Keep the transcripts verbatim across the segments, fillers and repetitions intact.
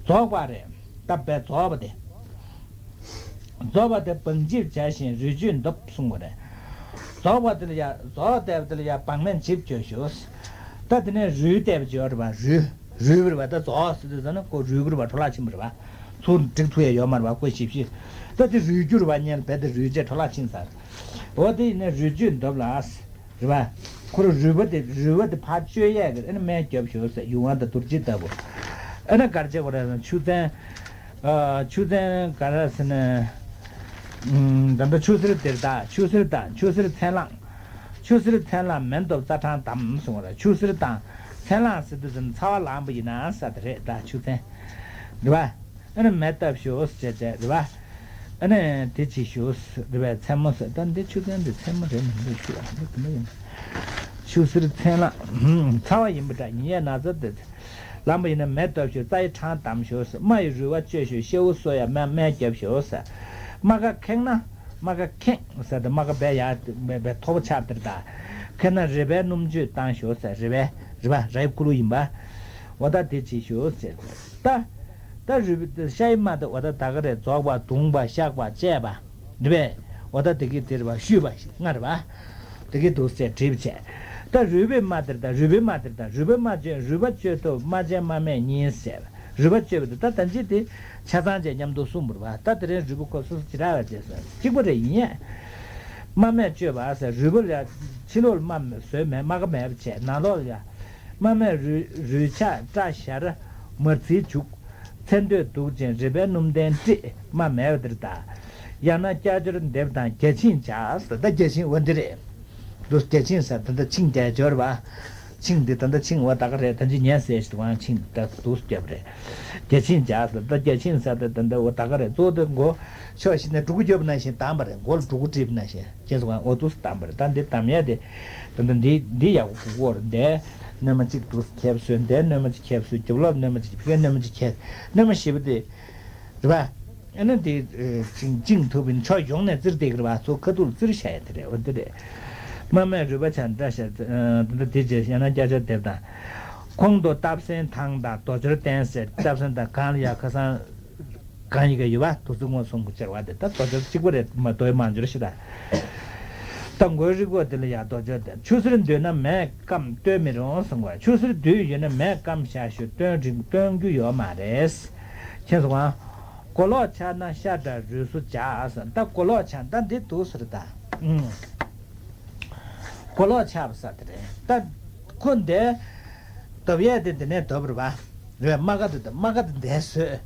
རྫོགས་པ་རེད། ད་བས་རྫོགས་པ་དེ། རྫོགས་པ་དེ་བང་འཇིབ་བྱ་ཞིང་རུས་གཅོད་འདོབ་གསུངས་པ་རེད། རྫོགས་པ་དེ་ལ་ཡ་རྫོགས་བསྡད་པ་དེ་ལ་ཡ་བང་མེན་འཇིབ་བཅོས་ཞུ། ད་དེ་ནས་རུས་བསྡད་པ་བཅོས་རེད་པ། རུས་རུས་པ་རེད་པ། ད་རྫོགས་ཟེར་དུས་ཙམ་ན་ཁོ་རུས་ཁུར་བ་འཕྲོ་བརླག་ཕྱིན་པ་རེད་པ། ཚུར་འགྲིག་ཐུབ་ཡ་ཡོད་མ་རེད་པ། ཁོ་ཞིབ་ཞིབ། ད་དེ་རུས་རྒྱུ་རེད་པ། སྔོན་ལ་བས་དེ་རུས་བཅད་འཕྲོ་བརླག་ཕྱིན་ཚར། འོ་དེ་ཡིན་ན་རུས་གཅོད་འདོབ་ལ། རེད་པ། ཁོ་རུས་པ་དེ་རུས་པ་དེ་ཕར་གཅོད་ཡས་ཀྱི་ཨ་ནི་སྨན་རྒྱོབ་ཞོག་ཟེར། ཡུང་བ་དང་དུར་སྐྱིལ་ལྟ་བུ། ཨ་ནི་གར་བྱེད་དགོས་རེད་ཟེར། ཆུ་ཚན། ཨ། ཆུ་ཚན་ག་རེ་ཟེར་ན། ཨུམ། ད་ལྟ་ཆུ་སེར་དེར་ད་ཆུ་སེར་དང་ཆུ་སེར་མཚན་ལངས། ཆུ་སེར་མཚན་ལངས་མེ་འདོབ་རྩ་གྲང་དམ་གསུངས་པ་རེད། ཆུ་སེར་དང་མཚན་ལངས་ཟེར་དུས་ཙམ་ཚ་བ་ལངས་པ་ཡིན་ན་ཟེར་དེ་རེད། ད་ཆུ་ཚན། རེད་པ། ཨ་ནི་མེ་བཏབ་ཞོག་ཟེར་བྱས་རེད་པ། ཨ་ནི་དེ་བྱེད་ཞོག་རེད་པས། མཚན་མོ་ཟེར། ད་འདི་ཆུ་ཚན་འདི་མཚན་མོ་རེད་མི་འདུག་ཞུ་བ་འདི་དེ་འདྲ་ཡིན། ཆུ་སེར་མཚན་ལངས། ཚ་བ་ཡིན་པ་འདྲ། ཉིན་ཡས་ན་ཚ་དེ། ལངས་པ་ཡིན་ན་མེ་བཏབ་ཞོག་རྩ་ཡི་གྲང་དམ་ཞོག་རྨ་ཡི་རུས་པ་གཅོད་ཞོག་ཤེའུ་གསོ་ཡ་སྨན་སྨན་རྒྱབ་ཞོག་ཟེར། རྨ་ཁ་ཁེངས་ན། རྨ་ཁ་ཁེངས་ཟེར་ཏེ་རྨ་ཁ་བས་ཡར་བས་བས་མཐོ་པོ་ཆགས་དེར་ད། ཁེངས་ན་རུས་པའི་སྣུམ་བཅུད་བཏང་ཞོག་ཟེར། རུས་པའི་རུས་པ་རའི་ཀུ་ལུ་ཡིན་པ། འོ་ད་དེ་བྱེད་ཞོག་ཟེར། ད། ད་རུས་པའི་ཤ་ཡི་རྨ་དེ་འོ་ད་ད་ག་རེ་རྫོགས་པ་གདུང་བ་བཤགས་པ་བཅས་པ། རེད་པས། འོ་ད་དེ་གི་དེ་རེད་པ། བཤུས་པ་ཞིག་ལྔ་རེད་པ། དེ་གི་འདུག་ཟེར་དྲིས་པ་བྱས། ད་རུས་པའི་རྨ་དེར་ད་རུས་པའི་རྨ་དེར་ད་རུས་པའི་རྨ་བཅོས། རུས་པ་བཅོས་ཐུབ་རྨ་ཆེན་རྨ་སྨད་གཉིས་ཟེར། རུས་པ་བཅོས་པ་དེ་ད་ད་ཅི་དེ་ཆ་ཚང་བཅས་མཉམ་དུ་གསུངས་པ་རེད་པ། ད་དེ་རིང་རུས་པ་ཁོ་སོ་སོ་ཇི་འདྲ་བ་བྱས་ཟེར་གཅིག་པ་རེད་ཡིན་ཡ། རྨ་སྨད་བཅོས་པ་ཟེར། རུས་པ་ལ་ཕྱི་ལོགས་ལ་རྨ་བཟོས་མེད། རྨ་ཁ་མེད་པ་བྱས། ནང་ལོགས་ལ་ཡ། རྨ་སྨད་རུས་རུས་ཆག་སྐྲ་བཞར་མར་ཚིལ་བྱུག་ཚེ་འདོད་དུག་ཅན་རུས་པའི་སྣུམ་ལྡན་སྤྲད་རྨ་མེད་པ་དེར་ད། ཡང་ན་ཀྱ་ཅོར་འདེབས་དང་བརྒྱ་བྱིན་བྱ་ཟེར། ད་བརྒྱ་བྱིན་འོ་འདི་རེད། འདུག་བརྒྱ་བྱིན་ཟེར་ད་ལྟ་ཆིངས་བརྒྱད་སྦྱོར་བ། ཆིངས་འདི་ད་ལྟ་ཆིངས་འོ་ད་ག་རེད། ད་ཅི་ཉན་ཟེར་ཞིག་དབང་ཆིངས་ད་འདུག་སྐྱོབ་རེད། བརྒྱ་བྱིན་བྱ་ཟེར། ད་བརྒྱ་བྱིན་ཟེར་ད་ད་ད་འོ་ད་ག་རེད། གཙོ་བོ་དེ་མགོ་ཕྱོགས་བཞི་ནས་གྲུ་གུ་རྒྱོབ་ནང་བཞིན་བསྡམས་པ་རེད། མགོ་ལ་གྲུ་གུ་བྲིས་པ་ནང་བཞིན་ཁྱེད་ཚོ་དབང་འོ་འདུག་བསྡམས་པ་རེད། ད་འདི་བསྡམས་ཡ་དེ། ད་ད་འདི་འདི་ཡག་པོ་གོ་གོ་རེད། འདི་སྣོན་མ་གཅིག་འདུག་ཁེབས་བཟོས། འདི་སྣོན་མ་གཅིག་ཁེབས་བཟོས། རྒྱབ་ལོགས་སྣོན་མ་གཅིག་ཕ་གིའི་སྣོན་མ་གཅིག་ཁེབས། སྣོན་མ་བཞི་པོ་དེ། རེད་པ། ཨ་ནི་དེ་ཅིང་ཅིང་ཐུབ་པའི་ཕྱོགས་ཡོངས་ནས་བཙིར་བསྡད་ཀྱི་རེད་པ། ཚུར་ཁ་ཐུག་ལ་བཙིར་བཞག་ཡ་དེ་རེད། འོ་དེ་རེད། རྨ་སྨད་རུས་པ་ཆག་སྐྲ་བཞར། འདི་འདི་རྗེས་ཡང་ན་ཀྱ་ཅོར་འདེབས་དང་། ཁོང་དུ་སྟབས་གསེང་དང་དང་རྡོ་སྦྱོར་བསྟན་ཟེར། སྟབས་གསེང་དང་གང་ལ་ཡ་ཁ་སང་གང་ཡི་གེ་ཡོད་པ་དུ་ཚིག་ངོ་གསུམ་གྱི་སྦྱར་བ་དེ་ད་རྡོ་སྦྱོར་གཅིག་པ་རེད། མ་རྡོའི་མང་སྦྱོར་ཞེས་དང་། ད་མགོའི་རིགས་པོ་དེ་ལ་ཡ་རྡོ་སྦྱོར་དེ། ཆུ་སེར་འདོད་ན་མེས་སྐམ་བཏོན་མི་རུང་གསུངས་པ། ཆུ་སེར་འདོད་ཡོད་ན་མེས་སྐམ་བཞག་ཞུ་བཏོན་རིང་བཏོན་རྒྱུ་ཡོད་མ་རེད། ཁྱེད་ཚོ་གང་། གོ་ལོག་ཆགས་ན་ཤ་འདྲ་རུས་སུ་འཇགས་ཟེར། ད་གོ་ལོག་ཆགས་ད་འདི་འདུག་ཟེར་ད། ཨུམ། གོ་ལོག་ཆགས་པ་ཟེར་དེ་རེད། ད་ཁོ་འདི་འདོབ་ཡས་དེ་འདི་ནས་འདོབ་རེད་པ། རེད་པས། རྨ་ཁ་དེ་དང་རྨ་ཁ་དེ་འདས་བཟོས།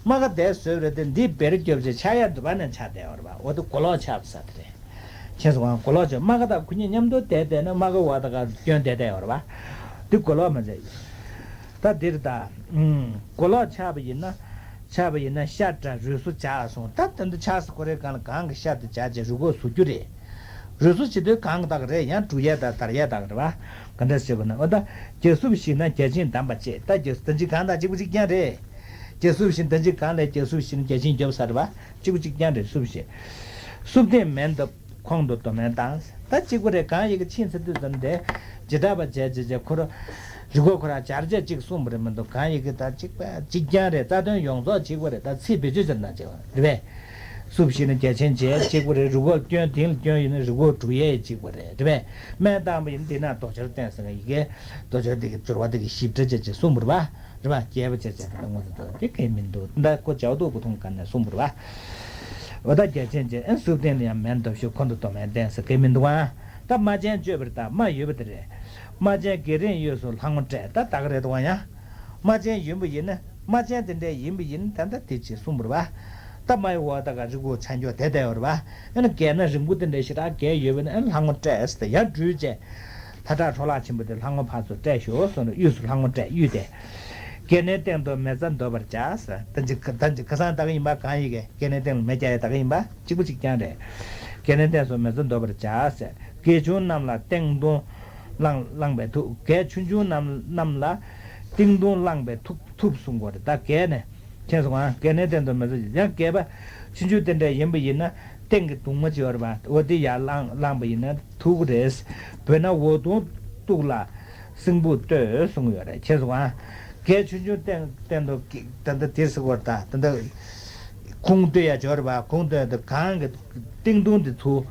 རྨ་ཁ་འདས་བཟོས་རེད་དེ་འདི་བེར་རྒྱོབ་ཅེས་ཆགས་ཡས་འདོད་པ་ནས་ཆགས་བསྡད་པ་རེད་པ། འོ་དེ་གོ་ལོག་ཆགས་པ་ཟེར་དེ་རེད། ཁྱེད་ཚོ་གང་གོ་ལོག་ཆགས། རྨ་ཁ་དང་ཁོ་གཉིས་མཉམ་དུ་བསྡད་བསྡད་ན་རྨ་ཁ་འོག་ད་ག་སྐྱོན་བསྡད་བསྡད་ཡོད་རེད་པ། འདི་གོ་ལོག་མ་ཆགས། ད་འདིར་ད། ཨུམ། གོ་ལོག་ཆགས་པ་ཡིན་ན། ཆགས་པ་ཡིན་ན་ཤ་འདྲ་རུས་སུ་འཇགས་གསུངས། ད་ད་འདི་ཆགས་སུ་གོ་རེ་གང་ལ་གང་གི་ཤ་དེ་འཇགས་བྱས་རུས་ཁོག་ཟུག་རྒྱུ་རེད། རུས་སུ་བྱེད་དུས་གང་གི་དག་རེད། ཡང་འབྲུ་ཡས་དང་དར་ཡས་དག་རེད་པ། ག་འདྲ་ཞེས་པ་ན་འོ་ད། རྒྱ་སྲུབས་ཤིག་ན་བརྒྱ་བྱིན་བསྡམས་པ་བཅས། ད་རྒྱ་སྲུབས་ད་ཅི་གང་དང་གཅིག་པ་གཅིག་རྐྱང་རེད། རྒྱ་སྲུབས་ཤིག་ད་ཅི་གང་ལས་རྒྱ་སྲུབས་ཤིག་ན་བརྒྱ་བྱིན་རྒྱོབ་ས་རེད་པ། གཅིག་པ་གཅིག་རྐྱང་རེད། སྲུབས་ཤིག་སྲུབས་སྟེང་མེ་འདབ་ཁོང་དུ་རྡོ་སྨན་བཏང་། ད་གཅིག་པ་རེད། གང་ཡི་གེ་ཆིངས་ཟེར་དུས་ཙམ་དེ། ཇི་ལྟ་བ་བྱས་བྱས་བྱས་ཁོ་ར། རི་མགོ་ཁོ་ར་སྦྱར་བྱས་གཅིག་གསུངས་པ་རེད་མི་འདུག་གང་ཡི་གེ་ད་གཅིག་པ་གཅིག་རྐྱང་རེད། རྩ་དོན་ཡོངས་རྫོགས་གཅིག་པ་རེད། ད་ཚིག་བེད་སྤྱོད་ཙམ་དང་གཅིག་པ་རེད་པས། སྲུབས་ཤིག་ན་བརྒྱ་བྱིན་བྱས་གཅིག་པ་རེད། རུས་ཁོག་སྐྱོན་དེང་ལ་སྐྱོན་ཡིན་ན་རུས་ཁོག་འབྲུ་ཡས་གཅིག་པ་རེད། རེད་པས། སྨན་བཏང་པ་ཡིན་དེ་ན་རྡོ་སྦྱོར་བསྟན་ཟེར་ན་ཡི་གེ། རྡོ་སྦྱོར་དེ་གི་སྦྱོར་བ་དེ་གི་ཞིབ་ཕྲ་བྱས་བྱས་གསུངས་པ་རེད་པ། རེད་པ། རྒྱས་པ་བྱས་བྱས་དེ་ལ་ངོ་ཚ་དོ་དེ་གལ་མི་འདུག་ད་ཁོ་ཇའོ་ཏོག་བུ་ཐུང་ག་ནས་གསུངས་པ་རེད་པ། འོ་ད་རྒྱ་ཆེན་བྱས་ཨན་སྲུབས་སྟེང་ལ་ཡང་མེ་འདབ་ཤོག་ཁོང་དུ་རྡོ་སྨན་བསྟན་ཟེར་གལ་མི་འདུག་ཨ། ད་རྨ་ཆེན་བཅོས་པ་རེད། ད་རྨ་ཡོད་པ་དེ་རེད། རྨ་ཆེན་རྒྱས་རིང་གཡོས་སུ་ལྷ་ངོ་སྤྲད། ད་ད་ག་རེད་འདུག་ཨ་ཡ། རྨ་ཆེན་ཡིན་པ་ཡིན་ན། རྨ་ཆེན་དེ་འདྲས་ཡིན་པ་ཡིན་ན་ད་ལྟ་དེ་ཅིག་གསུངས་པ་རེད་པ། ད་རྨ་ཡི་འོག་ད་ག་རི་གུ་ཆ་འཇོག་དེ་བསྡད་ཡོད་རེད་པ། ཨ་ནི་རྒས་ན་རིང་པོ་དེ་འདྲས་ཞེ་དྲག་རྒས་ཡོད་པ་ན་ཨ་ནི་ལྷ་ངོ་སྤྲད་ཟེར་ཡར་འགྲུལ་བྱས། ལྷ་བྲག་འཕྲོ་བརླག་ཕྱིན་པ་དེ་ལྷ་ངོ་ཕར་ཚུར་སྤྲད་ཞོག་གསུངས་ནས་གཡུས་སུ་ལྷ་ངོ་སྤྲད། གཡུས་དེ། རྒས་ནད་སྟེང་དུ་མེ་བཙའ་འདོར་བར་བྱ་ཟེར། ད་ཅི་ད་ཅི་ཁ་སང་ད་ག་ཡིན་པ། གང་ཡི་གེ་རྒས་ནད་སྟེང་ལ་མེ་བརྒྱབ་ཡ་ད་ག་ཡིན་པ། གཅིག་པ་གཅིག་རྐྱང་རེད། རྒས་ནད་སྟེང་སུ་མེ་བཙའ་འདོར་བར་བྱ་ཟེར། རྒས་ཆུང་རྣམས་ལ་སྟེང་གདོང་བླངས་བླངས་པས་ཐུབ། རྒས་ཆུང་ཆུང་རྣམས་རྣམས་ལ་སྟེང་གདོང་བླངས་པས་ཐུབ་ཐུབ་གསུང་དགོས་རེད། ད་རྒས་ནས་ཁྱེད་སོང་ང་རྒས་ནས་སྟེང་དུ་མེ་བཙའ། ཡང་རྒས་པ་ཆུང་ཆུང་དེ་འདྲ་ཡིན་པ་ཡིན་ན་སྟེང་གི་གདུང་མ་ཅིག་ཡོད་རེད་པ། འོ་དེ་ཡར་བླངས་བླངས་པ་ཡིན་ན་ཐུབ་ཀྱི་རེད། བོད་ན་འོ་དུང་གཏུགས་ལ་སྲིན་བུ་ལྟོས་གསུང་ཡོད་རེད། ཁྱེད་སོང་ང་ གལ་ཆུང་ཆུང་སྟེང་སྟེང་དུ་ད་ལྟ་དེ་ཟེར་བར་ད་ད་ལྟ་ཁུངས་བཏོན་ཡ་སྦྱོར་བ་ཁུངས་བཏོན་དུ་གང་གི་ཏིང་ཏུང་དེ་ཚུ་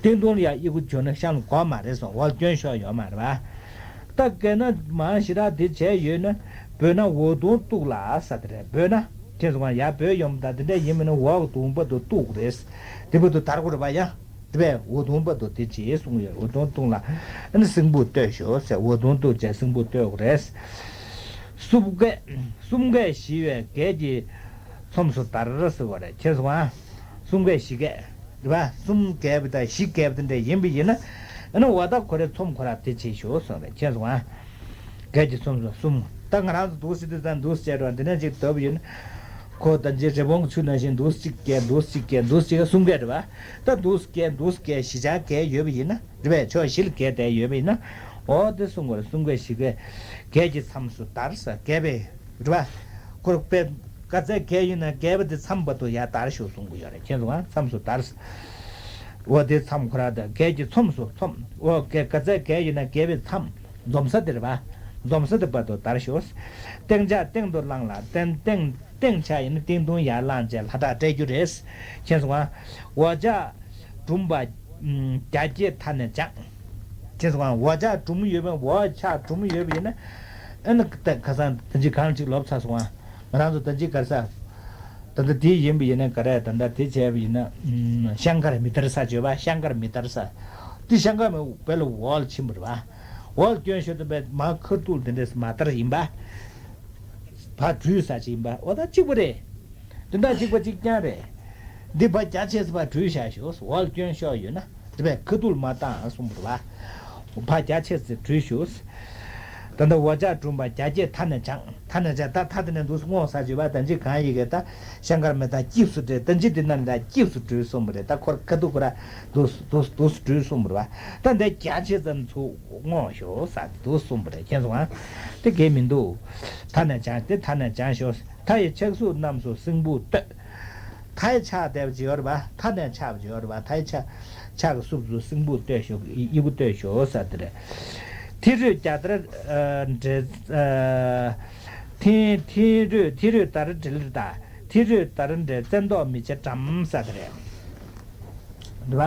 ཏིང་ཏུང་ལ་ཡ་ཨི་ཁུ་བྱོན་ན་ཤང་གོ་མ་རེད་སོང་འོལ་སྐྱོན་ཤོག་ཡོད་མ་རེད་བ། ད་གལ་ན་མ་ཞི་ར་དེ་བྱས་ཡོད་ན་བོད་ན་འོ་དུང་གཏུག་ལ་ས་དེ་རེད་བོད་ན་ཁྱེད་ཚོ་གང་ཡ་བོད་ཡོང་ད་དེ་འདྲ་ཡིན་མིན་ན་འོག་དུང་པ་དུ་གཏུག་རེད་དེ་བོད་དུ་དར་གོ་རེད་བ་ཡ། དེ་བས་འོ་དུང་པ་དུ་དེ་ཅི་གསུང་ཡོད་འོ་དུང་བཏུང་ལ་ཨ་ནི་སྲིན་པོ་ལྟོས་ཤོག་ཟེར་འོ་དུང་བཏུང་བྱས་སྲིན་པོ་ལྟོས་དགོས་རེད། གསུམ་ཀས་གསུམ་ཀས་ཞི་བའི་གས་ཀྱི་ཚོམས་སུ་དར་ཟེར་བ་རེད་ཁྱེད་སོང་ཨ། གསུམ་ཀས་ཞི་གས་རེད་བ་གསུམ་གས་པ་དང་བཞི་གས་པ་དེ་འདྲ་ཡིན་པ་ཡིན་ན་ཨ་ནི་འོ་ད་ཁོ་རེ་ཚོམས་ཁོ་ར་དེ་ཅི་ཤོག་གསུང་རེད་ཁྱེད་སོང་ཨ། གས་ཀྱི་ཚོམས་སུ་གསུམ་ད་ང་རང་ཚོ་འདུག་སེ་དུས་ཙང་འདུག་སེ་བྱས་རོགས་འདི་ནས་ཅིག་བཏབ་ཡིན། ཁོ་ད་ཅི་རི་བོང་གི་ཚུལ་ནང་བཞིན་འདུག་སེ་གཅིག་གས་འདུག་སེ་གཅིག་གས་འདུག་སེ་གསུམ་གས་རེད་བ། ད་འདུག་སེ་གས་འདུག་སེ་གས་བཞི་ཆ་གས་ཡོད་པ་ཡིན་ན་རེད་བས་ཕྱོགས་བཞི་ལ་གས་བསྡད་ཡོད་པ་ཡིན་ན། འོ་དེ་གསུམ་གས་གསུམ་གས་བཞི་གས་གས་ཀྱི་མཚམས་སུ་དར་ས་གས་པས་རེད་བ། ཁོ་པས་ག་ཚད་གས་ཡིན་ན་གས་པ་དེ་མཚམས་བར་དུ་ཡར་དར་ཞོག་གསུང་གི་ཡོད་རེད་ཁྱེད་ཚོ་ང་མཚམས་སུ་དར་ས། འོ་དེ་མཚམས་ཁོ་ར་ད་གས་ཀྱི་ཚོམས་སུ་ཚོམས་འོ་གས་ག་ཚད་གས་ཡིན་ན་གས་པའི་མཚམས། འཛོམས་ས་དེ་རེད་བ། འཛོམས་ས་དེ་བར་དུ་དར་ཤོག་སྟེང་ཆ་སྟེང་དུ་བླངས་ལ་སྟེང་སྟེང་སྟེང་ཆ་ཡིན་ན་སྟེང་དུང་ཡར་བླངས་བྱས་ལྷ་བྲག་སྤྲད་རྒྱུ་རེད། མཁྱེན་སོང་ང་། འོ་ཆ་གྲུམ་པ་རྒྱ་སྐྱེད་མཐའ་ནས་སྦྱངས། མཁྱེན་སོང་ང་། འོ་ཆ་གྲུམ་ཡོད་པས་འོ་ཆ་གྲུམ་ཡོད་པ་ཡིན་ན། ཨ་ནི་ད་ཁ་སང་ད་ཅི་གང་ཅིག་ལོབས་ཚར་སོང་ང་། ང་རང་ཚོ་ད་ཅི་གར་ས། ད་ལྟ་དེ་ཡིན་པ་ཡིན་ན་ག་རེ་ད་ལྟ་དེ་བྱས་པ་ཡིན་ན། ཤང་ཀར་མི་ཏར་ས་བརྗོད་པ་ཤང་ཀར་མི་ཏར་ས། དེ་ཤང་ཀར་མི་བོད་ལ་འོག་ལ་ཕྱིན་པ་རེད་བ། འོག་ལ་སྐྱོན་ཤོར་དུས་པའི་མ་ཁ་ཐུག་དེ་འདྲས་མ་ཏར་ཡིན་པ། བ་བྲུས་ས་ཅིག་ཡིན་པ་འོ་ད་གཅིག་པ་རེད། དོན་དག་གཅིག་པ་གཅིག་རྐྱང་རེད། འདི་བ་རྒྱ་ཆེ་ས་བ་བྲུས་བཞག་ཞོག་འོག་ལ་སྐྱོན་ཤོར་ཡོད་ན་དེ་པས་ཁ་ཐུག་མ་བཏང་གསུངས་པ་རེད་བ། བ་རྒྱ་ཆེ་ས་བྲུས་ཞོག་ད་ལྟ་འོ་ཅག་གྲུམ་པ་རྒྱ་སྐྱེད་མཐའ་ནས་སྦྱངས། མཐའ་ནས་སྦྱངས་ད་མཐའ་དེ་ནས་འདུག་སྔོ་ས་བརྗོད་པ་ད་ཅི་གང་ཡི་གེ་ད་ཤང་ཀར་མི་ད་སྐྱིབས་སུ་བྲེས་ད་ཅི་དེ་ན་ད་སྐྱིབས་སུ་བྲུས་གསུངས་པ་རེད། ད་ཁོར་ཁ་ཐུག་ཁོ་ར་འདུག་འདུག་འདུག་བྲུས་གསུངས་པ་རེད་བ། ད་འདི་རྒྱ་ཆེ་ཙམ་ཚུགས་སྔོ་ཞོག་ས་འདུག་གསུངས་པ་རེད། མཁྱེན་སོང་ང་། དེ་གས་མི་འདུག་མཐའ་ནས་སྦྱངས་ཏེ་མཐའ་ནས་སྦྱངས་ཤོག་མཐའ་ཡི་ཆགས་གཟུགས་རྣམས་སུ་སྲིན་བུ་བསྟོད། མཐའ་ཡི་ཆགས་བསྡད་པ་ཅིག་ཡོད་རེད་པ། མཐའ་ནས་ཆགས་པ་ཅིག་ཡོད་རེད་པ། མཐའ་ཡི་ཆགས་ཆགས་ཀྱི་སྲུབས་སུ་སྲིན་བུ་བསྟོད་ཤོག་ཨི་ཁུ་བསྟོད་ཤོག་ཟེར་དེ་རེད། མཐིལ་རུས་རྒྱ་དར་འདྲེས། མཐིལ་མཐིལ་རུས་མཐིལ་རུས་དར་འདྲེས་ལ་དང་མཐིལ་རུས་དར་འདྲེས་བཙན་ཐོག་མི་བྱེད་འགྲམ་ཟེར་དེ་རེད། རེད་པ།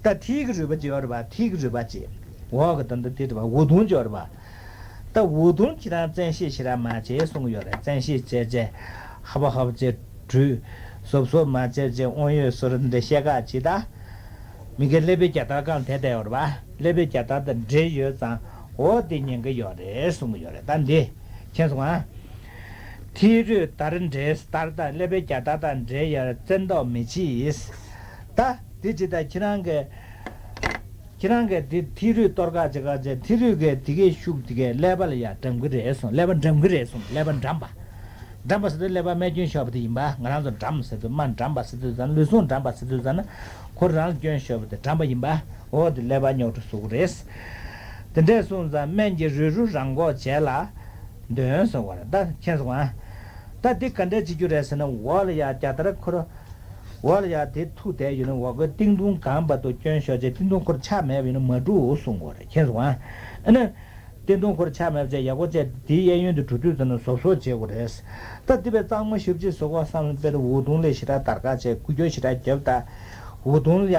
ད་མཐིལ་གྱི་རུས་པ་ཅིག་ཡོད་རེད་པ། མཐིལ་གྱི་རུས་པ་ཅིག་འོག་གི་ད་ལྟ་དེ་རེད་པ། འུ་དུང་ཅིག་ཡོད་རེད་པ། ད་འུ་དུང་ཁྱེད་རང་བཙན་ཤེད་ཞེ་དྲག་མ་བྱེད་གསུང་གི་ཡོད་རེད། བཙན་ཤེད་བྱས་བྱས་ཧ་པ་ཧ་པ་བྱས་བྲུས། སོབ་སོབ་མ་བྱས་བྱས་དབང་ཡོད་སོར་འདི་བཤད་ཁག་ཅིག་ད། མི་དགེ་ཀླད་པའི་རྒྱ་དར་གང་དེ་བསྡད་ཡོད་རེད་པ། ཀླད་པའི་རྒྱ་དར་དང་འདྲེས་ཡོད་ཙང་འོ་དེ་ཉན་གི་ཡོད་རེད་གསུང་གི་ཡོད་རེད། ད་འདི་མཁྱེན་སོང་ང་། མཐིལ་རུས་དར་འདྲེས་དར་དང་ཀླད་པའི་རྒྱ་དར་དང་འདྲེས་ཡོད་བཙན་ཐོག་མི་བྱེད། ད་འདི་ཅི་ད་ཁྱེད་རང་གི་ཁྱེད་རང་གིས་འདི་མཐིལ་རུས་གཏོར་ཁ་བྱེད་ཁ་བྱས་མཐིལ་རུས་ཀྱི་དེ་གའི་ཤུགས་དེ་གའི་ཀླད་པ་ལ་ཡང་འགྲམ་གི་རེད་གསུངས། ཀླད་པ་འགྲམ་གི་རེད་གསུངས། ཀླད་པ་འགྲམ་པ། འགྲམ་པ་ཟེར་དུས་ཀླད་པ་རྨས་སྐྱོན་ཤོར་བ་དེ་ཡིན་པ། ང་རང་ཚོ་འགྲམ་ཟེར་དུས་རྨ་འགྲམ་པ་ཟེར་དུས་ཙམ་ལུས་ཟུངས་འགྲམ་པ་ཟེར་དུས་ཙམ་ན་ཁོ་རང་ལ་སྐྱོན་ཤོར་བ་དེ་འགྲམ་པ་ཡིན་པ། འོ་དེ་ཀླད་པ་རྙོག་དྲ་བཟོ་གི་རེད། དེ་འདྲས་གསུངས་ཙང་སྨན་གྱི་རུས་རུས་རང་འགོག་བྱས་ལ་འདོན་གསུངས་པ་རེད། ད་མཁྱེན་སོང་ང་། ད་འདི་ག་འདྲས་བྱེད་རྒྱུ་རེད་ཟེར་ན་འོག་ལ་ཡ་རྒྱ་དར་ཁོ་ར། འོག་ལ་ཡ་དེ་ཐུག་བསྡད་ཡོད་ན་འོག་གི་ཏིང་ཏུང་གང་བར་དུ་སྐྱོན་ཤོར་བྱས་ཏིང་ཏུང་ཁོར་ཆག་མེད་པ་ཡིན་ན་མ་འགྲུབ་གསུང་དགོས་རེད། མཁྱེན་སོང་ང་། ཨ་ནི། ཏིང་ཏུང་ཁོར་ཆག་མེད་བྱས་ཡག་པོ་བྱས་དེའི་གཡས་གཡོན་དུ་འགྲོ་དུས་ཙམ་ན་གཟབ་གཟབ་བྱེད་དགོས་རེད། ད་དེ་བས་གཙང་མ་ཞབས་ཕྱི་བཟོ་དགོས་བསམ་པའི་འུ་དུང་ལས་ཞེ་དྲག་དར་ཁ་བྱས་འགུལ་སྐྱོད་ཞེ་དྲག་རྒྱབ་ད། འུ་དུང་ལ་ཡ་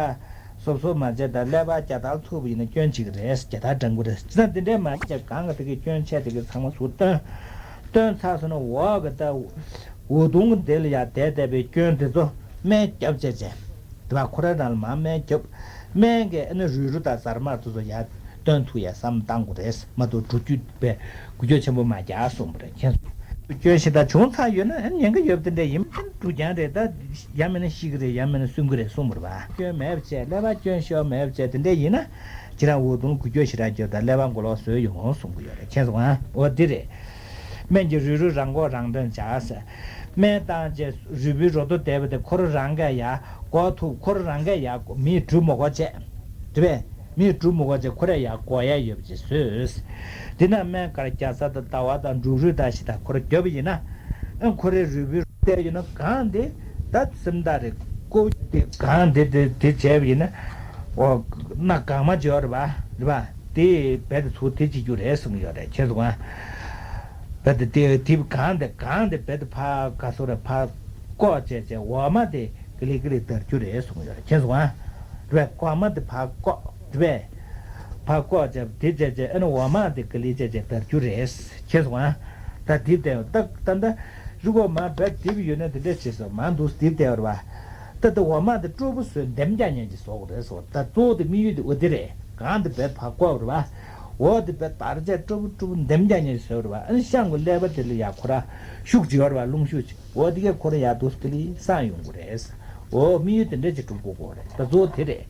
གཟབ་གཟབ་མ་བྱས་ད་ཀླད་པ་རྒྱ་དར་ཐུག་པ་ཡིན་ན་སྐྱོན་གཅིག་རེད། རྒྱ་དར་འགྲང་གི་རེད། ཅི་ད་དེ་འདྲས་མ་བྱས་གང་ག་དེ་གི་སྐྱོན་ཆེ་དེ་གི་ཚང་མ་ཟུར་བཏོན། བཏོན་ཚར་སོང་ན་འོག་གི་ད་འུ་དུང་དེ་ལ་ཡ་བསྡད་བསྡད་པའི་སྐྱོན་དེ་ཚོ་སྨན་རྒྱབ་བྱས་བྱས། དེ་བ་ཁོ་ར་རང་ལ་མར་སྨན་རྒྱབ། སྨན་གྱིས་ཨ་ནི་རུས་རུ་དང་རྫ་དམར་དེ་ཚོ་ཡར་བཏོན་ཐུབ་ཡ་བསམ་བཏང་དགོས་རེད། མ་གཏོགས་འགྲོ་རྒྱུ་བས་འགུལ་སྐྱོད་ཆེན་པོ་མ་རྒྱག་གསུངས་པ་རེད། མཁྱེན་སོང་། སྐྱོན་ཞེ་དྲག་བྱུང་ཚར་ཡོད་ན་ཨ་ནི་ཉེན་ཁ་ཡོད་པ་དེ་འདྲ་ཡིན་ཕན་འགྲོ་རྐྱང་རེད། ད་ཡང་མིན་ན་ཤི་གི་རེད། ཡང་མིན་ན་སུན་གི་རེད་གསུངས་པ་རེད་བ། སྐྱོན་མེད་པ་བྱས་ཀླད་པ་སྐྱོན་ཤོར་མེད་པ་བྱས་དེ་འདྲ་ཡིན་ན་ཁྱེད་རང་འུ་དུང་འགུལ་སྐྱོད་ཞེ་དྲག་རྒྱབ་དང་ཀླད་པ་མགོ་ལོག་བཟོས་ཡོང་གསུང་གི་ཡོད་རེད། མཁྱེན་སོང་ཨ། འོ་འདི་རེད། སྨན་གྱི་རུས་རུས་རང་འགོག་རང་འདོན་བྱ་ཟེར། སྨན་བཏང་རྗེས་རུས་པའི་རོ་ཐོག་བསྡད་པ་དེ་ཁོ་རང་རང་གིས་ཡར་འགོག་ཐུབ། ཁོ་རང་རང་གིས་ཡར་མིས་འགྲུལ་མི་དགོས་བྱས། དེ་བས་མིས་འགྲུལ་མི་དགོས་བྱས་ཁོ་རང་ཡར་འགོག་ཡ་ཡོད་པ་ཅིག་བཟོས། དེ་ན་སྨན་གར་རྒྱ་ཚ་དང་ཟླ་བ་དང་འབྲུག་རུས་དང་ཞེ་དྲག་ཁོ་རང་རྒྱབ་པ་ཡིན་ན། ཨ་ཁོ་རའི་རུས་པའི་རོ་བསྡད་ཡོད་ན་གང་དེ་ད་སེམས་ཐག་རེད། ཀོ་དེ་གང་དེ་དེ་དེ་བྱས་པ་ཡིན་ན། འོ་སྣ་གང་མ་བྱེད་པ་རེད་པ། རེད་པ། དེ་རྦད་དེ་ཚུར་དེ་བྱེད་རྒྱུ་རེད་གསུངས་ཡོད་རེད། མཁྱེན་སོང་ཨ། རྦད་དེ་དེ་དེབ་གང་དེ་གང་དེ་རྦད་དེ་ཕར་ག་སོ་རེ་ཕར་བཀོག་བྱས་བྱས་འོག་མ་དེ་ཀི་ལི་ཀི་ལི་དར་རྒྱུ་རེད་གསུངས་ཡོད་རེད། མཁྱེན་སོང་ཨ། རེད་པས། གོང་མ་དེ་ཕར་བཀོག་རེད་པས། ཕར་བཀོག་བྱས་དེ་བྱས་བྱས་ཨ་ནི་འོག་མ་དེ་ཀི་ལི་བྱས་བྱས་དར་རྒྱུ་རེད། མཁྱེན་སོང་ཨ། ད་དེབ་དེ་ད་ད་ད་རི་གོ་མ་རྦད་དེབ་ཡོད་ན་དེ་འདྲས་བྱས་སོང་མ་འདུག་དེབ་དེ་རེད་པ། ད་ད་འོག་མ་དེ་སྤྲོ་པོ་བཟོས་འདེམས་རྒྱག་ཉན་གྱི་བཟོ་དགོས་རེད་སོ། ད་གཙོ་བོ་དེ་དམིགས་ཡུལ་དེ་འོ་དེ་རེད། གང་དེ་རྦད་ཕར་བཀོག་རེད་པ། འོ་དེ་རྦད་དར་བྱས་སྤྲོ་པོ་སྤྲོ་པོ་འདེམས་རྒྱག་ཉན་གྱི་བཟོ་རེད་པ། ཨ་ནི་ཤངས་ཀྱི་ཀླད་པ་དེ་ལ་ཡ་ཁོ་ར་ཤུགས་ཅིག་ཡོད་རེད་པ། རླུང་ཤུགས་ཅིག་འོ་དེ་གས་ཁོ་ར་ཡ་འདུག་ཀི་ལི་སངས་ཡོང་གི་རེད། འོ་དམིགས་ཡུལ་དེ་འདྲ་ཅིག་སྒྲུབ་དགོས་ཀྱི་རེད། ད་གཙོ་བོ་དེ་རེད།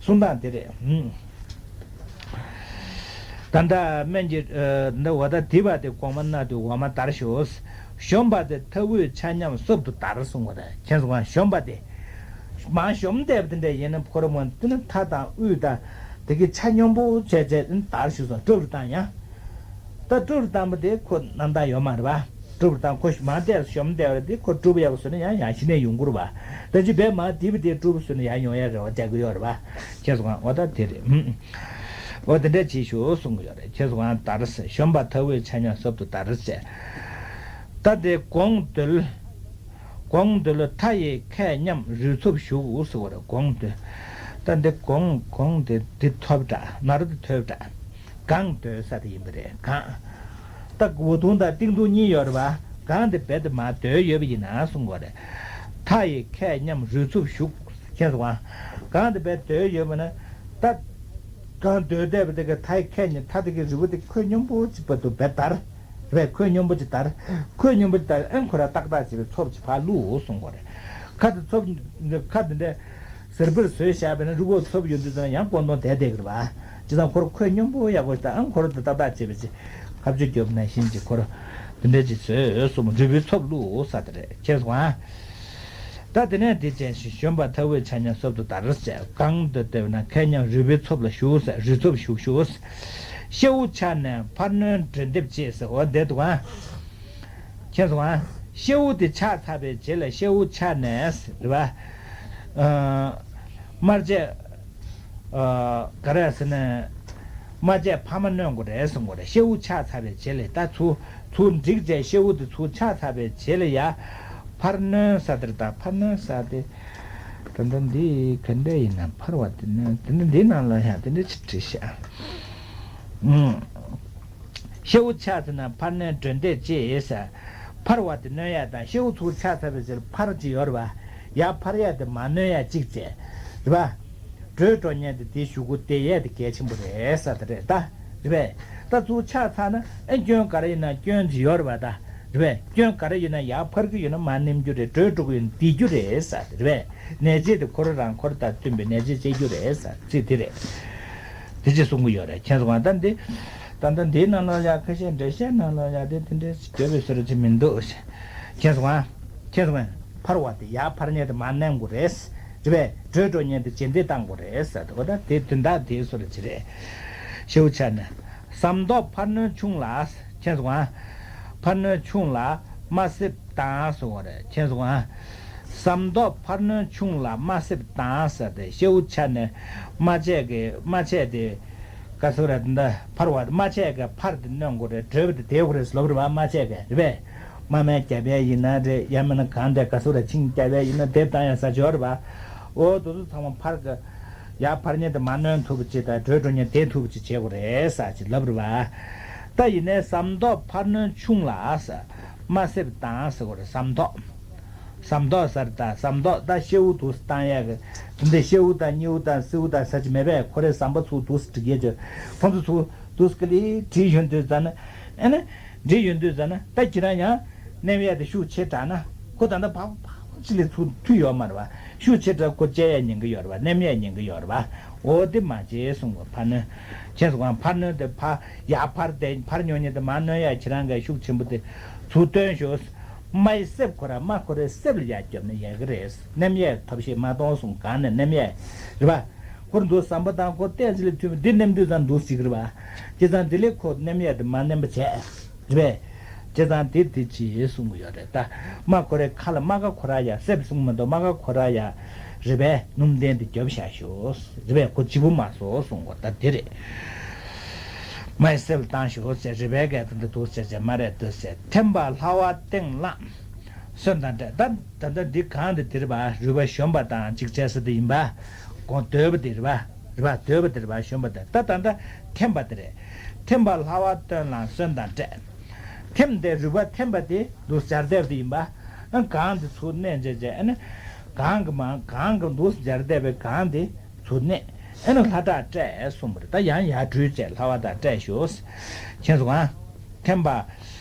གསུང་སྟངས་དེ་རེད། ཧུམ། ད་ལྟ་སྨན་གྱི་འདི་འོ་ད་དེ་བ་དེ་གོང་མ་ན་དུ་འོ་མ་དར་ཞོ། གཞོམ་པ་དེ་མཐའ་དབུས་ཆ་མཉམ་སོབ་ཏུ་དར་གསུང་བ་རེད། མཁྱེན་སོང་ང་། གཞོམ་པ་དེ། མ་གཞོམ་བསྡད་པ་དེ་འདྲ་ཡིན་ན་ཁོ་ར་མོ་དེ་ནི་མཐའ་དང་དབུས་དང་དེ་གི་ཆ་སྙོམས་པོ་བྱས་བྱས་དར་ཞུ་སོང་། སྤྲོ་རུ་བཏང་ཡང་། ད་སྤྲོ་རུ་བཏང་པ་དེ་ཁོ་རྣམ་དག་ཡོད་མ་རེད་པ། སྤྲོ་རུ་བཏང་ཁོ་མ་བསྡད་གཞོམ་བསྡད་པ་དེ་ཁོ་སྤྲོ་པོ་ཡག་པོ་བཟོས་ན་ཡང་ཡང་ཞི་ནས་ཡོང་གི་རེད་པ། ད་ཅི་བས་མ་དེ་བ་དེ་སྤྲོ་པོ་བཟོས་ན་ཡང་ཡོང་ཡ་རེད་པ། རྒྱག་གི་ཡོད་རེད་པ། མཁྱེན་སོང་ང་། འོ་ད་དེ་རེད། ཧུམ། འོ་དེ་འདྲ་བྱེད་ཤོག་གསུང་གི་ཡོད་རེད། མཁྱེན་སོང་ང་། དར་ཟེར། གཞོམ་པ་མཐའ་དབུས་ཆ་མཉམ་སོབ་ཏུ་དར་ཟེར། ད་དེ་དགོངས་འདུལ། དགོངས་འདུལ་མཐའ་ཡི་ཁད་མཉམ་རུས་ཚུབ་ཞུགས་ཟེར་བ་རེད། དགོངས་འདུལ། ད་འདི་དགོངས་དགོངས་དེ་འདི་ཐོབ་འདྲ་ན་རོ་དེ་ཐོབ་འདྲ། གང་འདོད་ས་དེ་ཡིན་པ་རེད། གང་། ད་འུ་དུང་དང་ཏིང་ཏུང་གཉིས་ཡོད་རེད་པ། གང་དེ་རྦད་དེ་མ་འདོད་ཡོད་པ་ཡིན་ན་གསུང་དགོས་རེད། མཐའ་ཡི་ཁད་མཉམ་རུས་ཚུབ་ཞུགས། མཁྱེན་སོང་ང་། གང་དེ་རྦད་འདོད་ཡོད་པ་ན། ད་གང་འདོད་བསྡད་པ་དེ་ག་མཐའ་ཡི་ཁད་མཉམ་མཐའ་དེ་གའི་རི་བོ་དེ་ཁོད་སྙོམས་པོ་ཅིག་བར་དུ་རྦད་དར། རེད། ཁོད་སྙོམས་པོ་ཅིག་དར། ཁོད་སྙོམས་པོ་ཅིག་དར། ཨན་ཁོ་ར་ཏག་ཏག་བྱེད་པའི་ཚོབ་ཅིག་ཕར་བླུགས་གསུང་དགོས་རེད། ཁ་དེ་ཚོབ། ཁ་དེ་འདྲ། ཟེར་པར་བཟོས་བཞག་པས་ན་རི་བོ་ཚོབ་ཡོང་དུས་ཙང་ཡང་སྐོར་གཏོང་བསྡད་བསྡད་ཀྱི་རེད་པ། ཇི་ལྟར་ཁོ་ར་ཁོད་སྙོམས་པོ་ཡག་པོ་ཞིག་དང་ཨང་ཁོ་ར་དེ་ཏག་ཏག་བྱས་པ་ཅིག་ཁ་བཅུ་རྒྱོབ་ན་བཞིན་ཅིག་ཁོ་ར་དེ་འདྲ་ཅིག་བཟོས་གསུངས། རུས་པའི་ཚོབ་བླུགས་ས་དེ་རེད། མཁྱེན་སོང་ཨ། ད་དེ་ནས་དེ་ཅན་ཞིག་གཞོམ་པ་མཐའ་དབུས་ཆ་མཉམ་སོབ་ཏུ་དར་ཟེར། གང་དུ་བལྟས་ན་ཁད་མཉམ་རུས་པའི་ཚོབ་ལ་ཞུགས་ཟེར། རུས་ཚོབ་ཞུགས་ཞུགས། ཤེའུ་ཆགས་ནས་འཕར་སྣོན་འགྲོས་འདེབས་བྱེད་ཟེར། འོ་འདི་འདུག་ཨ། མཁྱེན་སོང་ཨ། ཤེའུ་དེ་ཆགས་ཚར་བའི་རྗེས་ལ་ཤེའུ་ཆགས་ནས་རེད་པ། ཨ། དམར་ཆས། ཨ། ག་རེ་ཟེར་ན། དམར་ཆས་འཕར་མ་སྣོན་དགོས་རེད་གསུང་དགོས་རེད། ཤེའུ་ཆགས་ཚར་བའི་རྗེས་ལ་ད་ཚུར་ཚུར་འགྲིག་བྱས་ཤེའུ་དེ་ཚུར་ཆགས་ཚར་བའི་རྗེས་ལ་ཡ། འཕར་སྣོན་ས་དེར་ད་འཕར་སྣོན་ས་དེ། ད་ལྟ་འདི་ག་འདྲ་ཡིན་ན་འཕར་བ་དེ་སྣོན་དེ་འདྲ་འདི་ནང་ལ་ཡ་དེ་འདྲ་ཅིག་བྲིས་ཤག་ཨུམ། ཤེའུ་ཆགས་ཚར་ན་འཕར་སྣོན་འགྲོས་འདེབས་བྱེད་ཟེར། འཕར་བ་དེ་སྣོན་ཡ་དང་ཤེའུ་ཚུར་ཆགས་ཚར་བའི་ཚེ་འཕར་ཅིག་ཡོད་རེད་པ། ཡར་འཕར་ཡ་དེ་མ་སྣོན་ཡ་གཅིག་བྱས། རེད་པ། འགྲོས་འགྲོ་མཁན་དེ་དེའི་གཞུག་གུ་དེ་ཡས་དེ་གལ་ཆེན་པོ་རེད་ས་དེ་རེད་ད། རེད་པས། ད་ཚུར་ཆགས་ཚར་ན་ཨེ་སྐྱོན་ག་རེ་ཡིན་ན་སྐྱོན་ཅིག་ཡོད་རེད་པ་ད། རེད་པས། སྐྱོན་ག་རེ་ཡོད་ན་ཡར་འཕར་གྱི་ཡོད་ན་མར་ནེམ་རྒྱུ་རེད། འགྲོས་འགྲོ་གི་ཡོད་ན་བསྡད་རྒྱུ་རེད་ས་དེ་རེད་པས། ནད་བྱེད་དེ་ཁོ་རང་རང་ཁོ་རང་དང་བསྟུན་པའི་ནད་བྱེད་བྱེད་རྒྱུ་རེད་ས་ཚིག་དེ་རེད། དེ་ཅི་གསུང་གི་ཡོད་རེད། མཁྱེན་སོང་ང་། ད་འདི། ད་ལྟ་འདིའི་ནང་ལ་ཡ་ཁ་ཤས་འགྲེལ་བཤད་ནང་ལ་ཡ་དེ་དེ་འདྲའི་བརྗོད་པའི་བཟོ་འདྲ་ཅིག་མི་འདུག་མཁྱེན་སོང་ང་། མཁྱེན་སོང་ང་། འཕར་བ་དེ་ཡར་འཕར་མཁན་དེ་མར་མནན་དགོས་རེད། རེད་པས། འགྲོས་འགྲོ་མཁན་དེ་རྗེས་འདེད་བཏང་དགོས་རེད་ཟེར་འདུག་ད་དེ་དོན་དག་དེའི་བཟོ་འདྲ་ཅིག་རེད། ཤེའུ་ཆགས་ནས། ཟམ་ཏོག་འཕར་སྣོན་ཆུང་ལ། མཁྱེན་སོང་ང་། འཕར་སྣོན་ཆུང་ལ་དམར་སེར་དང་ཟེར་བ་རེད། མཁྱེན་སོང་ང་། ཟམ་ཏོག་འཕར་སྣོན་ཆུང་ལ་དམར་སེར་དང་ཟེར་ཏེ་ཤེའུ་ཆགས་ནས་དམར་ཆས་ཀྱི་དམར་ཆས་དེ་ག་ཟེར་རེད། འདི་འཕར་བ་དམར་ཆས་ཀྱི་འཕར་དེ་སྣོན་དགོས་རེད། འགྲོས་པ་དེ་དེ་དགོས་རེད་ལབ་རེད་པ། དམར་ཆས་ཀྱི་རེད་པས། དམར་སྨན་རྒྱབ་ཡས་ཡིན་ན་རེད། ཡང་མིན་ན་གང་དེ་ག་ཟེར་རེད། ཆིངས་རྒྱབ་ཡས་ཡིན་ན་དེབ་བཏང་ཡས་ས་ཆོག་རེད་པ། འོ་དེ་ཚོ་ཚང་མ་འཕར་གི་ཡར་འཕར་མཁན་དེ་མར་སྣོན་ཐུབ་པ་ཅིག་དང་འགྲོས་འགྲོ་མཁན་དེ་ཐུབ་པ་ཅིག་བྱེད་དགོས་རེད་ས་ཅིག་ལབ་རེད་པ། ད་ཡིན་ནའི་ཟམ་ཏོག་འཕར་སྣོན་ཆུང་ལ་ཟེར། དམར་སེར་དང་ཟེར་དགོས་རེད། ཟམ་ཏོག་ཟམ་ཏོག་ཟེར་ད་ཟམ་ཏོག་ད་ཤེའུ་དུ་བཏང་ཡག་གི་དེ་འདྲ་ཤེའུ་དང་སྙེའུ་དང་སེའུ་དང་ཟེར་གྱི་མེད་པས། ཁོ་རའི་ཟམ་པ་ཚུར་དུ་སྒྲིག་ཡས་ཀྱི་ཁོང་ཚོ་ཚུར་དུ་སྐ་ལི་བྲིས་ཡོང་དུས་ཙ་ན་ཨ་ནི་བྲིས་ཡོང་དུས་ཙ་ན་ད་ཁྱེད་རང་ཡང་མནན་ཡས་དེ་ཤུགས་ཆེ་དྲགས་ན་ཁོ་ད་ལྟ་བག་བག་ཅིག་ལས་ཚུར་མཐུད་ཡོད་མ་རེད་པ། ཤུགས་ཆེ་དྲགས་ཁོ་བཅད་ཡས་ཉན་གི་ཡོད་རེད་པ། མནན་ཡས་ཉན་གི་ཡོད་རེད་པ། འོ་དེ་མ་བྱེད་གསུང་གི། འཕར་སྣོན། མཁྱེན་སོང་ང་། འཕར་སྣོན་དེ་ཕར་ཡར་འཕར་དེ་འཕར་མྱོང་མཁན་དེ་མར་སྣོན་ཡས་ཁྱེད་རང་གི་ཤུགས་ཆེན་པོ་དེ་ཚུར་བཏོན་ཤོག་དམར་སེར་ཁོ་ར་དམར་ཁོ་རའི་སེར་ལ་ཡར་རྒྱབ་ན་ཡག་གི་རེད། མནན་ཡས་ཐབས་ཤེས་མ་གཏོང་གསུང་གང་ནས་མནན་ཡས་རེད་པ། ཁོ་འདུག་ཟམ་པ་དང་ཁོ་ཏོག་ཙམ་ལས་མཐུད་པ་འདི་མནན་དུས་ཙང་འདུག་ཟེར་གི་རེད་པ། བྱས་ཙང་དེ་ལས་ཁོ་མནན་ཡས་དེ་མ་མནན་པ་བྱས། རེད་པས། བྱས་ཙང་དེ་དེ་ཅི་གསུང་གི་ཡོད་རེད་ད། དམར་ཁོ་རའི་ཁ་ལ་དམར་ཁ་ཁོ་ར་ཡ་སེར་གསུང་མི་འདུག་དམར་ཁ་ཁོ་ར་ཡ། རེད་པས། སྣུམ་ལྡན་དེ་རྒྱབ་བཞག་ཤོག་རེད་པས། ཁོ་ལྗིད་པོ་མ་བཟོ་གསུང་གི་ད་དེ་རེད། མ་ཡི་སེལ་བཏང་ཞུ་ཟེར། རུས་པའི་གས་དེ་འདྲ་འདུག་ཟེར་ཟེར་མ་རེད་འདུག་ཟེར། ཐེམ་པ་ལྷ་བ་སྟེང་ལངས་སོན་དང་འབྲས། ད་ད་ལྟ་འདི་གང་དེ་དེ་རེད་པ། རུས་པ་གཞོམ་པ་དང་འཇིག་བྱེད་ཟེར་དེ་ཡིན་པ། གོང་སྡོད་པ་དེ་རེད་པ། རུས་པ་སྡོད་པ་དེ་རེད་པ། གཞོམ་པ་དེ། ད་ད་ལྟ་ཐེམ་པ་དེ་རེད། ཐེམ་པ་ལྷ་བ་སྟེང་ལངས་སོན་དང་འབྲས། ཐེམ་དེ་རུས་པ་ཐེམ་པ་དེ་འདུག་སྦྱར་བསྡད་པ་དེ་ཡིན་པ། ཨ་གང་དེ་ཚུར་མནན་བྱས་བྱས། ཨ་ནི་གང་གི་མ་གང་གི་འདུག་སྦྱར་བསྡད་པའི་གང་དེ་ཚུར་མནན། ཨེ་ནི་ལྷ་བྲག་བསྐྲད་གསུངས་པ་རེད། ད་ཡང་ཡར་བྲུས་བྱས་ལྷ་བྲག་བསྐྲད་ཞུ། མཁྱེན་སོང་ང་། ཐེམ་པ་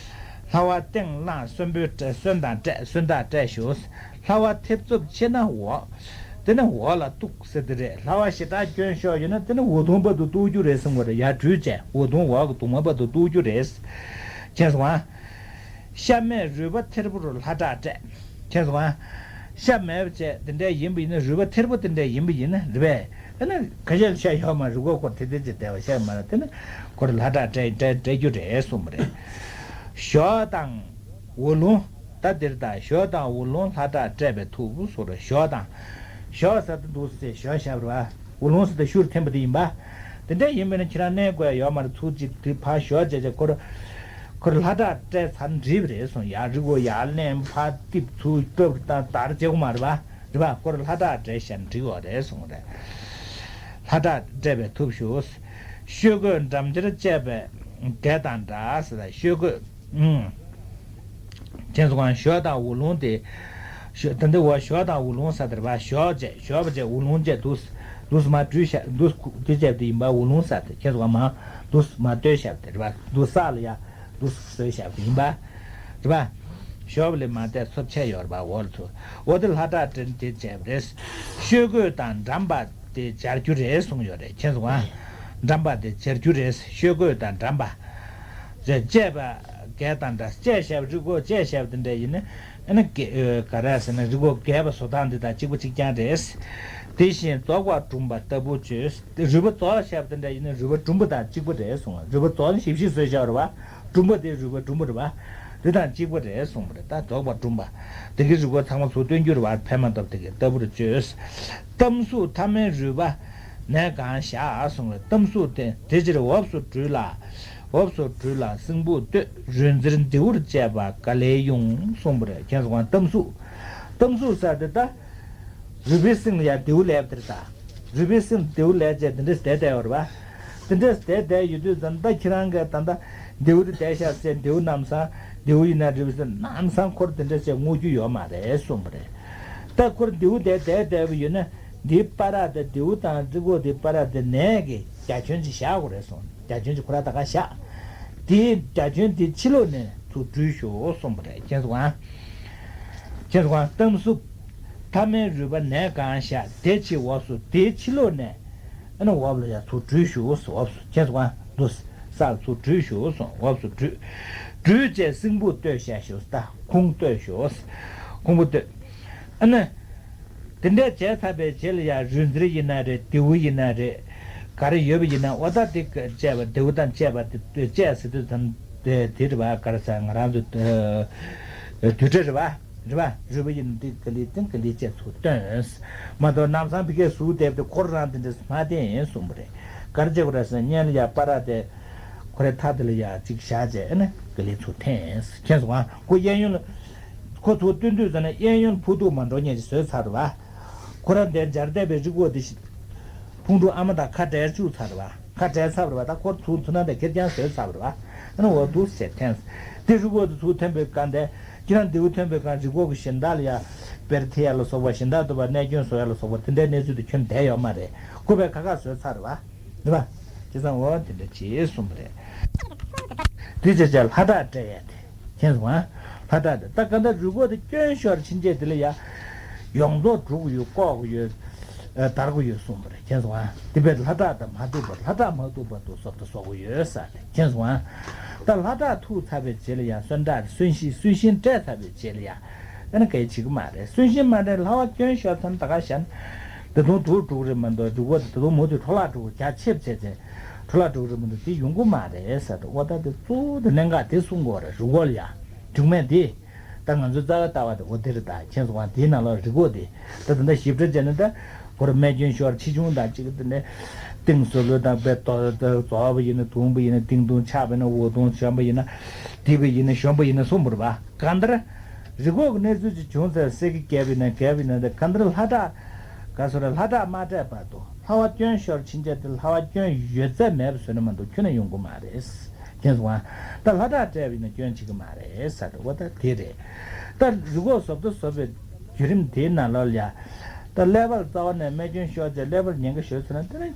ལྷ་བ་སྟེང་ལངས་སོན་པོའི་སོན་དང་བསྐྲད། སོན་དང་བསྐྲད་ཞུ། ལྷ་བ་ཐེབས་རྩུབ་ཆེ་ན་འོག་དེ་ནི་འོག་ལ་གཏུགས་ཟེར་དེ་རེད། ལྷ་བ་ཞེ་དྲག་སྐྱོན་ཤོར་ཡོད་ན་དེ་ནི་འོག་མདུང་བར་དུ་གཏུགས་རྒྱུ་རེད་གསུངས་པ་རེད། ཡར་བྲུས་བྱས་འོག་མདུང་འོག་གི་གདུང་མ་བར་དུ་གཏུགས་རྒྱུ་རེད། མཁྱེན་སོང་ང་། ཤ་མེད་རུས་པ་ཐེར་པོ་རུ་ལྷ་བྲག་བསྐྲད། མཁྱེན་སོང་ང་། ཤ་མེད་པ་བྱས་དེ་འདྲ་ཡིན་པ་ཡིན་ན། རུས་པ་ཐེར་པོ་དེ་འདྲ་ཡིན་པ་ཡིན་ན་རེད་པས། ཨ་ནི་ཁ་ཤས་ཤ་ཡོད་མ་རེད། ཁོ་ཁོ་དེ་དེ་ཅི་བསྡད་པ་ཤ་མ་རེད། དེ་ནི་ཁོ་རུ་ལྷ་བྲག་བསྐྲད་བསྐྲད་བསྐྲད་རྒྱུ་རེད་གསུངས་པ་རེད། ཞོ་དང་འོ་ལུང་། ད་འདིར་ད་ཞོ་དང་འོ་ལུང་ལྷ་བྲག་བསྐྲད་པས་ཐུབ་གསུངས་རེད། ཞོ་དང་། ཞོ་ཟེར་དུས་འདུག་ཟེར་ཞོ་བཞག་པ་རེད་པ། འོ་ལུང་ཟེར་དུས་ཤུར་འཐེན་པ་དེ་ཡིན་པ། དེ་འདྲ་ཡིན་པས་ན་ཁྱེད་རང་མནན་དགོས་ཡ་ཡོད་མ་རེད། ཚུར་ཅིག་དེ་ཕར་ཞོག་བྱས་བྱས་ཁོ་ར་ཁོ་ར་ལྷ་བྲག་བསྐྲད་ཚར་འགྲིག་པ་རེད་གསུངས། ཡར་རི་སྒོ་ཡར་ལེན། ཕར་རྡིབ། ཚུར་སྐྲོབ་དང་དར་བྱེད་དགོས་མ་རེད་པ། རེད་པ། ཁོ་ར་ལྷ་བྲག་བསྐྲད་བཞག་འགྲིག་པ་རེད་གསུངས་རེད། ལྷ་བྲག་བསྐྲད་པས་ཐུབ་ཞུ། ཤོག་གོས་འགྲམ་ཆར་བཅད་པའི་གད་དང་འདྲ་ཟེར་ལ། ཤོག་གོས། ཨུང་། མཁྱེན་སོང་ང་། ཞོ་དང་འོ་ལུང་དེ། ཞོ་ད་འདི་འོ་ཞོ་དང་འོ་ལུང་ཟེར་དེ་རེད་པ། ཞོ་བྱས་ཞོ་བྱས་འོ་ལུང་བྱས་འདུག་འདུག་མར་བྲུས་བཞག་འདུག་དེ་བྱས་དེ་ཡིན་པ། འོ་ལུང་ཟེར་དེ་མཁྱེན་སོང་ང་། མར་འདུག་མར་བཏོན་བཞག་དེ་རེད་པ། འདུག་ས་ལ་ཡ་འདུག་བཟོས་བཞག་དེ་ཡིན་པ། རེད་པ། ཞོ་ལས་མར་བལྟས་ཚབས་ཆེ་ཡོད་རེད་པ། འོ་ལ་ཚུར་འོ་དེ་ལྷ་བྲག་བསྐྲད་དེ་བྱས་པ་རེད། ཤོག་གོས་དང་འགྲམ་པ་དེ་སྦྱར་རྒྱུ་རེད་གསུངས་ཡོད་རེད། མཁྱེན་སོང་ང་། འགྲམ་པ་དེ་སྦྱར་རྒྱུ་རེད། ཤོག་གོས་དང་འགྲམ་པ། བཅད་པ་གད་དང་འདྲ། བཅད་བཞག་པ་རི་སྒོ་བཅད་བཞག་པ་དེ་འདྲ་ཡིན་ན། ཨ་ནི་ག་ག་རེ་ཟེར་ན་རི་སྒོ་གད་པ་བཟོ་སྟངས་འདི་དང་གཅིག་པ་གཅིག་རྐྱང་རེད། དེ་བཞིན་རྫོགས་པ་གྲུམ་པ་ལྟ་བུ་བྱོས། རུས་པ་རྫོགས་བཞག་པ་དེ་འདྲ་ཡིན་ན་རུས་པ་གྲུམ་པ་དང་གཅིག་པ་རེད་གསུངས། རུས་པ་རྫོགས་ན་ཞིབ་ཞིབ་བཟོས་བཞག་རེད་པ། གྲུམ་པ་དེ་རུས་པ་གྲུམ་པ་རེད་པ། དེ་དང་གཅིག་པ་རེད་གསུངས་པ་རེད། ད་རྫོགས་པ་གྲུམ་པ་དེ་གི་རི་སྒོ་ཚང་མ་ཚུར་སྟོན་རྒྱུ་རེད་པ། ཕན་མ་ཐོགས་དེ་གི་ལྟ་བུར་བྱོས། གཏམ་གཟུགས་ཐ་མའི་རུས་པ་ནས་གང་བཞག་གསུངས་པ་རེད། གཏམ་གཟུགས་དེ་དེ་ཕྱིར་འོབས་སུ་བྲུས་ལ། འོབས་སུ་བྲུས་ལ་སྲིན་བུ་སྟོད། རུས་འཛེར་མདེའུར་བཅད་པ་ག་ལེར་ཡོང་གསུངས་པ་རེད། མཁྱེན་སོང་ང་། གཏམ་གཟུགས། གཏམ་གཟུགས་ཟེར་དེ་ད། རུས་པའི་གསེང་ལ་ཡ་མདེའུ་ལེབ་དེར་ད། རུས་པའི་གསེང་མདེའུ་ལེབ་བྱས་དེ་འདྲས་བསྡད་བསྡད་ཡོད་རེད་པ། དེ་འདྲས་བསྡད་བསྡད་ཡོད་དུས་ཙམ་ད་ཁྱེད་རང་གིས་ད་ལྟ་མདེའུ་དེ་བསྡད་ཤག་ཟེར། མདེའུ་ལམ་སང་མདེའུ་ཡིན་ན་རུས་པའི་གསེང་ལམ་སང་ཁོར་དེ་འདྲས་བྱས་བརྔོ་རྒྱུ་ཡོད་མ་རེད་གསུངས་པ་རེད། ད་ཁོར་མདེའུ་དེ་བསྡད་བསྡད་པ་ཡོད་ན་འདིའི་བར་དེ་མདེའུ་དང་རི་སྒོ་དེའི་བར་དེ་ནས་ཀྱི་རྒྱ་ཁྱོན་ཅིག་བཞག་དགོས་རེད་གསུངས། རྒྱ་ཁྱོན་ཅིག་ཁོ་ར་ད་ག་བཞག་དེའི་རྒྱ་ཁྱོན་དེའི་ཕྱི་ལོགས་ནས་ཚུར་བྲུས་ཤོག་གསུངས་པ་རེད། མཁྱེན་སོང་ང་། མཁྱེན་སོང་ང་། གཏམ་གཟུགས། ཐ་མའི་རུས་པ་ནས་གང་བཞག་དེ་ཕྱིར་འོབས་སུ། དེའི་ཕྱི་ལོགས་ནས་ཨ་ནི་འོབས་ལ་ཡ་ཚུར་བྲུས་ཤོག་འོབས་སུ། མཁྱེན་སོང་ང་། འདུག་ས་ལ་ཚུར་བྲུས་ཤོག་གསུངས། འོབས་སུ་བྲུས། བྲུས་བྱས་སྲིན་བུ་སྟོད་བཞག་ཤོག་ད་ཁུང་སྟོད་ཤོག་ཁུང་བུ་སྟོད། ཨ་ནི། དེ་འདྲ་བྱས་ཚར་བའི་རྗེས་ལ་ཡང་རུས་འཛེར་ཡིན་ན་རེད། མདེའུ་ཡིན་ན་རེད། ག་རེ་ཡོད་པ་ཡིན་ན་འོ་ད་དེ་བཅད་པ། མདེའུ་དང་བཅད་པ་དེ་བཅད་ཟེར་དུས་ཙམ་དེ་དེ་རེད་པ། ག་རེ་ཟེར། ང་རང་ཚོ་དུས་དྲི་རེད་པ། རེད་པ། རུས་པ་ཡིན་ན་དེ་ག་ལེར་བཏོན། ག་ལེར་བཅད་ཚུར་བཏོན། མ་གཏོགས་ལམ་སང་ཕ་གིར་ཟུག་བསྡད་པ་དེ་ཁོ་རང་དེ་འདྲ་མ་བསྟན་གསུངས་པ་རེད། ག་རེ་བྱེད་དགོས་རེད་ཟེར་ན་སྔོན་ལ་ཡ་བར་དེ་ཁོ་རའི་མཐའ་དེ་ལ་ཡ་གཅིག་བཞག་བྱས་ཨ་ནི་ག་ལེར་ཚུར་འཐེན། མཁྱེན་སོང་ང་། ཁོ་གཡས་གཡོན་ལ། ཁོ་ཚུར་བཏོན་དུས་ཙམ་ན་གཡས་གཡོན་ཕུ་ཐུག་མ་འགྲོ་མཁན་ཞིག་བཟོས་ཚར་རེད་པ། ཁོ་རང་དེར་སྦྱར་བསྡད་པའི་རི་སྒོ་དེ་ཕུང་དཀྲུག་ཨ་མ་དང་ཁ་བྲལ་བཅུག་ཚར་རེད་པ། ཁ་བྲལ་ཚར་རེད་པ། ད་ཁོ་ཚུར་ཚུར་ན་དེ་ཁེར་རྐྱང་བཟོས་ཚར་རེད་པ། ཨ་ནི་འོ་འདུག་སེ་འཐེན། དེ་རི་སྒོ་དེ་ཚུར་འཐེན་པའི་སྒང་དེ་ཁྱེད་རང་མདེའུ་འཐེན་པའི་སྒང་རི་སྒོ་གི་གཞན་དག་ལ་ཡ་བེར་འཐེན་ཡ་ལ་སོགས་པ། གཞན་དག་ཏུ་བ་གནས་སྐྱོན་བཟོ་ཡ་ལ་སོགས་པ་དེ་འདྲའི་གནས་ཚུལ་དེ་ཁྱོན་བསྡད་ཡོད་མ་རེད། ཁོ་པས་ཁ་ཁ་བཟོས་ཚར་རེད་པ། རེད་པ། བྱས་ཙང་འོ་དེ་འདྲ་བྱེད་གསུངས་པ་རེད། དེ་བྱས་བྱས་ལྷ་བྲག་བསྐྲད་ཡས་དེ། མཁྱེན་སོང་ང་། ལྷ་བྲག་དེ་ད་ག་འདྲ་རི་སྒོ་དེ་སྐྱོན་ཤོར་ཕྱིན་ཆད་དེ་ལ་ཡ་ཡོངས་རྫོགས་འཁྲུག་གི་ཡོད། བཀོག་གི་ཡོད། ཨ་བརྡར་གི་ཡོད་གསུངས་པ་རེད། མཁྱེན་སོང་ང་། དེ་བས་ལྷ་བྲག་དང་མ་ཐུག་པར། ལྷ་བྲག་མ་ཐུག་པར་དུ་སོབ་དང་བཟོ་གི་ཡོད་ས་རེད། མཁྱེན་སོང་ང་། ད་ལྷ་བྲག་ཐུག་ཚར་བའི་རྗེས་ལ་ཡ་སོན་བྲག་སོན་ཤིང་སོན་ཤིང་བསྐྲད་ཚར་བའི་རྗེས་ལ་ཡ། ཨ་ནི་ག་ཡེ་བྱེད་ཀྱི་མ་རེད། སོན་ཤིང་མ་འདྲེན། ལྷ་བ་སྐྱོན་ཤོར་ཚར་ན་ད་ག་བཞག་ན། ད་དུང་དུག་འགྲོ་གི་རེད་མ་གཏོགས། རི་སྒོ་དེ་ད་དུང་མུ་མཐུད་འཕྲོ་བརླག་འགྲོ་གི། རྒྱ་ཆེ་བྱས་ཚེ་འཕྲོ་བརླག་འགྲོ་གི་རེད་མ་གཏོགས་དེ་ཡོང་གི་མ་རེད་ཟེར་དུས། འོ་ད་དེ་གཙོ་བོ་དེ་གནད་འགག་དེ་གསུང་དགོས་རེད། རི་སྒོ་ལ་ཡ་དྲུག་མེད་དེ། ད་ང་ཚོའི་རྩ་བའི་ལྟ་བ་དེ་འོ་དེ་རེད། ད་མཁྱེན་སོང་ང་། དེའི་ནང་ལོགས་རི་སྒོ་དེ་ད་ད་ལྟ་ཞིབ་ཕྲ་བྱས་ན་ད། ཁོར་རྨས་སྐྱོན་ཤོར་ཆེ་ཆུང་དང་གཅིག་དེ་ནས་གཏིང་ཟུར་ལོ་དང་པའི་རྡོ་རྡོ་རྫོགས་པ་ཡིན་ན་དུང་པ་ཡིན་ན་གཏིང་དུང་ཆགས་པ་ཡིན་ན་འོ་དུང་གཞོན་པ་ཡིན་ན་བདེ་པ་ཡིན་ན་གཞོན་པ་ཡིན་ན་གསུངས་པ་རེད་པ། གང་ལྟར་རི་འགོག་གི་གནས་ཚུལ་ཅིག་བྱུང་ཚེ་གསེར་གྱི་རྒྱལ་པོ་ཡིན་ན་རྒྱལ་པོ་ཡིན་ན་དེ་གང་ལྟར་ལྷ་བྲག་ག་སོ་ར་ལྷ་བྲག་མ་སྤྲད་བར་དུ་ལྷ་བ་སྐྱོན་ཤོར་ཕྱིན་ཆད་དེ་ལྷ་བ་སྐྱོན་ཡོད་ཚད་མེད་པ་བཟོས་ན་མ་གཏོགས་ཁྱོན་ནས་ཡོང་གི་མ་རེད། མཁྱེན་སོང་ཨ། ད་ལྷ་བྲག་སྤྲད་པ་ཡིན་ན་སྐྱོན་བྱེད་ཀྱི་མ་རེད་ཟེར་འོ་ད་དེ་རེད། ད་རི་འགོག་བཟོ་ལྟ་བཟོ་བའི་བརྒྱུད་རིམ་དེའི་ནང་ལོགས་ལ་ཡ། ད་ཀླད་པ་ལ་རྩ་བ་ནས་རྨས་སྐྱོན་ཤོར་རྗེས་ཀླད་པར་ཉེན་ཁ་ཤོར་ཚར་ན་དེ་ནི་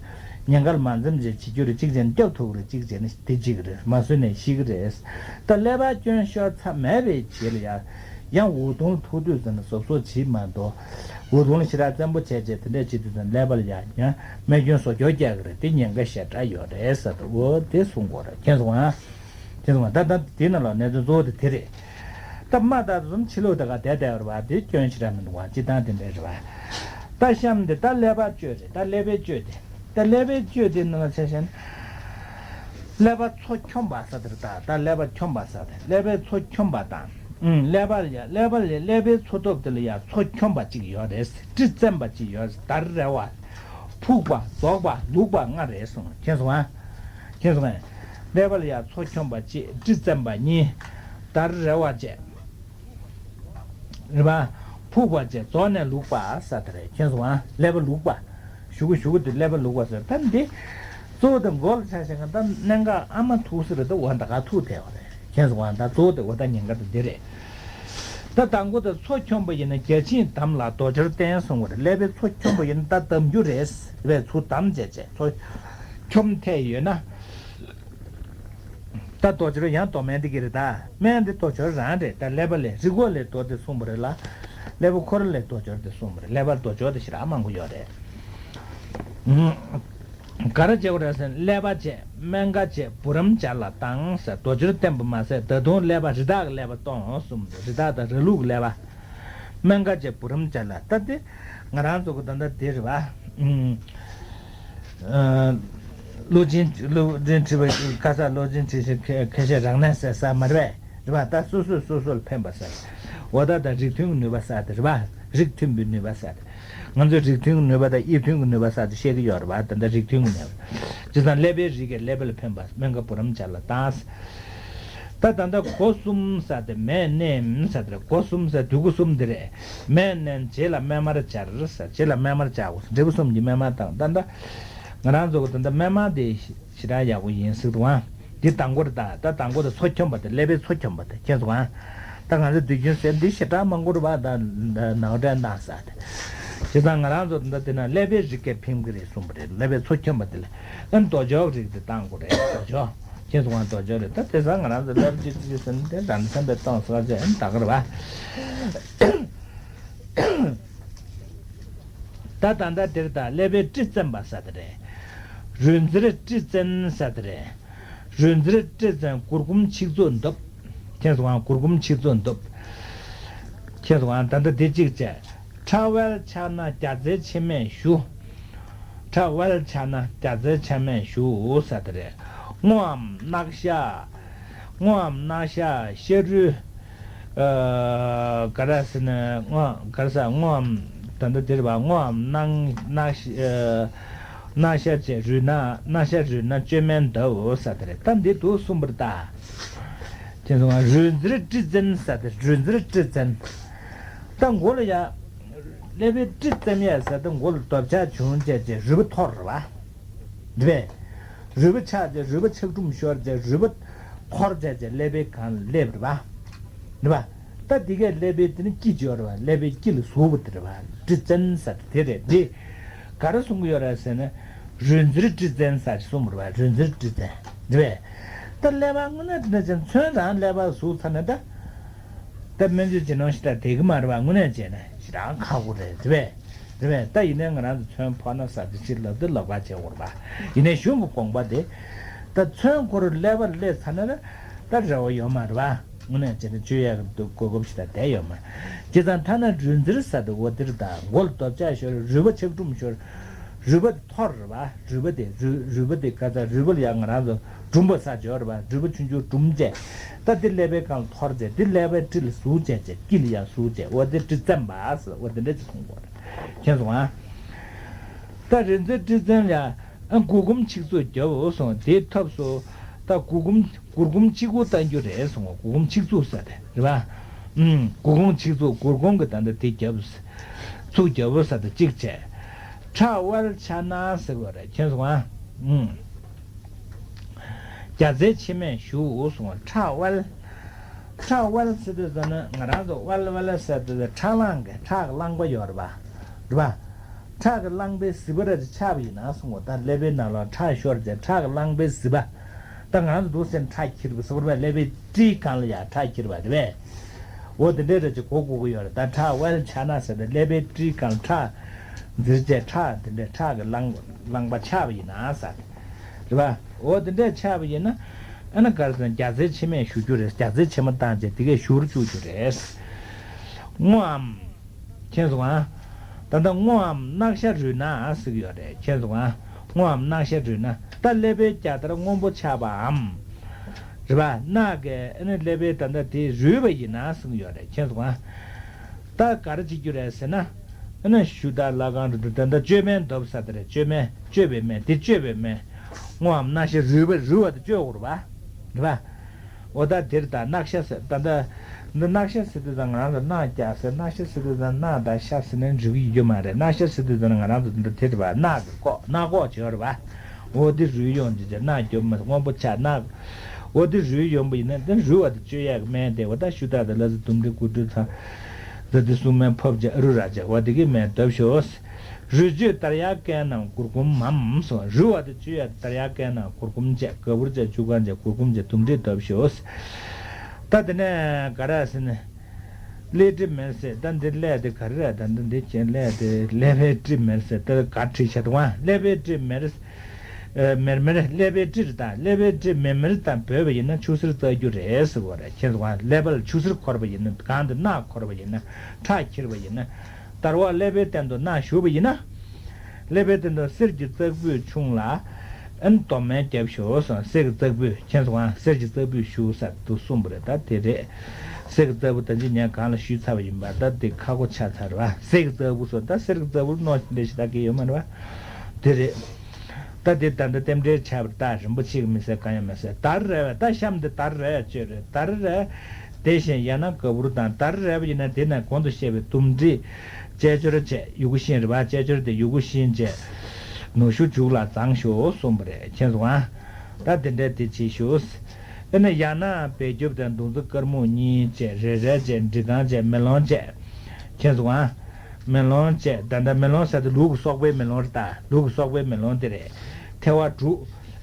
ཉེན་ཁ་ལ་མ་འཛེམ་བྱས་བྱེད་རྒྱུ་རེད། གཅིག་བྱས་ན་སྐྱོབ་ཐུབ་ཀྱི་རེད། གཅིག་བྱས་ན་དེ་གཅིག་རེད། མ་བཟོས་ནས་ཤི་གི་རེད། ད་ཀླད་པ་སྐྱོན་ཤོར་ཚར་མེད་པའི་རྗེས་ལ་ཡ། ཡང་འུ་དུང་ལ་ཐུག་དུས་ཙམ་ལ་གཟབ་གཟབ་བྱེད་མ་གཏོགས། འུ་དུང་ལ་ཞེ་དྲག་བཙན་པོ་བྱས་རྗེས་དེ་འདྲས་བྱེད་དུས་ཙམ་ཀླད་པ་ལ་ཡ་ཡང་རྨས་སྐྱོན་བཟོ་སྐྱོར་རྒྱག་གི་རེད། དེ་ཉེན་ཁ་ཞེ་དྲག་ཡོད་རེད་ཟེར་དུས་འོ་དེ་གསུང་དགོས་རེད། མཁྱེན་སོང་ཨ། དེ་ནང་ལ་གནད་དོན་གཙོ་བོ་དེ་དེ་རེད། ད་མ་ད་དུང་ཕྱི་ལོགས་དེ་ག་བསྡད་བསྡད་པ་རེད་པ། དེ་སྐྱོན་ཞེ་དྲག་མི་འདུག་པ། སྤྱིར་བཏང་དེ་འདྲ་རེད་པ། ད་གཤམ་དེ་ད་ཀླད་པ་བཅོས་རེད། ད་ཀླད་པའི་བཅོས་དེ། ད་ཀླད་པའི་བཅོས་དེ་ནང་ཆ་བཞག་ན། ཀླད་པ་མཚོ་འཁྱོམས་པ་ཟེར་དེ་རེད། ད་ད་ཀླད་པ་འཁྱོམས་པ་ཟེར་དེ་ཀླད་པའི་མཚོ་འཁྱོམས་པ་དང་། ཨུམ། ཀླད་པ་ལ་ཡ་ཀླད་པ་ལ་ཀླད་པའི་མཚོ་ཐོག་དེ་ལ་ཡ་མཚོ་འཁྱོམས་པ་གཅིག་ཡོད་རེད། དྲི་བཙན་པ་གཅིག་ཡོད་རེད། འདར་རེ་བ། ཕུག་པ་རྫོགས་པ་ལུག་པ་ལྔ་རེད་གསུངས། མཁྱེན་སོང་ཨ། མཁྱེན་སོང་ཨ། ཀླད་པ་ལ་ཡ་མཚོ་འཁྱོམས་པ་གཅིག་དྲི་བཙན་པ་གཉིས། འདར་རེ་བ་བཅས། རེད་པ། ཕུག་པ་བཅས་རྫོགས་ནས་ལུག་པ་ཟེར་དེ་རེད། མཁྱེན་སོང་ཨ། ཀླད་པ་ལུག་པ། གཞུག་གུ་གཞུག་གུ་དེ་ཀླད་པ་ལུག་པ་ཟེར། ད་འདི་གཙོ་བོ་དེ་མགོ་ལ་ཆ་བཞག་ན་ད་གནད་འགག་ཨ་མ་ཐུག་ས་རེད། ད་འོ་ད་ག་ཐུག་བསྡད་པ་རེད། མཁྱེན་སོང་ཨ། ད་གཙོ་བོ་དེ་འོ་ད་ཉེན་ཁ་དེ་འདི་རེད། ད་དང་པོ་དེ་མཚོ་འཁྱོམས་པ་ཡིན་ན་བརྒྱ་བྱིན་བསྡམས་ལ་རྡོ་སྦྱོར་བསྟན་གསུངས་པ་རེད། ཀླད་པའི་མཚོ་འཁྱོམས་པ་ཡིན་ན་ད་བསྡམ་རྒྱུ་རེད། བས་མཚོ་བསྡམས་བྱས་བྱས་མཚོ་འཁྱོམས་ཐལ་ཡོད་ན། ད་རྡོ་སྦྱོར་ཡང་རྡོ་སྨན་འདི་གི་རེད། ད་སྨན་འདི་རྡོ་སྦྱོར་རང་རེད། ད་ཀླད་པ་ལས་རི་མགོ་ལས་རྡོ་དེ་གསུངས་པ་རེད་ལ། ཀླད་པ་ཁོ་རང་ལས་རྡོ་སྦྱོར་དེ་གསུངས་པ་རེད། ཀླད་པ་རྡོ་སྦྱོར་དེ་ཞེ་དྲག་མང་པོ་ཡོད་རེད། ཨུམ། ག་རེ་བྱེད་དགོས་རེད་ཟེར་ན་ཀླད་པ་བཅས་སྨན་ཁ་བཅས་བུ་རམ་སྦྱར་ལ་བཏང་ཟེར། རྡོ་སྦྱོར་བསྟན་པ་མ་ཟད་ད་དུང་ཀླད་པ་རི་དྭགས་ཀྱི་ཀླད་པ་གཏོང་གསུངས་པ་རེད། རི་དྭགས་དང་ར་ལུག་ཀླད་པ། སྨན་ཁ་བཅས་བུ་རམ་སྦྱར་ལ། ད་དེ་ང་རང་ཚོ་གི་ད་ལྟ་དེ་རེད་པ། ཨུམ། ཨ། ཀླུ་ཆེན་ཀླུ་ཆེན་ཁྲི་པ་ཁ་ས་ཀླུ་ཆེན་ཁྲི་ཞིག་ཁ་ཤས་རང་གནས་ཟེར་ས་མ་རེད་པས། རེད་པ། ད་སོ་སོས་སོ་སོ་ལ་ཕན་པ་ཟེར། འོ་ད་ད་རིགས་མཐུན་གྱི་ནུས་པ་ཟེར་དེ་རེད་པ། རིགས་མཐུན་པའི་ནུས་པ་ཟེར་དེ། ང་ཚོས་རིགས་མཐུན་གྱི་ནུས་པ་དང་དབྱིབས་མཐུན་གྱི་ནུས་པ་ཟེར་དེ་བཤད་ཀྱི་ཡོད་རེད་པ། ད་ལྟ་རིགས་མཐུན་གྱི་ནུས་པ། བྱས་ཙང་ཀླད་པའི་རིགས་ཀྱི་ཀླད་པ་ལ་ཕན་པ་སྨན་ཁ་བུ་རམ་སྦྱར་ལ་བཏང་། ད་ད་ལྟ་སྒོ་གསུམ་ཟེར་དེ་མས་མནན་ཟེར་དེ་རེད། སྒོ་གསུམ་ཟེར་དུས་སྒོ་གསུམ་དེ་རེད། མས་མནན་རྗེས་ལ་སྨན་མར་སྦྱར་ཟེར། རྗེས་ལ་སྨན་མར་སྦྱར་དགོས། འབྲས་བུ་གསུམ་གྱི་སྨན་མར་བཏང་། ད་ལྟ་ང་རང་ཚོ་གི་ད་ལྟ་སྨན་མར་དེ་ཞེ་དྲག་ཡག་པོ་ཡིན་ཟེར་འདུག་ཨང་། འདི་དང་པོ་རེད། ད་ད་དང་པོ་དེ་མཚོ་འཁྱོམས་པ་དེ་ཀླད་པའི་མཚོ་འཁྱོམས་པ་དེ་མཁྱེན་སོང་ཨང་། ད་ང་ཚོ་དུས་རྒྱུན་ཟེར་འདི་ཞེ་དྲག་མང་པོ་རེད་པ། ད་ནའོ་ཏྲེ་ནང་ཟེར་དེ། བྱས་ཙང་ང་རང་ཚོ་ད་དེ་ན་ཀླད་པའི་རིགས་ཀྱི་ཕན་གྱི་རེད་གསུངས་པ་རེད། ཀླད་པའི་མཚོ་འཁྱོམས་པ་དེ་ལ་ཨ་ནི་རྡོ་སྦྱོར་རིགས་དེ་བཏང་དགོས་རེད། རྡོ་སྦྱོར། མཁྱེན་སོང་ང་རྡོ་སྦྱོར་རེད། ད་དེ་སང་ང་རང་ཚོ་ཀླད་པ་ཅི་ཅི་ཟེར་ན་དེ་རང་བསམ་པའི་གཏོང་ཟེར་བ་ཅན་ད་ག་རེད་པ། ད་ད་ལྟ་དེར་ད་ཀླད་པའི་དྲི་བཙན་པ་ཟེར་དེ་རེད། རུས་འཛེར་དྲི་བཙན་ཟེར་དེ་རེད། རུས་འཛེར་དྲི་བཙན་གུར་གུམ་ཆིག་རྩུབ་འདུབ། མཁྱེན་སོང་ང་གུར་གུམ་ཆིག་རྩུབ་འདུབ། མཁྱེན་སོང་ང་ད་ལྟ་དེ་གཅིག་བྱས། ཁྲག་དབལ་ཆགས་ན་རྒྱ་རྫས་ཕྱེ་མས་ཞུ། ཁྲག་དབལ་ཆགས་ན་རྒྱ་རྫས་ཕྱེ་མས་ཞུ་ཟེར་དེ་རེད། སྔོའམ་རྣག་ཤ། སྔོའམ་རྣག་ཤ་ཤ་རུས། ཨ། ག་རེ་ཟེར་ན་སྔོ་ག་རེ་ཟེར་སྔོའམ་ད་ལྟ་དེ་རེད་པ། སྔོའམ་རྣག་རྣག་ཤ་ཨ། རྣག་ཤ་བཅས་རུས་ནག་རྣག་ཤ་རུས་ནག་བཅོས་མས་འདུབ་ཟེར་དེ་རེད། ད་འདི་འདུག་གསུངས་པ་རེད་ད། དེ་སོང་ང་རུས་འཛེར་དྲི་བཙན་ཟེར་དེ་རུས་འཛེར་དྲི་བཙན། ད་མགོ་ལ་ཡ། ཀླད་པའི་དྲི་བཙན་ཡས་ཟེར་དེ་མགོ་ལ་འདོད་ཆགས་བྱུང་བྱས་བྱས་རུས་པ་འཐོར་རེད་པ། རེད་པས། རུས་པ་ཆག་བྱས་རུས་པ་ཆག་གྲུམ་ཤོར་བྱས་རུས་པ་འཐོར་བྱས་བྱས་ཀླད་པའི་སྒང་ལ་སླེབས་རེད་པ། རེད་པ། ད་འདི་གས་ཀླད་པའི་དེ་ནི་དཀྱིལ་ཅིག་ཡོད་རེད་པ། ཀླད་པའི་དཀྱིལ་ལ་ཟུག་པ་དེ་རེད་པ། དྲི་བཙན་ཟེར་དེ་རེད་དེ། ག་རེ་གསུང་གི་ཡོད་རེད་ཟེར་ན། རུས་འཛེར་དྲི་བཙན་ཟེར་གསུངས་པ་རེད་པ། རུས་འཛེར་དྲི་བཙན། རེད་པས། ད་ཀླད་པ་དངོས་གནས་དྲི་བཙན་ཚོན་རང་ཀླད་པ་ཟུག་ཚར་ན་ད། ད་སྨན་བཅོས་བྱེད་ནོ་ཞེ་དྲག་བསྡད་ཀྱི་མ་རེད་པ། དངོས་གནས་བྱས་ན་ཞེ་དྲག་ཁག་པོ་རེད། རེད་པས། རེད་པས། ད་ཡིན་ནའི་ང་རང་ཚོ་ཚོན་ཕོག་ན་ཟེར་དེ་ཅིག་ལབ་དུས་ལབ་ཁག་བྱེད་དགོས་རེད་པ། ཡིན་ནའི་གཞུང་གི་དགོངས་པ་དེ། ད་ཚོན་ཁོ་རང་ཀླད་པ་ལ་སླེབས་ཚར་ན་ད་ད་རེ་བ་ཡོད་མ་རེད་པ། དངོས་གནས་བྱས་ན་བཅོས་ཡག་གི་གོ་སྐབས་ཞིག་ད་བསྡད་ཡོད་མ་རེད། བྱས་ཙང་ཐ་ན་རུས་འཛེར་ཟེར་དེ་འོ་དེ་རེད། ད་མགོ་ལ་འདོད་ཆགས་ཤོར། རུས་པ་ཆག་གྲུམ་ཤོར། རུས་པ་འཐོར་རེད་པ། རུས་པ་དེ་རུས་རུས་པ་དེ་ག་ཚ་རུས་པ་ལ་ཡང་ང་རང་ཚོ་གྲུམ་པ་ཟ་ཅོག་རེད་པ། རུས་པ་ཆུང་ཆུང་གྲུམ་བྱས། ད་དེ་ཀླད་པའི་སྒང་ལ་འཐོར་བྱས་དེ་ཀླད་པའི་དྲི་ལ་ཟུག་བྱས་བྱས་དཀྱིལ་ལ་ཡང་ཟུག་བྱས་འོ་དེ་དྲི་བཙན་པ་ཟེར་འོ་དེ་འདྲ་ཅིག་གསུང་གི་ཡོད་རེད། མཁྱེན་སོང་ང་། ད་རི་འཛེག་ཊཱིཀ་ཙན་ལ་ཨ་མགུ་སྐོམ་ཆིག་ཚུགས་རྒྱབ་སོང་། དེའི་ཐབས་སུ་ད་མགུ་སྐོམ་མགུར་སྐོམ་གཅིག་པུ་བཏང་རྒྱུ་རེད་གསུངས། མགུ་སྐོམ་ཆིག་ཚུགས་ཟེར་དེ་རེད་པ། ཨུམ། མགུ་སྐོམ་ཆིག་ཚུགས། མགུར་སྐོམ་གྱི་ད་ལྟ་དེ་རྒྱབ། ཚུགས་རྒྱབ་ཟེར་དེ་གཅིག་བྱས། ཁྲག་དབལ་ཕྱག་ན་ཟེར་བ་རེད། མཁྱེན་སོང་ཨ། ཨུམ། རྒྱ་རྩེ་ཕྱེ་མས་ཞུ་གསུངས། ཁྲག་དབལ། ཁྲག་དབལ་ཟེར་དུས་ཙམ་ན་ང་རང་ཚོ་དབལ་དབལ་ཟེར་དུས་ཁྲག་རླངས་ཀྱི་ཁྲག་གི་རླངས་པ་ཡོད་རེད་པ། རེད་པ། ཁྲག་གི་རླངས་པའི་ཟིལ་པ་རེ་ཆགས་པ་ཡིན་ན་གསུངས། ད་ཀླད་པའི་ནང་ལ་ཁྲག་ཤོར་རྗེས་ཁྲག་གི་རླངས་པའི་ཟིལ་པ། ད་ང་རང་ཚོ་འདུག་སེ་ཁྲག་འཁྱིལ་བ་ཟེར་བ་རེད་པ། ཀླད་པའི་ཊཱིཀ་སྒང་ལ་ཡ་ཁྲག་འཁྱིལ་བ་རེད་པས། འོ་དེ་འདྲའི་རེ་ཅིག་གོ་དགོས་ཀྱི་ཡོད་རེད། ད་ཁྲག་དབལ་ཕྱག་ན་ཟེར་ཏེ་ཀླད་པའི་ཊཱིཀ་སྒང་ལ་ཁྲག་འཛིར་བྱས་ཁྲག་དེ་འདྲའི་ཁྲག་གི་རླངས་རླངས་པ་ཆགས་པ་ཡིན་ན་ཟེར། རེད་པ། འོ་དེ་འདྲ་ཆགས་པ་ཡིན་ན། ཨ་ནི་ག་རེ་ཟེར་ན་རྒྱ་རྩེ་ཕྱེ་མས་ཞུ་རྒྱུ་རེད། རྒྱ་རྩེ་ཕྱེ་མ་བཏང་བྱས་དེ་གས་ཞུར་བཅུག་རྒྱུ་རེད། སྔོའམ། མཁྱེན་སོང་ཨ། ད་ལྟ་སྔོའམ་རྣག་ཤ་རུལ་ན་ཟེར་གྱི་ཡོད་རེད། མཁྱེན་སོང་ཨ། སྔོའམ་རྣག་ཤ་རུལ་ན། ད་ཀླད་པའི་རྒྱ་དར་སྔོན་པོ་ཆགས་པའམ། རེད་པ། རྣག་གིས་ཨ་ནི་ཀླད་པའི་ད་ལྟ་དེ་རུལ་བ་ཡིན་ན་གསུངས་ཡོད་རེད། མཁྱེན་སོང་ཨ། ད་ག་རེ་བྱེད་རྒྱུ་རེད་ཟེར་ན། ཨ་ནི་ཞུ་དག་ལྷ་ཁང་རུ་ད་ལྟ་བཅོས་མའི་འདབ་ཟེར་དེ་རེད། བཅོས་མའི་བཅོས་པའི་སྨན་དེ་བཅོས་པའི་སྨན། སྔོའམ་རྣག་ཤ་རུལ་བ་རུལ་བ་དེ་བཅོས་དགོས་རེད་པ། རེད་པ། འོ་ད་དེར་ད་རྣག་ཤ་ཟེར་ད་ལྟ། འདི་རྣག་ཤ་ཟེར་དུས་ཙང་ང་རང་ཚོ་རྣག་རྒྱག་ཟེར། རྣག་ཤ་ཟེར་དུས་ཙང་རྣག་དང་ཤ་ཟེར་ནས་འབྲི་གི་ཡོད་མ་རེད། རྣག་ཤ་ཟེར་དུས་ཙང་ང་རང་ཚོ་འདི་དེ་རེད་པ། རྣག་གི་ལྐོག་རྣག་ལྐོག་བྱས་རེད་པ། འོ་འདི་རུལ་ཡོང་རྗེས་ཀྱི་རྣག་སྐྱོབ་མ་སྔོན་པོ་ཆགས་རྣག་འོ་འདི་རུལ་ཡོང་པ་ཡིན་ན་འདི་རུལ་བ་དེ་བཅོས་ཡག་གི་སྨན་དེ་འོ་ད་ཞུ་དག་དང་ལ་སི་དུམ་གྲི་དགུ་གྲི་ཚང་། ཟ་དེ་སྲུང་སྨན་ཕབ་བྱས་ཨ་རུ་ར་བྱས་འོ་དེ་གི་སྨན་བཏབ་ཤོག་རུལ་བཅོས་དར་ཡག་ཀན་ནང་གུར་གུམ་མམ་སོ། རུལ་བ་དེ་བཅོས་ཡག་དར་ཡག་ཀན་ནང་གུར་གུམ་བཅས་ག་བུར་བཅས་ཆུ་ཁང་བཅས་གུར་གུམ་བཅས་དུམ་གྲི་བཏབ་ཤོག་ད་དེ་ནས་ག་ར་ཟེར་ན། ཀླད་དྲི་མེར་སྲེག་ད་འདི་ཀླད་དེ་ག་རེ་རེད། ད་འདི་འདི་ཁྱེད་ཀླད་དེ་ཀླད་པའི་དྲི་མེར་སྲེག་ད་ག་བྲིས་བྱ་དུ་བ། ཀླད་པའི་དྲི་མེར་མེར་མེར་ཀླད་པའི་དྲིར་དང་ཀླད་པའི་དྲི་མེར་མེར་དང་བོས་པ་ཡིན་ན་ཆུ་སེར་བཙག་རྒྱུ་རེད་ཟེར་བ་རེད། ཁྱེད་ཚོ་ཀླད་པ་ལ་ཆུ་སེར་འཁོར་བ་ཡིན་ན་གང་དུ་རྣག་འཁོར་བ་ཡིན་ན་ཁྲག་འཁྱིལ་བ་ཡིན་ན་དར་བ་ཀླད་པའི་སྟེང་དུ་རྣག་ཞུགས་པ་ཡིན་ན། ཀླད་པའི་སྟེང་དུ་གསེར་གྱི་བཙག་ཕུད་ཆུང་ལ། ཨན་དོམ་མེ་རྒྱབ་ཤོག་གསེར་གྱི་བཙག་ཕུད་ཁྱེད་ཚོ་གང་གསེར་གྱི་བཙག་ཕུད་ཞུ་ས་དུ་གསུངས་པ་རེད། ད་དེ་རེད། གསེར་གྱི་བཙག་ཕུད་ད་ཅི་ཉན་གང་ལ་ཞུས་ཚར་བ་ཡིན་པ་ད་དེ་ཁ་སྒོ་ཆགས་ཚར་བ་གསེར་གྱི་བཙག་ཕུད་སོ་ད་གསེར་གྱི་བཙག་ཕུད་ནོ་འདྲ་ཞིག་ད་གི་ཡོད་མ་རེད་བ། དེ་རེད། ད་དེ་ད་ལྟ་རྟེན་འབྲེལ་ཆགས་པ་ད་རིན་པོ་ཆེ་གི་མི་ཟེར་གང་ཡང་མི་ཟེར་དར་རེད་བ། ད་གཤམ་དེ་དར་རེད་བཅོས་རེད་དར་རེད། དེ་བཞིན་ཡང་ན་ག་བུར་དང་དར་རེད་བ་ཡིན་ན་དེ་ནས་གོང་དུ་བཤད་པའི་དུམ་གྲི། ཅལ་ཅོར་བཅས་ཡུ་གུ་ཤིང་རེད་བ། ཅལ་ཅོར་དེ་ཡུ་གུ་ཤིང་བཅས། ནུ་ཞོ་བྱུག་ལ་བརྫངས་ཤོག་གསུངས་པ་རེད། མཁྱེན་སོང་ཨ། ད་དེ་འདྲ་དེ་བྱེད་ཤོག་ཨེ་ན་ཡང་ན་བེ་རྒྱུབ་དང་མདུང་རྩེ་དཀར་མོ་གཉིས་བཅས་རེ་རལ་བཅས་འབྲི་སྒང་བཅས་མེ་ལོང་བཅས། མཁྱེན་སོང་ཨ། མེ་ལོང་བཅས་ད་ལྟ་མེ་ལོང་ཟེར་དེ་ལུག་གི་སོག་པོའི་མེ་ལོང་རེད་ད། ལུག་གི་སོག་པོའི་མེ་ལོང་དེ་རེད། ཐལ་བ་དྲུག་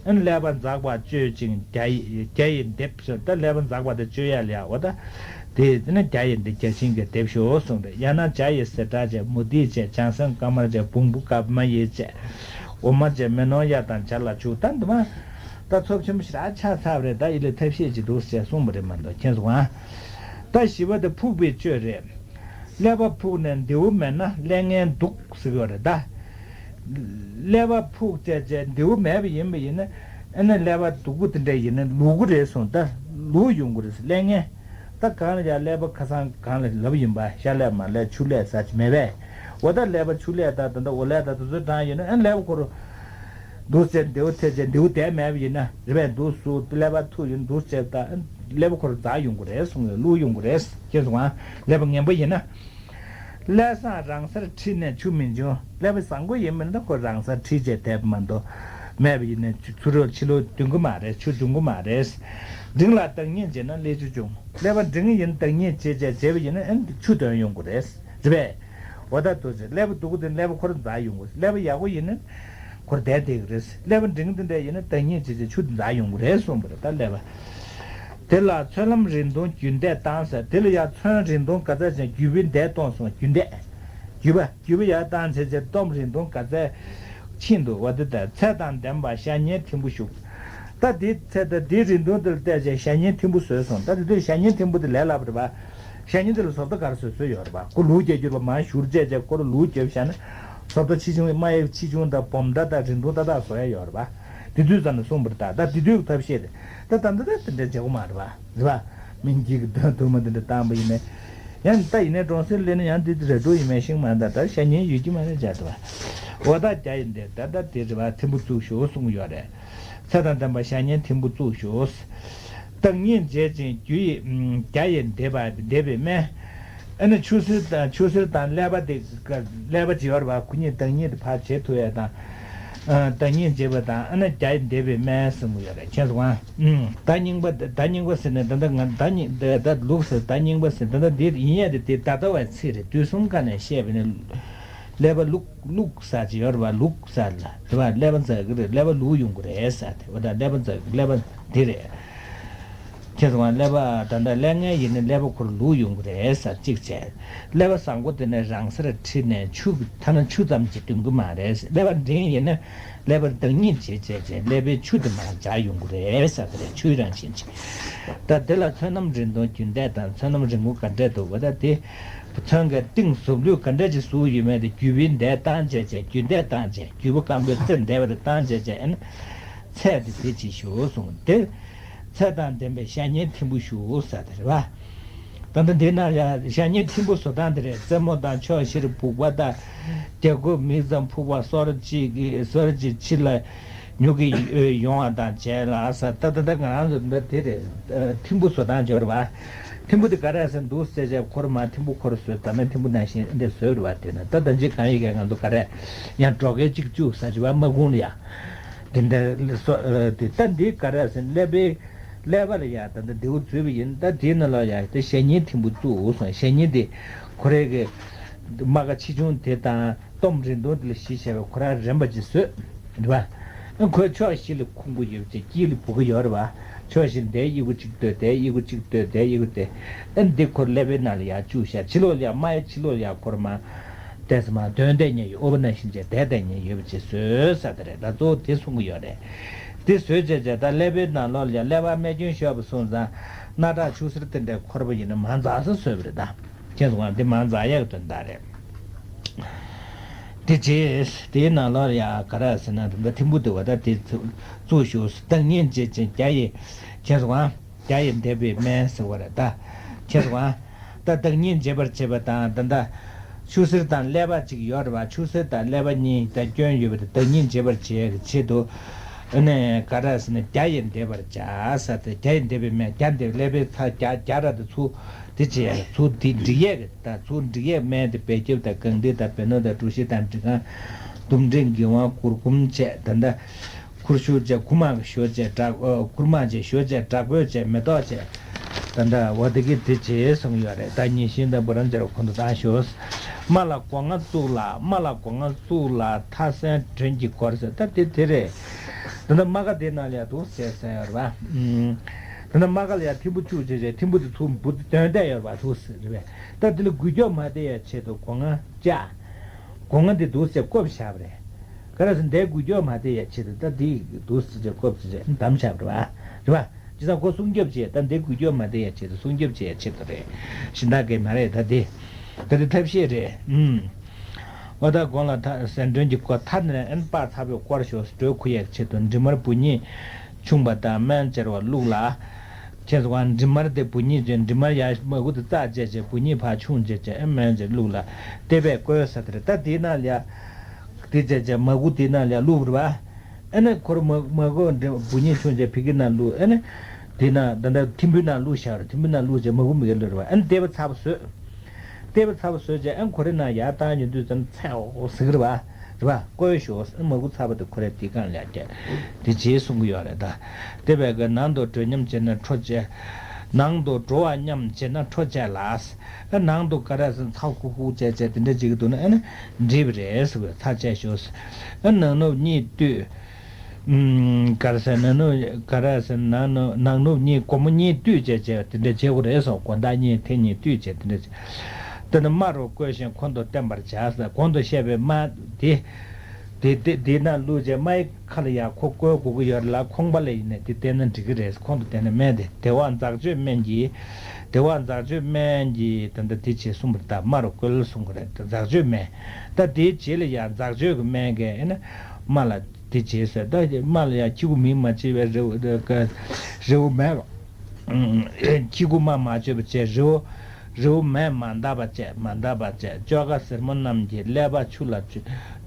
ཨ་ནི་ཀླད་པ་འཛག་པ་གཅོད་ཅིང་བརྒྱ་ཡི་བརྒྱ་ཡི་འདེབས་ཟེར་ད་ཀླད་པ་འཛག་པ་དེ་གཅོད་ཡ་ལ་ཡ་འོ་ད། དེ་ནི་བརྒྱ་ཡི་འདེབས་བརྒྱ་བྱིན་གྱིས་འདེབས་ཤོག་གསུངས་རེད། ཡང་ན་བྱ་ཡི་ཟེ་བྲག་བཅས་མུ་ཏིག་བཅས་བྱང་སེམས་དཀར་དམར་བཅས་བོང་བུ་དཀར་མ་ཡི་བཅས་འོ་མ་བཅས་མེ་ལོང་གཡའ་དང་བྱ་ལ་བྱུག་ད་འདི་མ། ད་ཚོབ་ཆེན་པོ་ཞེ་དྲག་ཆགས་ཚར་བ་རེད། ད་ཡི་ལས་ཐབས་ཤེས་ཅིག་འདུག་ཟེར་གསུངས་པ་རེད་མ་གཏོགས་མཁྱེན་སོང་ཨ། ད་བཞི་པ་དེ་ཕུག་པའི་གཅོད་རེད། ཀླད་པ་ཕུག་ནས་མདེའུ་མེད་ན་ཀླད་ངན་སྡུག་ཟེར་གྱི་ཡོད་རེད་ད། ཀླད་པ་ཕུག་བྱས་བྱས་མདེའུ་མེད་པ་ཡིན་པ་ཡིན་ན་ཨ་ནི་ཀླད་པ་སྡུག་པོ་དེ་འདྲ་ཡིན་ན་ལུ་གུ་རེད་གསུངས་ད་ལུ་ཡོང་གི་རེད་ཀླད་ངན། ད་གང་ལ་ཡ་ཀླད་པ་ཁ་སང་གང་ལ་ལབ་ཡིན་པ་ཤ་ཀླད་མར་ཀླད་ཆུ་ཀླད་ཟ་ཅི་མེད་པས། འོ་ད་ཀླད་པ་ཆུ་ཀླད་ད་ད་ད་འོ་ཀླད་ད་དུ་ཚོད་གྲང་ཡིན་ན་ཨ་ནི་ཀླད་པ་ཁོ་རུ། འདུག་ཟེར་མདེའུ་ཐེ་ཅེ་མདེའུ་དེ་མེད་པ་ཡིན་ན་རེ་བས་འདུག་སུ་ཀླད་པ་ཐུག་ཡིན་འདུག་ཟེར་ད་ཀླད་པ་ཁོ་རུ་འཛག་ཡོང་གི་རེད་གསུངས་ཡོད་ཀླུ་ཡོང་གི་རེད་ཁྱེད་སོང་ང་ཀླད་པ་ངན་པ་ཡིན་ན། ཀླད་བཟང་རང་སར་མཁྲིས་ནས་ཆུ་མི་འབྱུང་ཀླད་པ་བཟང་པོ་ཡིན་མིན་ད་ཁོ་རང་སར་མཁྲིས་བྱས་དེབ་མ་འདུག་མེད་པ་ཡིན་ན་ཚུ་རོལ་ཕྱི་ལོགས་འདུང་གི་མ་རེད་ཆུ་འབྱུང་གི་མ་རེད། འབྲིང་ལ་བདག་ཉིད་བྱས་ན་ཀླད་ཆུ་འབྱུང་ཀླད་པ་འབྲིང་ཡིན་བདག་ཉིད་བྱས་བྱས་བྱས་པ་ཡིན་ན་ཨ་ཆུ་འདོན་ཡོང་གི་རེད་རེད་པས། འོ་ད་དུ་ཀླད་པ་སྡུག་གི་དེ་ཀླད་པ་ཁོ་རུ་འཛག་ཡོང་གི་རེད་ཀླད་པ་ཡག་པོ་ཡིན་ན། ཁོར་བསྡད་བསྡད་ཀྱི་རེད། ཀླད་པ་འབྲིང་འདི་འདྲ་ཡིན་ན་བདག་ཉིད་བྱེད་ཚེ་ཆུ་འདི་འཛག་ཡོང་གི་རེད་གསུངས་པ་རེད་ད་ཀླད་པ། དེ་ལ་མཚོན་ལམ་རིང་ཐུང་རྒྱུན་འདེད་བཏང་ཟེར་དེ་ལ་ཡང་མཚོན་རིང་ཐུང་ག་ཚད་ཅན་རྒྱུད་པའི་འདེད་གཏོང་སོང་རྒྱུན་འདེད། རྒྱུད་པ་རྒྱུད་པ་ཡར་བཏང་བྱས་བྱས་སྟོབས་རིང་ཐུང་ག་ཚད་ཕྱིན་འདུག་བ་དེ་ལྟར་ཚད་དང་ལྡན་པ་ཞ་སྙེན་ཐིམ་བུ་བཞུགས། ད་དེའི་ཚད་ད་དེའི་རིང་ཐུང་དེ་ལ་བལྟས་བྱས་ཞ་སྙེན་ཐིམ་བུ་བཟོས་སོང་ད་དེ་དུས་ཞ་སྙེན་ཐིམ་བུ་དེ་ལས་སླ་པོ་རེད་པ། ཞ་སྙེན་དེ་ལ་བཟོ་ལྟ་ག་རེ་བཟོས་བཟོས་ཡོད་རེད་པ། ཁོ་ལུག་རྒྱག་རྒྱུར་པ་མར་བཞུར་བྱས་བྱས་ཁོ་ར་ལུག་རྒྱབ་བཞག་ན། བཟོ་ལྟ་ཆེ་ཆུང་རྨ་དབྱིབས་ཆེ་ཆུང་དང་སྦོམ་འདྲ་དང་རིང་ཐུང་ཏག་ཏག་བཟོ་ཡ་ཡོད་རེད་པ། དེ་དུས་ཙམ་ནས་གསུངས་པ་རེད་ད། ད་དེ་དུས་ཀྱི་ཐབས་ཤེས་རེད། ད་ད་ལྟ་དེ་འདྲ་བྱེད་དགོས་མ་རེད་པ། རེད་པ། སྨན་གྱི་གི་དོན་དུ་མ་དེ་འདྲ་བཏང་པ་ཡིན་ནའི། ཡང་ད་ཡིན་ནའི་གྲོང་གསེབ་སླེབས་ན་ཡང་དེ་དེ་རེ་འགྲོ་ཡིན་མེད་ཤིང་མ་ད་ད་ཞ་སྙེན་ཡོད་ཀྱི་མ་རེད་བྱ་ཐུབ་པ། འོ་ད་བརྒྱ་ཡི་འདེབས་ད་ལྟ་དེ་རེད་བ། ཐིམ་ཕུ་བཙུགས་ཤོག་གསུང་གི་ཡོད་རེད། ཚེ་དང་ལྡན་པ་བཤེས་གཉེན་ཐིམ་ཕུ་བཙུགས་ཤོག་བདག་ཉིད་བྱེད་ཅིང་རྒྱུ་ཡི་བརྒྱ་ཡི་འདེབས་པ་འདེབས་པའི་སྨན། ཨ་ནི་ཆུ་སེར་དང་ཆུ་སེར་དང་ཀླད་པ་དེ་ཀླད་པ་ཅིག་ཡོད་རེད་བ། ཁོ་གཉིས་བདག་ཉིད་དེ་ཕར་བྱེད་ཐུབ་ཡས་དང་། བདག་ཉིད་བྱེད་པ་དང་ཨ་ནི་བརྒྱ་ཡི་འདེབས་པའི་སྨན་གསུང་གི་ཡོད་རེད། མཁྱེན་སོང་ཨ། ད་རྙིང་པ་ད་རྙིང་པ་ཟེར་ནས་ད་ལྟ་ང་ད་རྙིང་ད་ད་ལུགས་ཟེར་ད་རྙིང་པ་ཟེར་ད་ལྟ་འདི་ཡིན་ཡས་དེ་དེ་ད་ལྟ་བའི་ཚིག་རེད། དུས་གསུམ་ཀ་ནས་བཤད་པའི་ནི་ཀླད་པ་ལུག་ལུག་ཟ་ཅིག་ཡོད་རེད་བ། ལུག་ཟ་ལ་དེ་བ་ཀླད་པ་འཛག་གི་རེད། ཀླད་པ་ལུག་ཡོང་གི་རེད་ཟ། དེ་བ་ད་ཀླད་པ་འཛག་གི་ཀླད་པ་འདི་རེད། ཁྱེད་ཚོ་ཀླད་པ་ད་ལྟ་ཀླད་ངན་ཡིན་ན་ཀླད་པ་ཁོར་ལུག་ཡོང་གི་རེད་ཟ། གཅིག་བྱས། ཀླད་པ་བཟང་པོ་དེ་ནས་རང་སར་ཁྲིད་ནས་ཆུ་ཐ་ན་ཆུ་ཙམ་གྱིས་འདོན་གི་མ་རེད། ཀླད་པ་འབྲིང་ཡིན་ན་ཀླད་པར་བདག་ཉིད་བྱེད་བྱས་བྱས་ཀླད་པའི་ཆུ་དེ་མར་འཇགས་ཡོང་གི་རེད་ཟ། དེ་རེད། ཆུའི་རང་བཞིན་གྱིས། ད་དེ་ལ་བསོད་ནམས་རིམ་གྲོ་རྒྱུན་ལྡན་དང་བསོད་ནམས་རིམ་གོང་ག་འདྲས་འདུག་བ། ད་དེ་མཚོན་གྱི་གཏིང་ཟབ་ལུས་ག་འདྲས་ཅིག་བཟོ་ཡོད་མེད་དེ་རྒྱུད་པའི་འདས་བཏང་བྱས་བྱས་རྒྱུད་འདས་བཏང་བྱས་རྒྱུད་པ་སྐམ་པོའི་རྩེར་འདས་པ་དེ་བཏང་བྱས་བྱས་ཨ་ནི་ཚད་དེ་དེ་ཅིག་ཞུ་གསུངས། དེ་ཚད་དང་ལྡན་པའི་བཤེས་གཉེན་ཐིམ་ཕུ་ཞུ་ཟེར་དེ་རེད་བ། ད་ལྟ་འདི་ན་ཡང་བཤེས་གཉེན་ཐིམ་ཕུ་བཟོ་སྟངས་དེ་རེད། རྩེ་མོ་དང་ཕྱོགས་བཞིར་བུག་པ་དང་རྒྱབ་ཁུག་མིག་ཙམ་ཕུག་པ་སོར་གཅིག་གི་སོར་གཅིག་ཕྱི་ལ་མྱུ་གུ་ཡོང་བ་དང་བྱས་ལ་ཟེར། ད་ད་ད་ང་རང་ཚོ་འདི་དེ་རེད། ཐིམ་ཕུ་བཟོ་སྟངས་བྱོས་རེད་བ། ཐིམ་ཕུ་དེ་ག་རེ་ཟེར་འདུག་ཟེར་བྱས་ཁོར་མ་ཐིམ་ཕུ་ཁོར་བཟོས་ད་ནི་ཐིམ་ཕུ་ནང་བཞིན་འདི་བཟོས་རེད་བ། དེ་ན་ད་ད་ཅི་གང་ཡིན་ག་ང་ཚོ་ག་རེ་ཡང་འགྲོ་མཁན་གཅིག་བཅུག་ཟེར་བྱས་བ་མ་ཁུངས་ལ་ཡ། དེ་འདྲ་སོ་དེ་ད་འདི་ག་རེ་ཟེར་ཀླད་པའི་ཀླད་པ་ལ་ཡ་ད་ལྟ་མདེའུ་འཛུལ་བ་ཡིན། ད་དེའི་ནང་ལ་ཡ་དེ་བཤེས་གཉེན་ཐིམ་ཕུ་བཙུགས་སོང་། བཤེས་གཉེན་དེ་ཁོ་རའི་གི་རྨ་ཁ་ཆེ་ཆུང་དེ་དང་སྟོབས་རིམ་སྟོང་དེ་ལ་གཞི་བྱས་པའི་ཁོ་རང་རིམ་པ་ཅིག་བཟོས་རེད་པ། ཁོའི་ཕྱོགས་བཞི་ལ་ཁུང་བུ་ཡོད་པ་ཅིག་དཀྱིལ་ལ་བུ་ག་ཡོད་རེད་པ། ཕྱོགས་བཞི་ལ་དེའི་དབྱུ་གུ་གཅིག་ལྟོས། དེའི་དབྱུ་གུ་གཅིག་ལྟོས། དེའི་དབྱུ་གུ་དེ་ཨ་འདི་ཁོར་ཀླད་པའི་ནང་ལ་ཡར་བཅུག་བཞག་ཕྱི་ལོགས་ལ་ཡར་རྨ་ཡི་ཕྱི་ལོགས་ལ་ཡར་ཁོར་མ། དེ་ཚོ་མར་དོན་བསྡད་མཁན་ཡོད། ཨོ་བ་ན་བཞིན་བྱས་བསྡད་བསྡད་མཁན་ཡོད་པ་ཅིག་བཟོས་ས་དེ་རེད། ད་གཙོ་བོ་དེ་གསུང་གི་ཡོད་རེད། དེ་བཟོས་བྱས་བྱས་ད་ཀླད་པའི་ནང་ལོགས་ལ་ཀླད་པ་རྨས་སྐྱོན་ཤོར་བ་སོང་ཙང་སྣ་ཁྲག་ཆུ་སེར་དེ་འདྲའི་འཁོར་བ་ཡིན་ན་མ་འཛག་ས་བཟོས་པ་རེད་ད། ཁྱེད་ཚོ་གང་འདི་མ་འཛག་ཡག་དོན་དག་རེད། དེ་རྗེས་དེའི་ནང་ལོགས་ལ་ཡ་ག་རེ་ཟེར་ན་ད་ཐིམ་ཕུ་དེ་བ་ད་དེ་བཙུགས་ཞུ། བདག་ཉིད་བྱེད་ཅིང་བརྒྱ་ཡི་ཁྱེད་ཚོ་གང་། བརྒྱ་ཡི་འདེབས་པའི་སྨན་ཟེར་བ་རེད་ད། ཁྱེད་ཚོ་གང་། ད་བདག་ཉིད་བྱེད་པར་བྱེད་པ་དང་ད་ལྟ་ཆུ་སེར་དང་ཀླད་པ་གཅིག་ཡོད་རེད་བ། ཆུ་སེར་དང་ཀླད་པ་གཉིས་ད་སྐྱོན་ཡོད་པ་དེ་བདག་ཉིད་བྱེད་པར་བྱེད་ཀྱི་ཆེད་དུ། ཨ་ནི་ག་རེ་ཟེར་ན་བརྒྱ་ཡི་འདེབས་པར་བྱ་ཟེར་ཏེ་བརྒྱ་ཡི་འདེབས་པའི་སྨན་བརྒྱ་འདེབས། ཀླད་པའི་ཚ་བརྒྱ་བརྒྱ་ར་དེ་ཚུར་དེ་བྱེད་ཚུར་དེ་འགྲིག་ཡས་ཀྱི་ད་ཚུར་འགྲིག་ཡས་སྨན་དེ་བེ་ཁྱབ་དང་གངས་ཏི་དང་བེ་སྣོད་དང་གྲུ་བཞི་དང་དྲི་གང་ལྡུམ་འགྲིག་གི་ཝང་གུར་གུམ་བྱས་ད་ལྟ། ཁུར་ཞོ་བྱས་ཁུར་མ་གི་ཞོ་བྱས་བྲག་ཨོ་ཁུར་མ་བྱས་ཞོ་བྱས་བྲག་བོད་བྱས་མེ་ཏོག་བྱས། ད་ལྟ་འོ་དེ་གི་དེ་བྱས་གསུངས་ཡོད་རེད། ད་ཉིན་ཤིང་དང་བུ་རམ་བྱས་ར་ཁོང་དུ་བཏང་ཞོ། རྨ་ལ་སྒོ་ང་བཙུགས་ལ་རྨ་ལ་སྒོ་ང་བཙུགས་ལ་མཐའ་སྲན་མགྲོན་གྱིས་བསྐོར་ཟེར། ད་དེ་དེ་རེད། ད་ལྟ་རྨ་ཁ་དེ་ནང་ལ་ཡ་འདུག་ཟེར་ཟེར་ཡོད་རེད་པ། ད་ལྟ་རྨ་ཁ་ལ་ཡ་ཐིམ་ཕུ་བཅུག་བྱས་བྱས་ཐིམ་ཕུ་དེ་ཚུར་འབུ་དོན་བསྡད་ཡོད་རེད་པ། འདུག་ཟེར་རེད་པས། ད་དེ་ལ་འགུལ་སྐྱོད་མ་བསྡད་ཡ་ཆེད་དུ་སྒོ་ང་བཅག་སྒོ་ང་འདི་འདུག་ཟེར་བཀོབ་བཞག་པ་རེད། ག་རེ་ཟེར་འདའི་འགུལ་སྐྱོད་མ་བསྡད་ཡ་ཆེད་དུ་ད་འདི་འདུག་ཟེར་བཀོབ་ཟེར་བྱས་བསྡམས་བཞག་པ་རེད་པ། རེད་པ། བྱས་ཙང་ཁོ་སྲུང་སྐྱོབ་བྱེད། ད་འདའི་འགུལ་སྐྱོད་མ་བསྡད་ཡ་ཆེད་དུ་སྲུང་སྐྱོབ་བྱེད་ཡ་ཆེད་དུ་རེད། གཞན་དག་གི་མ་རེད། ད་འདི་ད་འདི་ཐབས་ཤེས་རེད། ཨུམ། འོ་ད་དགོང་ལ་ཐ་སེ་མགྲོན་གྱི་སྒོ་མཐའ་ནས་ཨན་པ་ཚ་བོས་བསྐོར་ཞོག་སྒྲོལ་ཁུ་ཡའི་ཆེད་དུ་འབྲི་མར་བུ་གཉིས་ཆུང་བ་དང་སྨན་སྦྱར་བ་བླུགས་ལ། ཁྱེད་ཚོ་གང་འབྲི་མར་དེ་བུ་གཉིས་ཅན་འབྲི་མར་ཡ་མ་གུ་དེ་བཙག་བྱས་བྱས་བུ་གཉིས་ཕར་ཆུང་བྱས་བྱས་ཨེ་སྨན་ཅིག་བླུགས་ལ་ལྟེ་བས་བསྐོལ་ས་དེར་ད་དེའི་ནང་ལ་ཡ། དེ་བྱས་བྱས་མ་གུ་དེའི་ནང་ལ་ཡ་བླུགས་རེད་བ། ཨ་ནི་ཁོར་མ་མ་གུ་འབྲི་བུ་གཉིས་ཆུང་བྱས་ཕི་གི་ནང་བླུགས་ཨ་ནི། དེ་ན་ད་ལྟ་ཐིམ་ཕུའི་ནང་བླུགས་བཞག་རེད། ཐིམ་ཕུའི་ནང་བླུགས་བྱས་མ་གུ་མི་ག་བླུགས་རེད་བ། ཨ་ནི་ལྟེ་བ་ཚ་པོ་བཟོས། ལྟེ་བ་ཚ་པོ་བཟོས་བྱས་ཨ་ནི་ཁོ་རེ་ནང་ཡར་བཏང་ཡོང་དུས་ཙམ་ཚད་འོ་ཟིག་རེད་བ། རེད་བ། བསྐོལ་ཞོག་ཨ་ནི་མ་གུ་ཚ་པོ་དེ་ཁོ་རེ་དེའི་སྒང་ལ་ཡ་བསྐྱལ། དེ་རྗེས་གསུང་གི་ཡོད་རེད་ད། དེ་བས་ཀྱི་ནང་དུ་འགྲོ་སྙམ་བྱེད་ན་འཕྲོ་བཅད། ནང་དུ་འགྲོ་བ་སྙམ་བྱེད་ན་འཕྲོ་བཅད་ལ། ཨ་ནང་དུ་ག་རེ་ཟེར་ཚ་ཧུ་ཧུ་བྱས་བྱས་དེ་འདྲ་བྱེད་ཀྱི་འདུག་ན་ཨ་ནི་འགྲིག་པ་རེད་ཟེར་བས་ཚ་བཅད་ཞོག་ཨ་ནང་ནུབ་གཉིས་བཏུད། ཨུམ། ག་རེ་ཟེར་ནང་ནུབ་ག་རེ་ཟེར་ནང་ནུབ་ནང་ནུབ་གཉིས་སྒོར་མོ་གཉིས་བཏུད་བྱས་བྱས་དེ་འདྲ་བྱེད་དགོས་རེད་ཟེར། སྒོ་ཟླ་གཉིས་ཐེངས་གཉིས་བཏུད་བྱས་དེ་འདྲ་བྱས། དེ་ནི་རྨ་རུ་བསྐོལ་ཞིང་ཁོང་དུ་བསྟན་པར་བྱ་ཟེར། གོང་དུ་བཤད་པའི་རྨ་དེ། དེ་དེ་དེ་ན་བླུགས་རྗེས་རྨ་ཡི་ཁ་ལ་ཡ་ཁོ་བསྐོལ་དགོས་ཀྱི་ཡོད་རེད་ལ། ཁོང་པ་ལ་ཡིན་ནས་དེ་བསྟན་ན་འགྲིག་གི་རེད། ཁོང་དུ་བསྟན་ན་སྨན་དེ་དེ་བ་འཛག་བཅོས་སྨན་གྱིས། དེ་བ་འཛག་བཅོས་སྨན་གྱིས་ད་ལྟ་དེ་བྱས་གསུངས་པ་རེད། ད་རྨ་རུ་བསྐོལ་གསུང་གི་རེད། འཛག་བཅོས་སྨན། ད་དེའི་རྗེས་ལ་ཡ་འཛག་བཅོས་ཀྱི་སྨན་གྱིས་ཨེ་ན་རྨ་ལ་དེ་བྱས་ཟེར། ད་རྨ་ལ་ཡ་ཁྱི་གུ་མིག་མ་བྱེད་པའི་རི་བོ་རི་བོ་མེད་པ། ཁྱི་གུ་རྨ་མ་བྱེད་པ་བྱས་རི་བོ། རེའུ་མིག་མ་འདག་པ་བཅད། མ་འདག་པ་བཅད། བཅོ་ཁ་སེར་མོ་རྣམས་ཀྱིས་ཀླད་པ་ཆུ་ལ་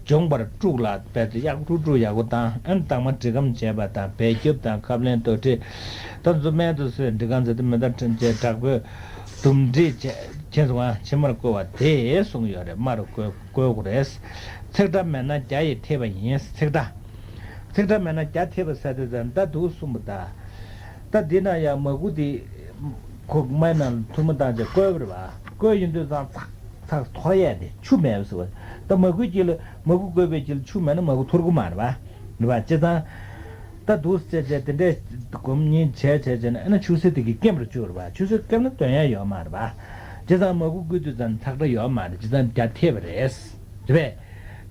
སྦྱོངས་པར་དཀྲུགས་ལ། བལ་ཏེ་གཡག་དཀྲུག་དཀྲུག་ཡག་པོ་བཏང་། ཨན་དྭངས་མ་གྲི་གམ་བྱས་པ་དང་བལ་སྐྱབས་དང་ཁབ་ལེན་དོ་ཁྲིད། ད་ཚོ་སྨན་དུ་སོས་འབྲི་གང་ཟེར་དུ་མེ་ད་ཁྲིམས་བཅས་དྲག་པོས་འདུམ་འགྲིག་བྱས། ཁྱེད་ཚོ་ཕྱི་མར་བསྐོལ་བ་དེ་གསུངས་ཡོད་རེད། མར་བསྐོལ་བསྐོལ་དགོས་རེད། ཚེག་དྲ་མེད་ན་རྒྱ་ཡིས་ཐེབས་པ་ཡིན། ཚེག་དྲ། ཚེག་དྲ་མེད་ན་རྒྱ་ཐེབས་པ་ཟེར་དུས་ཙམ་ད་དུ་གསུངས་པ་ད། ད་འདི་ན་ཡང་མ་གུ་དེ། ཁོ་མའི་ནང་ཐུར་མ་བཏང་བྱས་བསྐོལ་བ་རེད་པ། བསྐོལ་ཡོང་དུས་ཙང་ཚག་ཚག་འཐོར་ཡས་དེ་ཆུ་མེད་པ་ཟེར་བ། ད་མ་གུའི་དཀྱིལ་ལ་མ་གུ་བསྐོལ་བའི་དཀྱིལ་ལ་ཆུ་མེད་ན་མ་གུ་འཐོར་གི་མ་རེད་པ། རེད་པ། བྱས་ཙང་། ད་དུ་ཟེར་བྱས་དེ་འདྲས་སྒོམ་གཉིས་བྱས་བྱས་བྱས་ན་ཨ་ན་ཆུ་སེར་དེ་གི་སྐེམ་རུ་བཅུག་རེད་པ། ཆུ་སེར་སྐེམ་ན་དོན་ཡ་ཡོད་མ་རེད་པ། བྱས་ཙང་མ་གུ་བསྐོལ་དུས་ཙང་ཚག་སྒྲ་ཡོད་མ་རེད། བྱས་ཙང་རྒྱ་ཐེབས་པ་རེད། རེད་པས།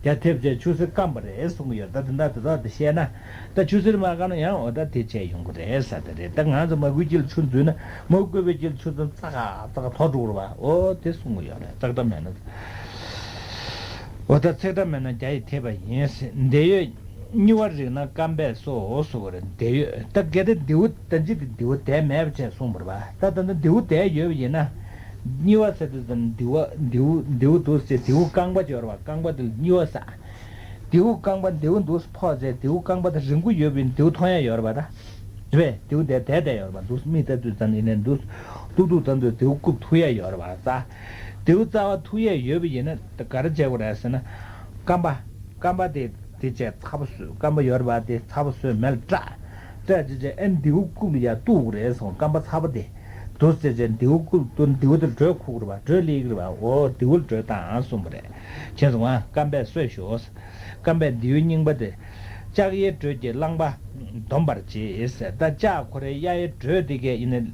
རྒྱ་ཐེབས་བྱས་ཆུ་སེར་སྐམ་པ་རེད་གསུང་གི་ཡོད། ད་དེ་འདྲ་དེ་དག་དེ་བཤད་ན། ད་ཆུ་སེར་མ་སྐམ་ན་ཡང་འོ་ད་དེ་བྱས་ཡོང་གི་རེད་ཟེར་དེ་རེད། ད་ང་ཚོ་མ་གུའི་དཀྱིལ་ཆུ་འཛུལ་ན་མ་གུ་བསྐོལ་བའི་དཀྱིལ་ཆུ་ཚང་ཙག་ཙག་འཐོར་འགྲོ་གི་རེད་པ། འོ་དེ་གསུང་གི་ཡོད་རེད། ཚག་སྒྲ་མེད་ན། འོ་ད་ཚེག་སྒྲ་མེད་ན་རྒྱ་ཡིས་ཐེབས་པ་ཡིན། འདོད་ཡོན་གཉིས་པ་རིག་ན་སྐམ་པས་གསོ་གསུང་གི་རེད། འདོད་ཡོན་ད་གལ་ཏེ་རྡེའུ་ད་ཅི་དེ་རྡེའུ་དལ་མེད་པ་བྱས་གསུངས་པ་རེད་པ། ད་ད་ལྟ་རྡེའུ་དལ་ཡོད་པ་ཡིན་ན། གཉིས་པ་ཟེར་དུས་ཙམ་རྡེའུ་རྡེའུ་རྡེའུ་འདུག་ཟེར། རྡེའུ་རྐང་པ་ཅིག་ཡོད་རེད་པ། རྐང་པ་དེ་ལ་གཉིས་པ་ཟེར། རྡེའུ་རྐང་པ་རྡེའུ་འདུག་ཕོག་ཟེར། རྡེའུ་རྐང་པ་དེ་རིང་པོ་ཡོད་པ་ཡིན་རྡེའུ་མཐོང་ཡ་ཡོད་རེད་པ་ད། རེད་པས། རྡེའུ་དེ་དལ་དལ་ཡོད་རེད་པ། འདུག་མིག་ལྟ་དུས་ཙམ་ཡིན་ནའི་འདུག་ཏུག་ཏུག་ཙམ་དུ་རྡེའུ་རྐུབ་ཐུག་ཡ་ཡོད་རེད་པ། རྩ་རྡེའུ་རྩ་བ་ཐུག་ཡ་ཡོད་པ་ཡིན་ན་ད་ག་རེ་བྱེད་དགོས་རེད་ཟེར་ན། རྐང་པ་རྐང་པ་དེ་དེ་བྱས་ཚ་པོ་བཟོས། རྐང་པ་ཡོད་རེད་པ། དེ་ཚ་པོ་བཟོས་མེ་ལ་སྲེག་སྲེག་བྱས་བྱས་ཨེ་རྡེའུ་རྐུབ་ལ་ཡ་གཏུག་དགོས་རེད་གསུངས། རྐང་པ་ཚ་པོ་དེ། འདུག་ཟེར་བྱས་རྡེའུ་རྐུབ་ཏུ་རྡེའུ་དེ་དྲོད་ཁུག་རེད་པ། དྲོད་སླེབས་ཀྱི་རེད་པ། འོ་རྡེའུ་ལ་དྲོད་བཏང་གསུངས་པ་རེད། ཁྱེད་ཚོ་ང་རྐང་པས་གསོས་ཤོག་རྐང་པས་རྡེའུའི་རྙིང་པ་དེ། ལྕགས་གཡའི་དྲོད་ཀྱིས་རླངས་པ་འདོམས་པར་བྱེད་ཟེར། ད་ལྕགས་ཁོ་རའི་གཡའ་ཡི་དྲོད་དེ་གས་ཡིན་ན།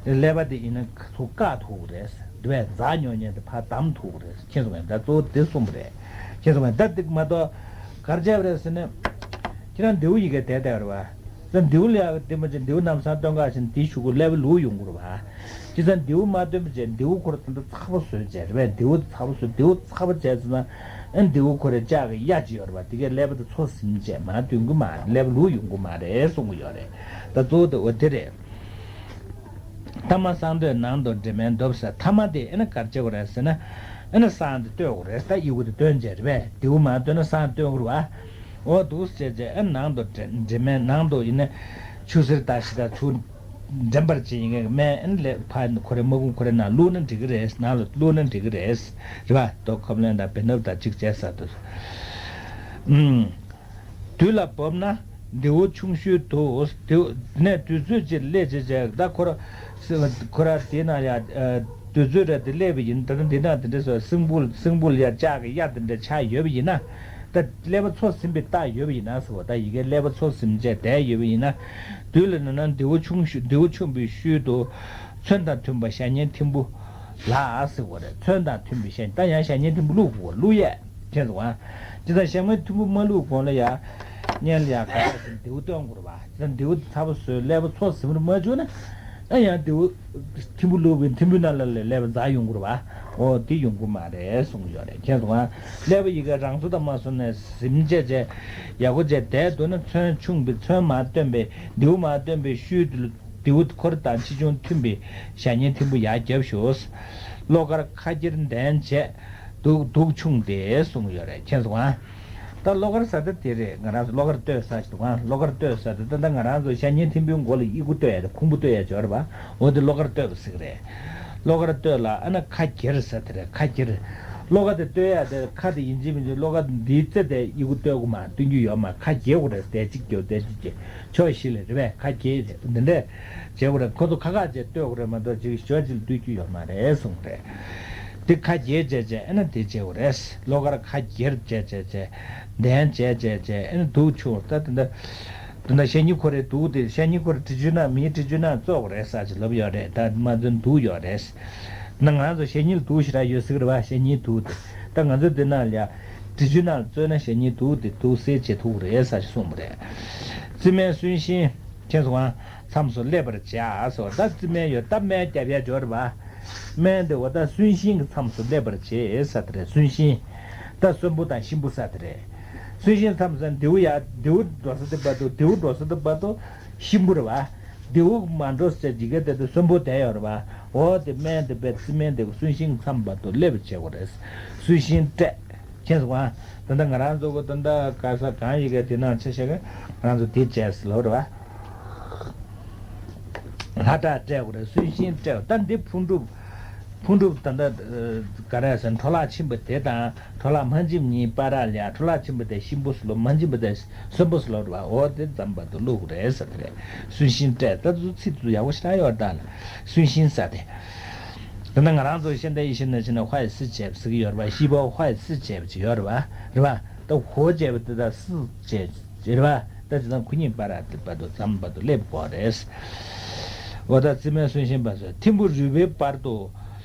ཀླད་པ་དེ་ཡིན་ན་ཚུར་བཀག་ཐུབ་ཀྱི་རེད། དེ་བས་འཛག་མྱོང་མཁན་དེ་ཕར་བསྡམས་ཐུབ་ཀྱི་རེད། ཁྱེད་ཚོ་ང་ད་གཙོ་བོ་དེ་གསུངས་པ་རེད། ཁྱེད་ཚོ་ང་ད་དེ་མ་གཏོགས་ག་རེ་བྱས་པ་རེད་ཟེར་ན། ཁྱེད་རང་རྡེའུ་ཡི་གེ་དེ་བལྟས་པ་རེད་པ། ད་རྡེའུ་ལ་ཡག་གི་བསྟན་པ་ཅན་རྡེའུ་ནམ་སང་སྟོན་ག་ཞིག་འདི་ཞུ་གུ་ཀླད་པ་ལུག་ཡོང་གི་རེད་པ། ཅི་ཙང་རྡེའུ་མ་སྟོན་པ་ཅན་རྡེའུ་ཁོ་ར་ད་ལྟ་ཚ་པོ་བཟོས་བྱས་རེད་པས། རྡེའུ་ཚ་པོ་བཟོས། རྡེའུ་ཚ་པོ་བྱས་ཚེ་ན་ཨ་རྡེའུ་ཁོ་རའི་ལྕགས་ཀྱི་གཡའ་ཅིག་ཡོད་རེད་པ། དེ་གས་ཀླད་པ་དེ་ཚོ་ཟིན་བྱས་མར་འདོན་གི་མ་རེད། ཀླད་པ་ལུག་ཡོང་གི་མ་རེད་གསུང་གི་ཡོད་རེད། ད་གཙོ་བོ་དེ་འོ་དེ་རེད། ཐ་མ་གསང་སྟོད་ནང་དུ་འབྲེལ་མེད་འདོབས་ཟེར། ཐ་མ་དེ་ཨེ་ན་ག་རེ་བྱེད་དགོས་རེད་ཟེར་ན། ཨེ་ན་གསང་དེ་སྟོད་དགོས་རེད། ད་ཡི་གུ་དེ་སྟོན་བྱས་རེད་པས། རྡེའུ་མ་སྟོན་ན་གསང་སྟོད་དགོས་རེད་པ། འོ་འདུག་སེ་བྱས་བྱས་ཨེ་ནང་དུ་འབྲེལ་འབྲེལ་མེད་ནང་དུ་ཡིན་ན་ཆུ་སེར་དང་ཞི་དང་ཆུ་འདྲེན་པར་བྱེད་ཡིན་ངེས་མེད། ཨེ་ན་ལས་ཕ་ཁོ་རེ་མ་གུང་ཁོ་རེ་ནང་བླུགས་ན་འགྲིག་གི་རེད། ནང་ལ་བླུགས་ན་འགྲིག་གི་རེད། རེད་པ། རྡོ་ཁབ་ལེན་དང་བེ་ནབ་དང་གཅིག་བྱས་ས་དུ། ཨུམ། དུས་ལ་བབ་ན་རྡེའུ་ཆུང་ཤོས་དུ། དེ་ནས་དུས་ཚོད་ཅིག་སླེབས་བྱས་བྱས་ད་ཁོ་ར་ཁོ་ར་དེ་ན་ཡ། དུས་ཚོད་ར་དེ་སླེབས་པ་ཡིན། ད་ལྟ་འདི་ན་དེ་འདྲ་སོ་སྲིན་བུ་སྲིན་བུ་ལ་ཡ་ལྕགས་ཀྱི་གཡའ་དེ་འདྲ་ཆགས་ཡོད་པ་ཡིན་ན། ད་ཀླད་པ་ཚོ་ཟིན་པའི་རྟགས་ཡོད་པ་ཡིན་ན་ཟེར་བ། ད་ཡི་གེ་ཀླད་པ་ཚོ་ཟིན་བྱས་བསྡད་ཡོད་པ་ཡིན་ན། དུས་ལ་ན་ན་རྡེའུ་ཆུང་ཤོས་རྡེའུ་ཆུང་བའི་ཤུལ་དུ་མཚོན་དང་མཐུན་པ་ཞ་སྙེན་ཐིམ་བུ་ལ་ཟེར་བ་རེད། མཚོན་དང་མཐུན་པའི་ཞ་ད་ཡང་ཞ་སྙེན་ཐིམ་བུ་བླུག་དགོས། བླུག་ཡས་ཁྱེད་ཚོ་ཨ། ཇི་ལྟར་ཞ་སྙེན་ཐིམ་བུ་མ་བླུག་གོང་ལ་ཡ། སྙན་ལ་ཡ་ག་རེ་ཟེར་རྡེའུ་སྟོན་དགོས་རེད་པ། ཇི་ལྟར་རྡེའུ་ཚ་པོ་བཟོས་ཀླད་པ་ཚོ་ཟིན་པར་མ་བྱུང་ན། ཨ་ཡང་རྡེའུ་ཐིམ་བུ་བླུག་པའི་ཐིམ་བུའི་ནང་ལ་ལས་ཀླད་པ་འཛག་ཡོང་གི་རེད་པ། འོ་དེ་ཡོང་གི་མ་རེད་གསུངས་ཡོད་རེད། ཁྱེད་ཚོ་ཨ། ཀླད་པ་ཡི་གེ་རང་ཚོ་དང་མ་སོང་ནས་ཟིན་བྱས་བྱས་ཡག་པོ་བྱས་བསྡད་འདུག་ན། མཚོན་ཆུང་བའི་མཚོན་མ་སྟོན་པའི་རྡེའུ་མ་སྟོན་པའི་ཤུལ་དུ་རྡེའུ་འཁོར་དང་ཆེ་ཆུང་མཐུན་པའི་ཞ་སྙེན་ཐིམ་བུ་ཡར་བརྒྱབ་ཤོག་བློ་དཀར་ཁ་འཁྱེར་ལྡན་བྱས་འདུག་འདུག་ཆུང་སྟེ་གསུངས་ཡོད་རེད། ཁྱེད་ཚོ་ཨ། ད་བློ་དཀར་ཟེར་ད་དེ་རེད། ང་རང་ཚོ་བློ་དཀར་སྟོད་ཟེར་ཞིག་འདུག་ཨ། བློ་དཀར་སྟོད་ཟེར་ད་ད་ད་ང་རང་ཚོ་ཞ་སྙེན་ཐིམ་བུའི་མགོ་ལ་ཡི་གུ་སྟོད་ཡ་རེད། ཁུང་བུ་སྟོད་ཡ་ཅིག་ཡོད་རེད་པ། འོ་དེ་བློ་དཀར་སྟོད་པ་ཟེར་གི་རེད། བློ་དཀར་སྟོད་ལ་ཨ་ན་ཁ་འཁྱེར་ཟེར་དེ་རེད། ཁ་འཁྱེར། བློ་ཁ་དེ་སྟོད་ཡ་དེ་ཁ་དེ་ཡིན་གཅིག་མིན་གཅིག་བློ་ཁ་འདིའི་རྩེ་དེ་ཡི་གུ་སྟོད་དགོས་མ་སྟོན་རྒྱུ་ཡོད་མ། ཁ་འཁྱེར་དགོས་རེད། དེ་གཅིག་རྒྱབ་དེ་གཅིག་རྒྱབ་ཕྱོགས་བཞི་ལ་རེད་པས། ཁ་འཁྱེར་རེད། འདི་འདྲས་བྱེད་དགོས་རེད། ཁོ་ཚོ་ཁ་ཁ་བྱས་སྟོད་དགོས་རེད་མ་གཏོགས་ཅིག་ཞོ་ཅིག་ལ་སྟོད་རྒྱུ་ཡོད་མ་རེད་གསུངས་རེད། དེ་ཁ་འཁྱེར་བྱས་བྱས་ཨ་ན་དེ་བྱེད་དགོས་རེད། བློ་དཀར་ཁ་འཁྱེར་བྱས་བྱས་བྱས་ལྡན་བྱས་བྱས་བྱས་ཨ་ན་འདུག་ཆུང་ད་དེ་འདྲ། དེ་འདྲ་ཞ་སྙེན་ཁོ་རེ་འདུག་དེ་ཞ་སྙེན་ཁོ་རེ་འབྲི་རྒྱུ་ན་མིའི་འབྲི་རྒྱུ་ན་བཙོག་རེད་ཟེར་ཅིག་ལབ་ཡོད་རེད། ད་མ་འཛོན་འདུག་ཡོད་རེད། ན་ང་ཚོ་ཞ་སྙེན་འདུག་ཞེ་དྲག་ཡོད་ཟེར་གི་རེད་པ། ཞ་སྙེན་འདུག་དེ་ད་ང་ཚོ་འདི་ན་ལ་འབྲི་རྒྱུ་ན་བཙོས་ན་ཞ་སྙེན་འདུག་དེ་འདུག་སེ་བྱེད་ཐུབ་རེད་ཟེར་ཅིག་གསུངས་པ་རེད། རྩི་སྨན་སུན་ཤིང་ཁྱེད་ཚོ་ཨ་མཚམས་སུ་སླེབས་པར་བྱ་ཟེར་བ། ད་རྩི་སྨན་ཡོད། ད་སྨན་རྒྱབ་ཡ་འབྱོར་རེད་པ། སྨན་དེ་བ་ད་སུན་ཤིང་གི་མཚམས་སུ་སླེབས་པར་བྱེད་ཟེར་དེ་རེད། སུན་ཤིང་། ད་གསོན་པོ་དང་གཤིན་པོ་ཟེར་དེ་རེད། སུན་ཤིང་མཚམས་སུ་རྡེའུ་ཡ་རྡེའུ་འགྲོ་ས་དེ་བར་དུ་རྡེའུ་འགྲོ་ས་དེ་བར་དུ་གཤིན་པོ་རེད་པ། མདེའུ་མ་འགྲོ་ཟེར་ཇི་ག་དེ་དུ་གསོན་པོ་བསྡད་ཡོད་རེད་པ། འོ་དེ་སྨན་དེ་བས་རྩི་སྨན་དེ་གསོན་ཤིང་མཚམས་བར་དུ་སླེབས་བྱེད་དགོས་རེད། གསོན་ཤིང་བསྲེག་མཁྱེན་སོང་ང་། ད་ལྟ་ང་རང་ཚོ་གོ་ད་ལྟ་ག་ས་གང་ཡི་གེ་དེ་ནང་ཆ་ཤས་ཀ་ང་རང་ཚོ་དེ་བྱས་ཟེར་ལོ་རེད་པ། ལྷ་བྲག་བསྲེག་དགོས་རེད། གསོན་ཤིང་བསྲེག་ད་འདི་ཕུང་གྲུབ། ཕུང་གྲུབ་ད་ལྟ་ག་རེ་ཟེར་འཕྲོ་བརླག་ཕྱིན་པ་དེ་དང་འཕྲོ་བརླག་མ་ཕྱིན་གཉིས་བར་ལ་ཡ། འཕྲོ་བརླག་ཕྱིན་པ་དེ་གཤིན་པོ་ཟེར་ལོ། མ་ཕྱིན་པ་དེ་གསོན་པོ་ཟེར་ལོ་རེད་པ། འོ་དེ་མཚམས་བར་དུ་བླུགས་དགོས་རེད་ཟེར་དེ་རེད། གསོན་ཤིང་བསྲེག་ད་དུ་ཚིག་དུ་ཡག་པོ་ཞེ་དྲག་ཡོད་ད་ལ། གསོན་ཤིང་ཟེར་དེ། ད་ལྟ་ང་རང་ཚོ་ཤེས་ལྡན་ཡིད་བཞིན་ནང་བཞིན་ན་ཧྭ་ཡི་སི་བྱས་པ་ཟེར་གྱི་ཡོད་རེད་པ། ཤི་བ་ཧྭ་ཡི་སི་བྱས་པ་ཅིག་ཡོད་རེད་པ། རེད་པ། ད་ཧོ་བྱས་པ་དེ་དང་སི་བྱས་རེད་པ། ད་ཅི་ཙམ་ཁོ་གཉིས་བར་དུ་བར་དུ་མཚམས་བར་དུ་སླེབས་དགོས་རེད། འོ་ད་རྩི་སྨན་གསོན་ཤིང་བ་ཟེར། ཐིམ་ཕུ་རུས་པའི་བར་དུ་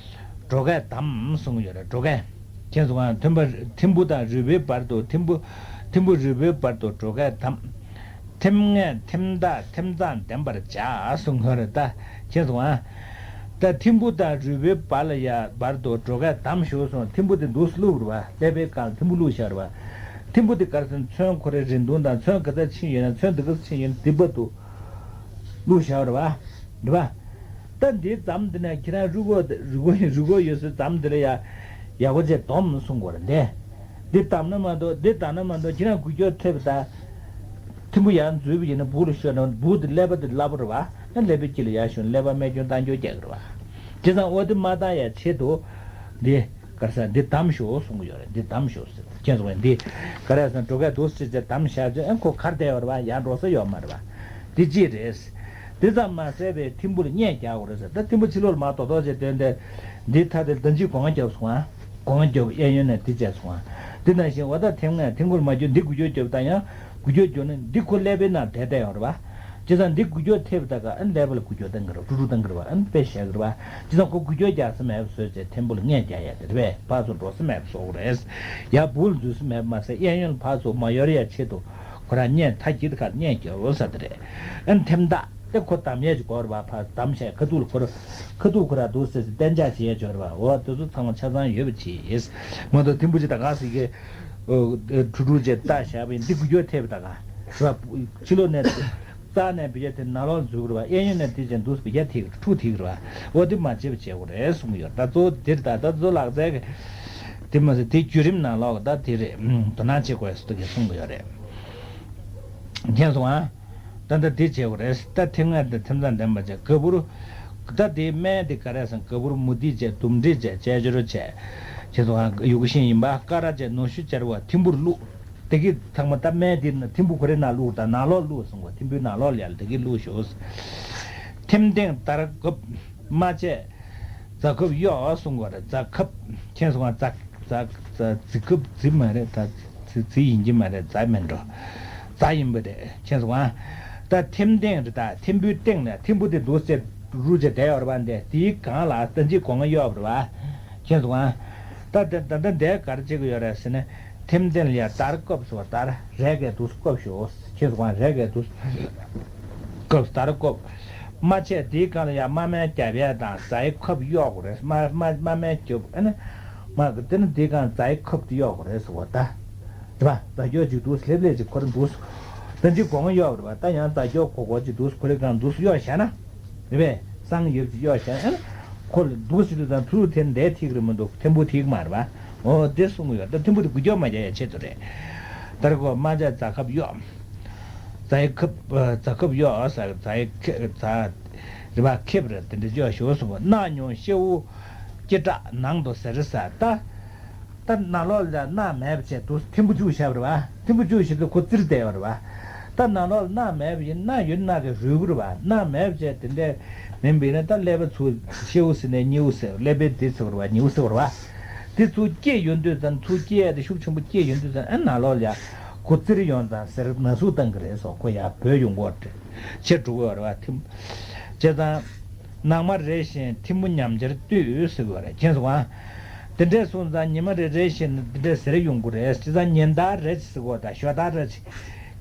གྲོ་གས་དམ་གསུངས་ཡོད་རེད། གྲོ་གས། མཁྱེན་སོང་ང་། ཐིམ་པ་ཐིམ་ཕུ་དང་རུས་པའི་བར་དུ་ཐིམ་ཕུ་ཐིམ་ཕུ་རུས་པའི་བར་དུ་གྲོ་གས་དམ། ཐིམ་ངད་ཐིམ་བདག་ཐིམ་གཙང་ལྡན་པར་བྱ་གསུངས་ཡོད་རེད་ད། མཁྱེན་སོང་ང་། ད་ཐིམ་ཕུ་དང་རུས་པའི་བར་ལ་ཡ་བར་དུ་གྲོ་གས་དམ་བཞུགས་སོང་། ཐིམ་ཕུ་དེ་འདུག་སེ་བླུགས་རེད་པ། ཀླད་པའི་སྒང་ཐིམ་ཕུ་བླུགས་བཞག་རེད་པ། ཐིམ་ཕུ་དེ་ག་རེ་ཟེར་ན་ཚོན་ཁོ་རའི་རིང་ཐུང་དང་ཚོན་ག་ཚད་ཕྱིན་ཡོད་ན་ཚོན་འདི་ག་ཚད་ཕྱིན་ཡོད་ན་འདི་བར་དུ་བླུགས་བཞག་རེད་པ། རེད་པ། ད་འདི་འཛམ་འདི་ན་ཁྱེད་རང་རུས་ཁོག་རུས་ཁོག་རུས་ཁོག་ཡོད་སའི་འཛམ་འདི་ལ་ཡ་ཡག་པོ་བྱས་སྡོམ་གསུང་དགོས་རེད་འདི། འདི་བསྡམས་ན་མ་གཏོགས་འདི་བསྡམས་ན་མ་གཏོགས་ཁྱེད་རང་འགུལ་སྐྱོད་ཐེབས་ད། ཐིམ་ཕུ་ཡར་འཛུལ་བ་ཡིན་ན་སྦུག་ལ་ཤོར་ན་སྦུག་དེ་ཀླད་པ་དེ་སླ་པོ་རེད་པ། ཨ་ཀླད་པའི་དཀྱིལ་ལ་ཡར་ཤོར་ན་ཀླད་པ་རྨས་སྐྱོན་བཏང་སྐྱོན་རྒྱག་གི་རེད་པ། བྱས་ཙང་འོ་དེ་མ་བཏང་ཡ་ཆེད་དུ། འདི། ག་རེ་ཟེར་འདི་བསྡམས་ཤོག་གསུང་གི་ཡོད་རེད། འདི་བསྡམས་ཤོག་ཟེར། མཁྱེན་སོང་ངས། འདི་ག་རེ་ཟེར་འགྲོ་སྐད་འདུག་ཟེར་བྱས་བསྡམས་བཞག་བྱས་ཨ་ཁོ་གར་བསྡད་ཡོད་རེད་པ། ཡར་འགྲོ་ས་ཡོད་མ་རེད་པ། འདི་གཅིག་རེད། འདི་ཙམ་མ་ཟད་པའི་ཐིམ་ཕུ་ལ་བསྙལ་རྒྱག་དགོས་རེད་ཟེར། ད་ཐིམ་ཕུ་ཕྱི་ལོགས་ལ་མར་རྡོག་རྡོག་བྱས་བཏོན་ཏེ། འདི་མཐའ་དེ་ལྡབ་གཅིག་སྒོ་ང་རྒྱབ་སོང་ང་། སྒོ་ང་རྒྱབ་གཡས་གཡོན་ནས་འདི་བྱས་སོང་ང་། འདི་ནང་བཞིན་འོ་ད་ཐེངས་ནས་ཐིམ་ཕུ་ལ་མ་འགྱུར་འདི་འགུལ་སྐྱོད་རྒྱབ་ད་ཡང་འགུལ་སྐྱོད་རྒྱབ་ན་འདི་ཁོ་ཀླད་པའི་ནང་བསྡད་བསྡད་ཡོད་རེད་པ། བྱས་ཙང་འདི་འགུལ་སྐྱོད་ཐེབས་ད་ག་ཨ་ཀླད་པ་ལ་འགུལ་སྐྱོད་བཏང་གི་རེད། ཀྲུག་ཀྲུག་བཏང་གི་རེད་པ། ཨ་དཔེ་བཞག་གི་རེད་པ། བྱས་ཙང་ཁོ་འགུལ་སྐྱོད་རྒྱག་ས་མེད་པ་བཟོས་བྱས་ཐིམ་ཕུ་ལ་བསྙལ་རྒྱག་ཡ་དེ་རེད་པས། ཕར་ཚུར་འགྲོ་ས་མེད་པ་བཟོ་དགོས་རེད། ཡར་སྦུག་ལ་འཛུལ་ས་མེད་པ་མ་ཟད་གཡས་གཡོན་ལ་ཕར་ཚུར་མ་གཡོར་ཡ་ཆེད་དུ་ཁོ་རང་བསྙལ་མཐའ་དཀྱིལ་ཁར་བསྙལ་རྒྱག་ཟེར་དེ་རེད། ཨ་ཐིམ་བདག་དེ་ཁོ་བསྡམས་ཡས་ཅིག་དགོས་རེད་པ། ཕར་བསྡམས་བྱས་ཁ་ཐུག་ལ་ཁོ་ར་ཁ་ཐུག་ཁོ་ར་འདུག་ཟེར་ཟེར་གཏན་འཇགས་བྱེད་ཡས་ཅིག་ཡོད་རེད་པ། འོ་དེ་ཚོ་ཚང་མ་ཆ་ཚང་ཡོད་པ་བྱས། མ་གཏོགས་ཐིམ་ཕུ་ཅིག་ད་ག་ཟེར་གི་ཀྲུག་ཀྲུག་བྱས་བཏགས་བཞག་པ་ཡིན་འདི་འགུལ་སྐྱོད་ཐེབས་ད་ག་རེད་པ། ཕྱི་ལོགས་ནས་རྩ་ནས་བེད་སྤྱོད་དེ་ནང་ལོགས་འཛུལ་གི་རེད་པ། གཡས་གཡོན་ནས་དེ་བྱས་འདུག་བེད་སྤྱོད་ཐེབས་ཀྲུག་ཐེབས་ཀྱི་རེད་པ། འོ་དེ་མ་བྱེད་པ་བྱེད་དགོས་རེད་གསུང་གི་ཡོད། ད་གཙོ་བོ་དེ་རེད། ད་ད་གཙོ་ལག་རྩལ་གི་དེ་མ་ཟད་དེ་བརྒྱུད་རིམ་ནང་ལོགས་ད་དེ་རེད། དོ་སྣང་བྱེད་དགོས་སུ་དེ་གསུང་གི་ཡོད་རེད། མཁྱེན་སོང་ཨ། ད་ལྟ་དེ་བྱེད་དགོས་རེད། ད་ཐིམ་ངད་དང་ཐིམ་གཙང་ལྡན་པ་བྱས་ག་བུར། ད་དེའི་སྨན་དེ་ག་རེ་ཟེར་ན་ག་བུར་མུ་ཏིག་བྱས་དུམ་དྲེག་བྱས་ཅལ་ཅོར་བྱས། བྱས་སོང་ཨ་ཡུ་གུ་ཤིང་ཡིན་པ་ཀ་ར་བྱས་ནུ་ཞོ་སྦྱར་བ་ཐིམ་ཕུར་བླུགས། དེ་གི་ཚང་མ་ད་སྨན་དེ་ན་ཐིམ་ཕུ་ཁོ་རའི་ནང་བླུགས་དང་ནང་ལོགས་བླུགས་སོང་བ། ཐིམ་ཕུའི་ནང་ལོགས་ལ་ཡར་དེ་གི་བླུགས་ཤོག་ཐིམ་སྟེང་དར་གབ་རྨ་བྱས། རྫ་ཁབ་གཡོགས་གསུང་གི་རེད། རྫ་ཁབ་མཁྱེན་སོང་ང་། རྫ་རྫ་རྫ་རྫི་ཁབ་རྫི་མ་རེད་ད། རྫི་རྫི་ཡིན་གྱི་མ་རེད། རྫ་མིན་འགྲོ། རྫ་ཡིན་པ་རེད། མཁྱེན་སོང་ང་། ད་ཐིམ་སྟེང་རེད། ད་ཐིམ་ཕུའི་སྟེང་ལ་ཐིམ་ཕུ་དེ་འདུག་སེ་རུ་བྱས་བསྡད་ཡོད་རེད་པ། འདི་དེའི་སྒང་ལ་ད་ཅི་སྒོ་ང་གཡོགས་པ་རེད་པ། མཁྱེན་སོང་ང་། ད་ད་ད་ད་འདས་ག་རེ་བྱེད་ཀྱི་ཡོད་རེད་ཟེར་ན། ཐིམ་སྟེང་ལ་ཡ་དར་བཀབ་སོང་བ། དར་རས་ཀྱིས་འདུག་སེ་བཀབ་ཤོག་མཁྱེན་སོང་ང་། རས་ཀྱིས་འདུག་སེ་བཀབ། དར་བཀབ། རྨ་བྱས་དེའི་སྒང་ལ་ཡ་རྨ་སྨན་རྒྱབ་ཡས་དང་རྫའི་ཁབ་གཡོགས་དགོས་རེད། རྨ་རྨ་རྨ་སྨན་རྒྱབ་ཨ་ནི། རྨ་དེ་ནི་དེའི་སྒང་རྫའི་ཁབ་དེ་གཡོགས་དགོས་རེད་ཟེར་བ་ད། རེད་པ། རྫ་སྐྱོགས་ཅིག་འདུག་སེ་ལྷེབ་ལྷེབ་ཅིག་ཁོ་རང་འདུག་སེ། ད་ཅི་སྒོ་ང་གཡོགས་པ་རེད་པ། ད་ཡང་རྫ་སྐྱོགས་གོག་གོག་ཅིག་འདུག་སེ་ཁོ་རའི་སྒང་འདུག་སེ་གཡོགས་བཞག་ན། རེད་པས། གསང་ཡོད་ཅིག་གཡོགས་བཞག་ཨ་ནི། ཁོ་ལ་འདུག་སེ་དུས་ཙང་ཐུ་རུ་དེ་འདས་ཐིག་རེད་མི་འདུག་ཐིམ་ཕུ་ཐིག་མ་རེད་པ། འོ་དེ་གསུང་གི་ཡོད། ད་ཐིམ་ཕུ་དེ་འགུལ་སྐྱོད་མ་རྒྱག་ཡ་ཆེད་དུ་རེད། ད་རེ་གོ་རྨ་བྱས་རྫ་ཁབ་གཡོགས། རྫའི་ཁབ་རྫ་ཁབ་གཡོགས་ཟེར། རྫའི་ཁེ་རྫ་རེད་པ། ཁེབས་རེད། དེ་འདྲ་གཡོགས་ཤོག་གསུང་གི། རྣག་ཉུང་ཤེའུ་སྐྱི་བྲག་ནང་དུ་ཟེར་ཟེར་ད། ད་ནང་ལོགས་ལ་རྣག་མེད་པ་བྱས་འདུག་ཐིམ་ཕུ་བཅུག་བཞག་པ་རེད་པ། ཐིམ་ཕུ་བཅུག་བཞག་དུས་ཁོ་བཙིར་བསྡད་པ་རེད་པ། ད་ནང་ལོགས་ལ་རྣག་མེད་པ་ཡིན། རྣག་ཡོད་ན་རྣག་གིས་རུལ་གི་རེད་པ། རྣག་མེད་པ་བྱས་དེ་འདྲས་མིན་པ་ཡིན་ན་ད་ཀླད་པ་ཚུར་ཤེའུ་ཟེར་ནས་སྙེའུ་ཟེར། ཀླད་པའི་དེ་ཟེར་བ་རེད་པ། སྙེའུ་ཟེར་བ་རེད་པ། དེ་ཚུར་སྐྱེས་ཡོང་དུས་ཙང་ཚུར་སྐྱེས་ཡ་དེ་ཤུགས་ཆེན་པོ་སྐྱེས་ཡོང་དུས་ཙང་ཨ་ནང་ལོགས་ལ་ཡ་ཁོ་བཙིར་ཡོང་ཙང་ཟེར་ན་ཟུག་བཏང་གི་རེད་སོ། ཁོ་ཡ་བུད་ཡོང་གི་རེད། ཆེར་འགྲོ་གི་ཡོད་རེད་པ། ཐིམ། བྱས་ཙང་། ནངས་མ་རེ་བཞིན་ཐིམ་ཕུ་ཉམས་ཆར་བཏུས་ཟེར་གི་ཡོད་རེད། མཁྱེན་སོང་ང་། དེ་འདྲས་སོང་ཙང་ཉི་མ་རེ་རེ་བཞིན་དེ་འདྲས་ཟེར་ཡོང་གི་རེད། བྱས་ཙང་ཉིན་ལྟར་རེ་ཟེར་གི་ཡོད་ད། ཞོ་ལྟར་རེ་བཞིན།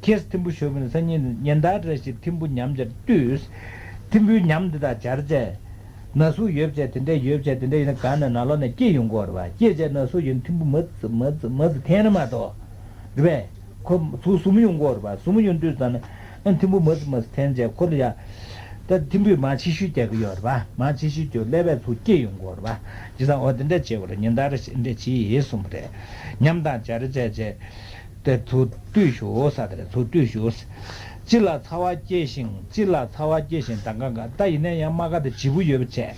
ཁྱེད་ཐིམ་ཕུ་ཞོ་མིན་སང་ཉིན་ཉིན་ལྟར་རེ་བཞིན་ཐིམ་ཕུ་ཉམས་ཆར་བཏུས། ཐིམ་ཕུའི་ཉམས་འདི་དག་སྦྱར་བྱས། ན་ཟུག་ཡོད་བྱས་དེ་འདྲས་ཡོད་བྱས་དེ་འདྲས་ཡིན་ན་གང་ནས་ནང་ལོགས་ནས་སྐྱེས་ཡོང་གི་ཡོད་རེད་པ། སྐྱེས་བྱས་ན་ཟུག་ཡིན་ཐིམ་ཕུ་མ་ཙི་མ་ཙི་མ་ཙི་འཐེན་ན་མ་གཏོགས། རེད་པས། ཁོ་ཚུར་ཟུམ་ཡོང་གི་ཡོད་རེད་པ། ཟུམ་ཡོང་དུས་ཙང་ནས་ཨ་ཐིམ་ཕུ་མ་ཙི་མ་ཙི་འཐེན་བྱས་ཁོ་ལ་ཡ། ད་ཐིམ་ཕུག་མར་ཕྱི་བཤོལ་རྒྱག་གི་ཡོད་རེད་པ། མར་ཕྱི་བཤོལ་རྒྱུ་ཀླད་པའི་ཚུར་སྐྱེས་ཡོང་གི་ཡོད་རེད་པ། བྱས་ཙང་འོ་དེ་འདྲ་བྱས་པ་རེད། ཉིན་ལྟར་འདྲ་བྱས་ཡིན་གསུངས་པ་རེད། ཉམས་དང་སྦྱར་བྱས་བྱས་དེ་ཚུར་བཏུས་ཤོག་ཟེར་དེ་རེད། ཚུར་བཏུས་ཤོག་སྤྱི་ལ་ཚ་བ་སྐྱེས་ཤིང་། སྤྱི་ལ་ཚ་བ་སྐྱེས་ཤིང་། ད་གང་ག་ད་ཡིན་ན་ཡང་རྨ་ཁ་དེ་ལྗིད་པོ་ཡོད་པ་བྱས།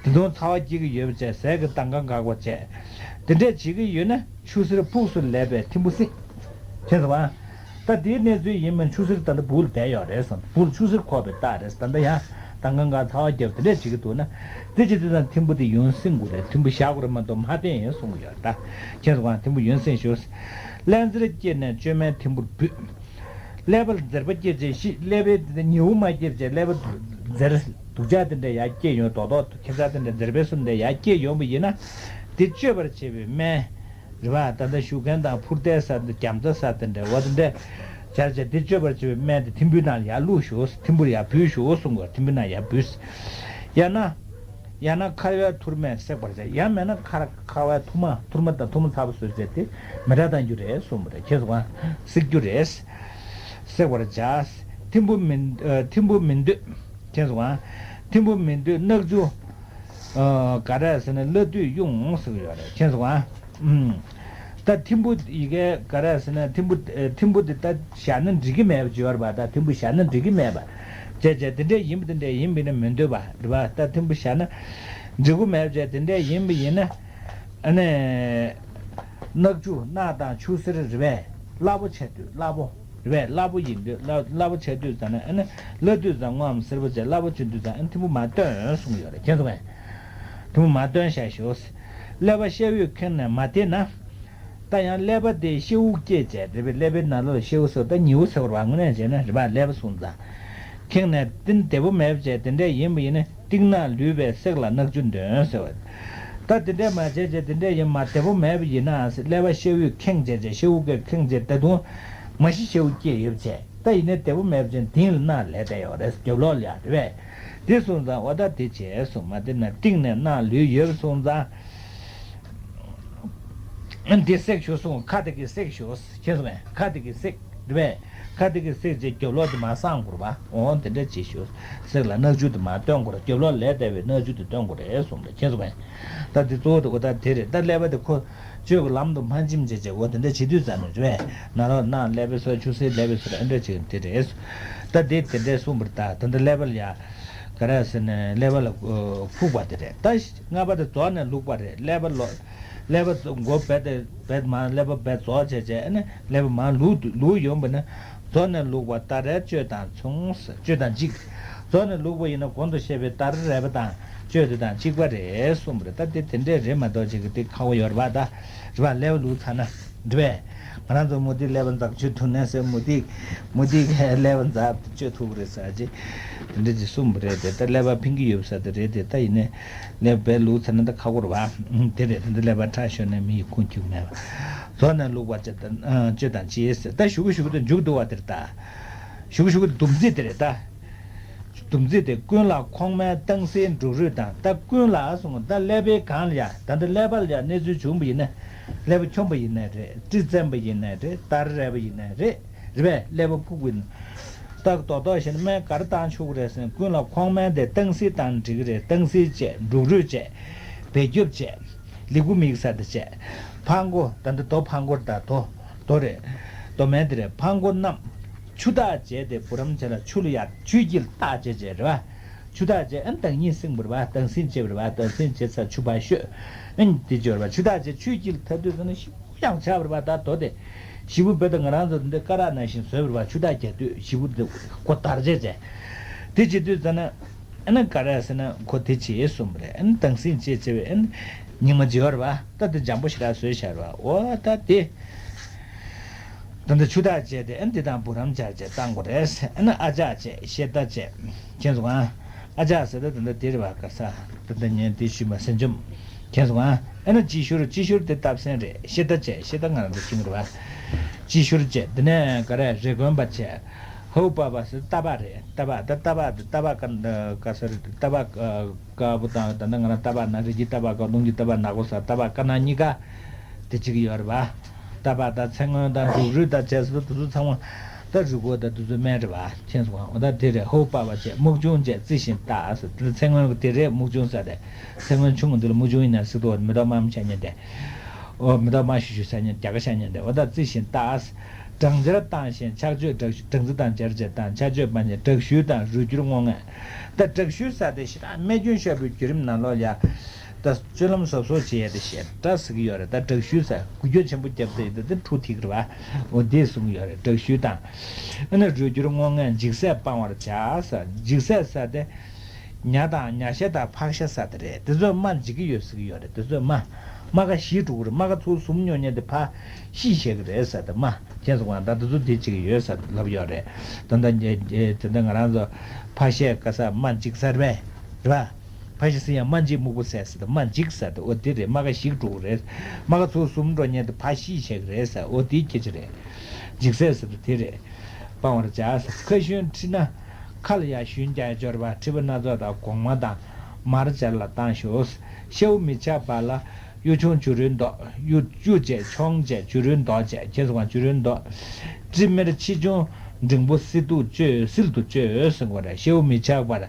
དེ་དུང་ཚ་བ་སྐྱེ་གི་ཡོད་པ་བྱས། ཟས་ཀྱི་ད་གང་འགག་པ་བྱས། དེ་འདྲས་བྱེད་ཀྱི་ཡོད་ན་ཆུ་སེར་ཕུགས་སུ་ལེགས་པས་ཐིམ་ཕུག་སྲིད། མཁྱེན་སོང་ང་། ད་དེའི་གནས་ཚུལ་ཡིན་མིན་ཆུ་སེར་ད་ལྟ་སྦུག་ལ་བསྡད་ཡོད་རེད་གསུངས། སྦུག་ལ་ཆུ་སེར་ཁོག་པའི་རྟགས་རེད། ད་ལྟ་ཡང་ད་གང་ག་ཚ་བ་རྒྱབ་དེ་འདྲས་བྱེད་ཀྱི་འདུག་ན། དེ་བྱེད་དུས་ཙང་ཐིམ་ཕུག་དེ་ཡུན་སྲིང་དགོས་རེད། ཐིམ་ཕུག་བཞག་དགོས་རེད་མ་གཏོགས་མ་བསྟེན་ཡིན་གསུང་གི་ཡོད་རེད། ད་མཁྱེན་སོང་ང་། ཐིམ་ཕུག་ཡུན་སྲིང་ཞུ། ཀླད་འཛེར་སྐྱེས་ནས་བཅོས་མའི་ཐིམ་ཕུག་ལ་བུད། ཀླད་པ་ལ་འཛེར་པ་སྐྱེས་བྱས་ཤི། ཀླད་པའི་ཉེའུ་མ་སྐྱེས་བྱས་ཀླད་པ་འཛེར་སྡུག་ཅག་དེ་འདྲ་ཡར་སྐྱེས་ཡོང་། རྡོག་རྡོག་ཁེབས་ཆག་དེ་འདྲ་འཛེར་པའི་བཟོ་འདྲ་ཡར་སྐྱེས་ཡོང་བ་ཡིན་ན། དེ་བཅོས་པར་བྱེད་པའི་སྨན། རེད་པ། ད་ལྟ་བཞུགས་མཁན་དང་ཕུར་ཏའི་ས་དེ་རྒྱ་མཚོ་ས་དེ་འདྲ་བ་དེ་འདྲ་སྦྱར་བྱས་དེ་བཅོས་པར་བྱེད་པའི་སྨན་དེ་ཐིམ་ཕུག་ནང་ལ་ཡར་བླུགས་ཤོག་ཐིམ་ཕུག་ལ་ཡར་བུད་ཤོག་གསུང་གི། ཐིམ་ཕུག་ནང་ཡར་བུད། ཡང་ན། ཡང་ན་ཁ་བའི་ཐུར་མས་བསྲེག་པར་བྱ། ཡང་མེད་ན་ཁ་ཁ་བའི་ཐུར་མ་ཐུར་མ་དང་ཐུར་མ་ཚ་པོ་བཟོས་བྱས་དེ་མེ་སྲེག་བཏང་རྒྱུ་རེད་གསུངས་པ་རེད། མཁྱེན་སོང་ང་། བསྲེག་རྒྱུ་རེད། བསྲེག་པར་བྱ། ཐིམ་ཕུག་མི་ཨ་ཐིམ་ཕུག་མི་འདོད། མཁྱེན་སོང་ང་། ཐིམ་ཕུག་མི་འདོད་གནག་ཆུ། ཨ་ག་རེ་ཟེར་ན་བླ་བདུད་དབྱུང་ཟེར་གྱི་ཡོད་རེད། མཁྱེན་སོང་ང་། ཨུམ། ད་ཐིམ་ཕུག་ཡི་གེ་ག་རེ་ཟེར་ན་ཐིམ་ཕུག་ཨེ་ཐིམ་ཕུག་དེ་ད་བཞག་ན་འགྲིག་གི་མེད་པ་ཅིག་ཡོད་རེད་པ། ད་ཐིམ་ཕུག་བཞག་ན་འགྲིག་གི་མེད་པ། བྱས་བྱས་དེ་འདྲས་ཡིན་པ་དེ་འདྲས་ཡིན་པ་ཡིན་ན་མི་འདོད་པ་རེད་པ། ད་ཐིམ་ཕུག་བཞག་ན་འགྲིག་གི་མེད་པ་བྱས་དེ་འདྲས་ཡིན་པ་ཡིན་ན། ཨ་ནི། གནག་ཆུ་གནག་དང་ཆུ་སེར་རེད་པས་སླ་པོ་བྱས་དུས་སླ་པོ་རེད་པས་སླ་པོ་ཡིན་དུས་སླ་སླ་པོ་བྱས་དུས་ཙམ་ན་ཨ་ནི་སླ་དུས་ཙམ་སྔོན་སེར་པོ་བྱས་སླ་པོ་བྱས་དུས་ཙམ་ཨ་ནི་ཐིམ་ཕུག་མར་བཏོན་གསུངས་ཡོད་རེད། མཁྱེན་སོང་ངས། ཐིམ་ཕུག་མར་བཏོན་བཞག་ཤོག་ཀླད་པ་ཤ་འུད་ཁེངས་ནས་མ་བདེ་ན། ད་ཡང་ཀླད་པ་དེ་ཤ་འུད་སྐྱེས་བྱས་རེད་པས། ཀླད་པའི་ནང་ལོགས་ཤ་འུད་སོགས་ད་ཉེའུ་ཟེར་བ་དངོས་གནས་བྱས་ན་རེད་པ། ཀླད་པ་སོང་ཙང་། ཁེངས་ནས་གཏིང་བདེ་པོ་མེད་པ་བྱས་དེ་འདྲས་ཡིན་པ་ཡིན་ན་གཏིང་ནག་ལུས་པས་བསྲེགས་ལ་གནག་ཆུ་འདོན་ཟེར་བ། ད་དེ་འདྲས་མ་བྱས་བྱས་དེ་འདྲས་ཡིན་མ་བདེ་པོ་མེད་པ་ཡིན་ནའང་ཀླད་པ་ཤ་འུད་ཁེངས་བྱས་བྱས་ཤ་འུད་ཀྱིས་ཁེངས་བྱས་ད་དུང་མ་ཤི་ཤ་འུད་སྐྱེས་ཡོད་བྱས་ད་ཡིན་ན་བདེ་པོ་མེད་པ་བྱས་གཏིང་ལ་ནག་ལས་བསྡད་ཡོད་རེད། རྒྱབ་ལོགས་ལ་ཡ་རེད་པས། དེ་སོང་ཙང་འོ་ད་དེ་བྱས་སོང་མ་བདེ་ན་གཏིང་ནས་ནག་ལུས་ཡོད་སོང་ཙང་། འདི་བསྲེགས་ཤོག་གསུངས། ཁ་དེ་གིས་བསྲེགས་ཤོག་མཁྱེན་སོང་ངས། ཁ་དེ་གིས་བསྲེགས་རེད་པས། ཁ་དེ་གིས་བསྲེགས་རྗེས་རྒྱབ་ལོགས་དེ་མར་སྲང་དགོས་རེད་པ། འོ་དེ་འདྲ་བྱེད་ཤོག་བསྲེགས་ལ་གནག་ཆུ་དེ་མར་བཏོན་དགོས་རེད། རྒྱབ་ལོགས་ལས་བསྡད་པའི་གནག་ཆུ་དེ་བཏོན་དགོས་རེད་གསུངས་རེད། མཁྱེན་སོང་ངས། ད་དེ་གཙོ་བོ་དེ་འོ་ད་དེ་རེད། ད་ཀླད་པ་དེ་ཁོ་བཅོས་ཀྱི་ལམ་དུ་མ་འཇིམ་བྱས་བྱས་འོ་དེ་འདྲ་བྱེད་དུས་ཙམ་ནས་རེད་པས། ན་རོ་ན་ཀླད་པའི་སོ་ཆུ་སེར་ཀླད་པའི་སོ་ཨེ་འདྲ་བྱེད་དེ་རེད། ད་དེ་དེ་འདྲས་གསུངས་པ་རེད། ད་ད་འདི་ཀླད་པ་ལ་ཡ། ག་རེ་ཟེར་ནས་ཀླད་པ་ལ་ཨོ་ཕུག་པ་དེ་རེད། ད་ལྔ་པ་དེ་རྫོགས་ནས་ལུག་པ་རེད། ཀླད་པ་ལོ། ཀླད་པ་མགོ་བད་དེ་བད་མ་ཀླད་པ་བད་རྫོགས་བྱས་བྱས་ཨ་ནི་ཀླད་པ་མ་ལུག་ལུག་ཡོང་བ་ན་རྫོགས་ནས་ལུག་པ་ད་རེས་གཅོད་དང་མཚུངས། གཅོད་དང་གཅིག་རྫོགས་ནས་ལུག་པ་ཡིན་ན་གོང་དུ་བཤད་པའི་ད་རེས་རལ་པ་དང་གཅོད་དེ་དང་གཅིག་པ་རེད་གསུངས་པ་རེད། ད་དེ་དེ་འདྲས་རེད་མ་གཏོགས་ཅིག་གི་དེ་ཁག་པོ་ཡོད་རེད་པ། ད་རེད་པ། ཀླད་པ་ལུག་ཚར་ན། འདི་བས། ང་རང་ཚོ་མུ་ཏིག་ཀླད་པ་འཛག་གཅོད་ཐུབ་ནས་ཟེར། མུ་ཏིག་མུ་ཏིག་ཀླད་པ་འཛག་གཅོད་ཐུབ་ཀྱི་རེད་ཟེར་ཅིག་དེ་འདྲ་ཅིག་གསུངས་པ་རེད་དེ། ད་ཀླད་པ་ཕན་གྱི་ཡོད་ས་དེ་རེད་དེ། ད་ཡིན་ནའི་ཀླད་པའི་ལུགས་ཚར་ན་ད་ཁག་པོ་རེད་པ། དེ་རེད། ད་ཀླད་པ་ཁྲག་ཤོར་ནས་མི་ཡི་ཁུངས་འཁྱུག་མེད་པ། རྫོགས་ནས་ལུག་པ་གཅོད་དང་གཅིག་ཟེར། ད་ཞུ་གི་ཞུ་གི་དེ་མཇུག་བསྡུ་བ་དེ་རེད་ད། ཞུ་གི་ཞུ་གི་དེ་འདུམ་ཚིག་དེ་རེད་ད། འདུམ་ཚིག་དེ་ཀུན་ལ་ཁོག་སྨད་སྟངས་སེལ་འབྲུག་རུས་དང་། ད་ཀུན་ལ་གསུངས། ད་ཀླད་པའི་སྒང་ལ་ཡ། ད་ལྟ་ཀླད་པ་ལ་ཡ་གནས་ཚུལ་བྱུང་བ་ཡིན་ན། ཀླད་པ་འཁྱོམ་པ་ཡིན་ནའི་རེད། གྲི་བཙེམ་པ་ཡིན་ནའི་རེད། དར་རལ་པ་ཡིན་ནའི་རེད། རེད་པས། ཀླད་པ་ཕུག་པ་ཡིན་ན། ད་རྡོག་རྡོག་བྱས་ན་སྨན་ག་རེ་བཏང་ཆོག་གི་རེད་ཟེར་ན། ཀུན་ལ་ཁོག་སྨད་དེ་སྟངས་སེལ་བཏང་འགྲིག་གི་རེད། སྟངས་སེལ་བྱས། འབྲུག་རུས་བྱས། བེ་སྐྱོབ་བྱས། ལིག་བུ་མིག་ས་དེ་བྱས། ཕག་མགོ། ད་ལྟ་རྡོ་ཕག་མགོ་ད་རྡོ་རྡོ་རེད། རྡོ་སྨན་དེ་རེད། ཕག་མགོ་རྣམས། ཆུ་བརྟག་བྱས་ཏེ་བུ་རམ་བྱས་ལ། ཆུ་ལ་ཡ་ཆུའི་དཀྱིལ་བརྟག་བྱས་བྱས་རེད་པ། ཆུ་བརྟག་བྱས་ཨ་ནི་དྭངས་སྙིགས་སྲིང་བ་རེད་པ། དྭངས་སྲིང་བྱས་པ་རེད་པ། དྭངས་སྲིང་བྱས་ཚར་ཆུ་ཕར་བཤོས། ཨ་ནི་དེ་བྱས་རེད་པ། ཆུ་བརྟག་བྱས་ཆུའི་དཀྱིལ་ཐལ་དུས་ཙམ་ན་ཞིབ་པོ་ཡང་ཆགས་པ་རེད་པ། ད་རྡོ་དེ་ཞིབ་པོ་རྦད་དེ་ང་རང་ཚོ་འདི་སྐ་རགས་ནང་བཞིན་བཟོས་པ་རེད་པ། ཆུ་བརྟག་རྒྱག་དུས་ཞིབ་པོ་འདི་ཁོ་དར་བྱས་བྱས། དེ་བྱེད་དུས་ཙམ་ན་ཨ་ནི་ག་རེ་ཟེར་ན་ཁོ་དེ་བྱས་གསུངས་པ་རེད། ཨ་ནི་དྭངས་སྲིང་བྱས་བྱས་པས་ཨ་ནི་སྙིགས་མ་བྱེད་པ་རེད་པ། ད་དེ་འཇམ་པོ་ཞེ་དྲག་བཟོས་བཞག་རེད་པ། འོ་ད་དེ། ད་ལྟ་ཆུ་བརྟག་བྱས་ཏེ་ཨ་ནི་འདི་དང་བུ་རམ་སྦྱར་བྱས་བཏང་དགོས་རེད། ཨ་ནི་ཨ་ལྕགས་བྱས། ཤེལ་རྟ་བྱས། མཁྱེན་སོང་ང་། ཨ་ལྕགས་ཟེར་ད་ད་ལྟ་འདི་རེད་པ། ག་ས་ད་ལྟ་ངས་འདི་ཞུས་མ་ཟིན་འཇོམས། མཁྱེན་སོང་ང་། ཨ་ནི་སྤྱི་ཤུར། སྤྱི་ཤུར་དེ་སྟབས་སེན་རེད། ཤེལ་རྟ་བྱས། ཤེལ་རྟ་ང་རང་ཚོ་ཤིང་རེད་པ། སྤྱི་ཤུར་བྱས། འདི་ནས་ག་རེ་རེ་དགོན་པ་བྱས། ཧའུ་པ་པ་ཟེར་རྟ་པ་རེད། རྟ་པ་ད་རྟ་པ་འདི་རྟ་པ་ག་ག་ས་རེད། རྟ་པ། དཀར་པོ་དང་ད་ལྟ་ང་རང་རྟ་པ་ན་རི་གི་རྟ་པ་དཀར། ལུང་གི་རྟ་པ་ནག་པོ་ཟེར། རྟ་པ་དཀར་ནག་གཉིས་ཀ་དེ་གཅིག་ཡོད་རེད་པ། རྟ་པ་དང་ཚེ་སྔོན་དང་འབྲུག་རུས་དང་བྱས་སོ་དེ་ཚོ་ཚང་མ་ ད་རུས་ཁོག་དང་དེ་ཚོ་སྨན་རེད་པ། མཁྱེན་སོང་ང་། འོ་ད་དེ་རེད། ཧོ་པ་བ་བྱས་སྨུག་ཆུང་བྱས་རྩི་བཞིན་བཏགས་ཟེར། དེ་ཚེ་སྔོན་གྱི་དེ་རེད། སྨུག་ཆུང་ཟེར་དེ། ཚེ་སྔོན་ཆུང་འདི་ལ་སྨུག་ཆུང་ཡིན་ན་སྲིད་དོ། མེ་ཏོག་མངར་མོ་ཆ་ཉན་དེ། ཨོ་མེ་ཏོག་དམར་ཤུ་ཤུ་ཆ་ཉན། རྒྱ་ག་ཆ་ཉན་དེ། འོ་ད་རྩི་བཞིན་བཏགས། སྦྲང་ཆར་བཏང་ཞིང་ཆག་བཅོས། སྦྲང་སྦྲང་རྩི་དང་སྦྱར་བྱས་བཏང་། ཆག་བཅོས་པ་ནི་དྲག་ཤུལ་དང་རུས་འགྱུར་སྔོ་ངད། ད་དྲག་ཤུལ་ཟེར་དེ་ཞེ་དྲག་རྨས་སྐྱོན་ཤོར་བའི་བརྒྱུད་རིམ་ནང་ལོགས་ལ་ཡ། ད་སྤྱོད་ལམ་གཟབ་གཟབ་བྱེད་ཡ་དེ་ཞེ་དྲག་ཟེར་གྱི་ཡོད་རེད། ད་དྲག་ཤུལ་ཟེར་འགུལ་སྐྱོད་ཆེན་པོ་བརྒྱབ་ཚེ་ཡིན་ད་དེ་འཁྲུ་ཐིག་རེད་པ། འོ་དེ་གསུང་གི་ཡོད་རེད། དྲག་ཤུལ་དང་། ཨ་ནི་རུས་འགྱུར་སྔོ་ངད། འཇིགས་སྲེད་སྤང་བར་བྱ་ཟེར། འཇིགས་སྲེད་ཟེར་དེ། ཉ་དང་ཉ་ཤ་དང་ཕག་ཤ་ཟེར་དེ་རེད། དེ་ཚོས་རྨ་འཇིག་གི་ཡོད་ཟེར་གྱི་ཡོད་རེད། དེ་ཚོས་རྨ། རྨ་ཁ་ཞི་འགྲོ་གི་རེད། རྨ་ཁ་ཚུར་ཟུམ་ཉོ་ཉན་དེ་ཕར་ཤི་བྱེད་ཀྱི་རེད་ཟེར་དེ་རྨ། མཁྱེན་སོང་ང་། ད་དེ་ཚོ་དེ་བྱེད་ཀྱི་ཡོད་ཟེར་ལབ་ཡོད་རེད། ད་ལྟ་ཉེ་དེ་ལྟ་ང་རང་ཚོ་ཕག་ཤས་ག་ས་རྨ་འཇིག་ས་རེད་པས། རེད་པ། ཕ་ཤི་སི་ཡང་རྨ་འཇིག་སྨུག་པོ་ཟས་ཟེར་དུ་རྨ་འཇིག་ཟེར་དུ། འོ་དེ་རེད། རྨ་ཁ་ཞིག་འགྲོ་གི་རེད། རྨ་ཁ་ཚུར་ཟུམ་འགྲོ་ཉན་དུ་ཕ་ཤི་བྱེད་གི་རེད་ཟེར། འོ་དེའི་སྐད་ཆ་རེད། འཇིག་ཟས་ཟེར་དུ་དེ་རེད། སྤང་བར་བྱ་ཟེར། ཁ་ཞུན་མཁྲིས་ན་ཁ་ལ་ཡ་ཞུན་རྒྱག་སྦྱོར་བ། མཁྲིས་པ་སྣ་ཚོགས་དང་གོང་མ་དང་མར་སྦྱར་ལ་བཏང་ཤོག། ཤཝ་མི་ཆགས་པ་ལ་གཡུ་ཆུང་བྱུ་རུའི་མདོག། གཡུ་གཡུ་བྱས་མཆོང་བྱས་བྱུ་རུའི་མདོག་བྱས། ཁྱེད་ཚོ་གང་བྱུ་རུའི་མདོག། དྲི་མེར་ཆེ་ཆུང་འབྲིང་པོ་བསིལ་དུ་བཅོས། བསིལ་དུ་བཅོས་ཟེར་དགོས་རེད། ཤཝ་མི་ཆགས་པར།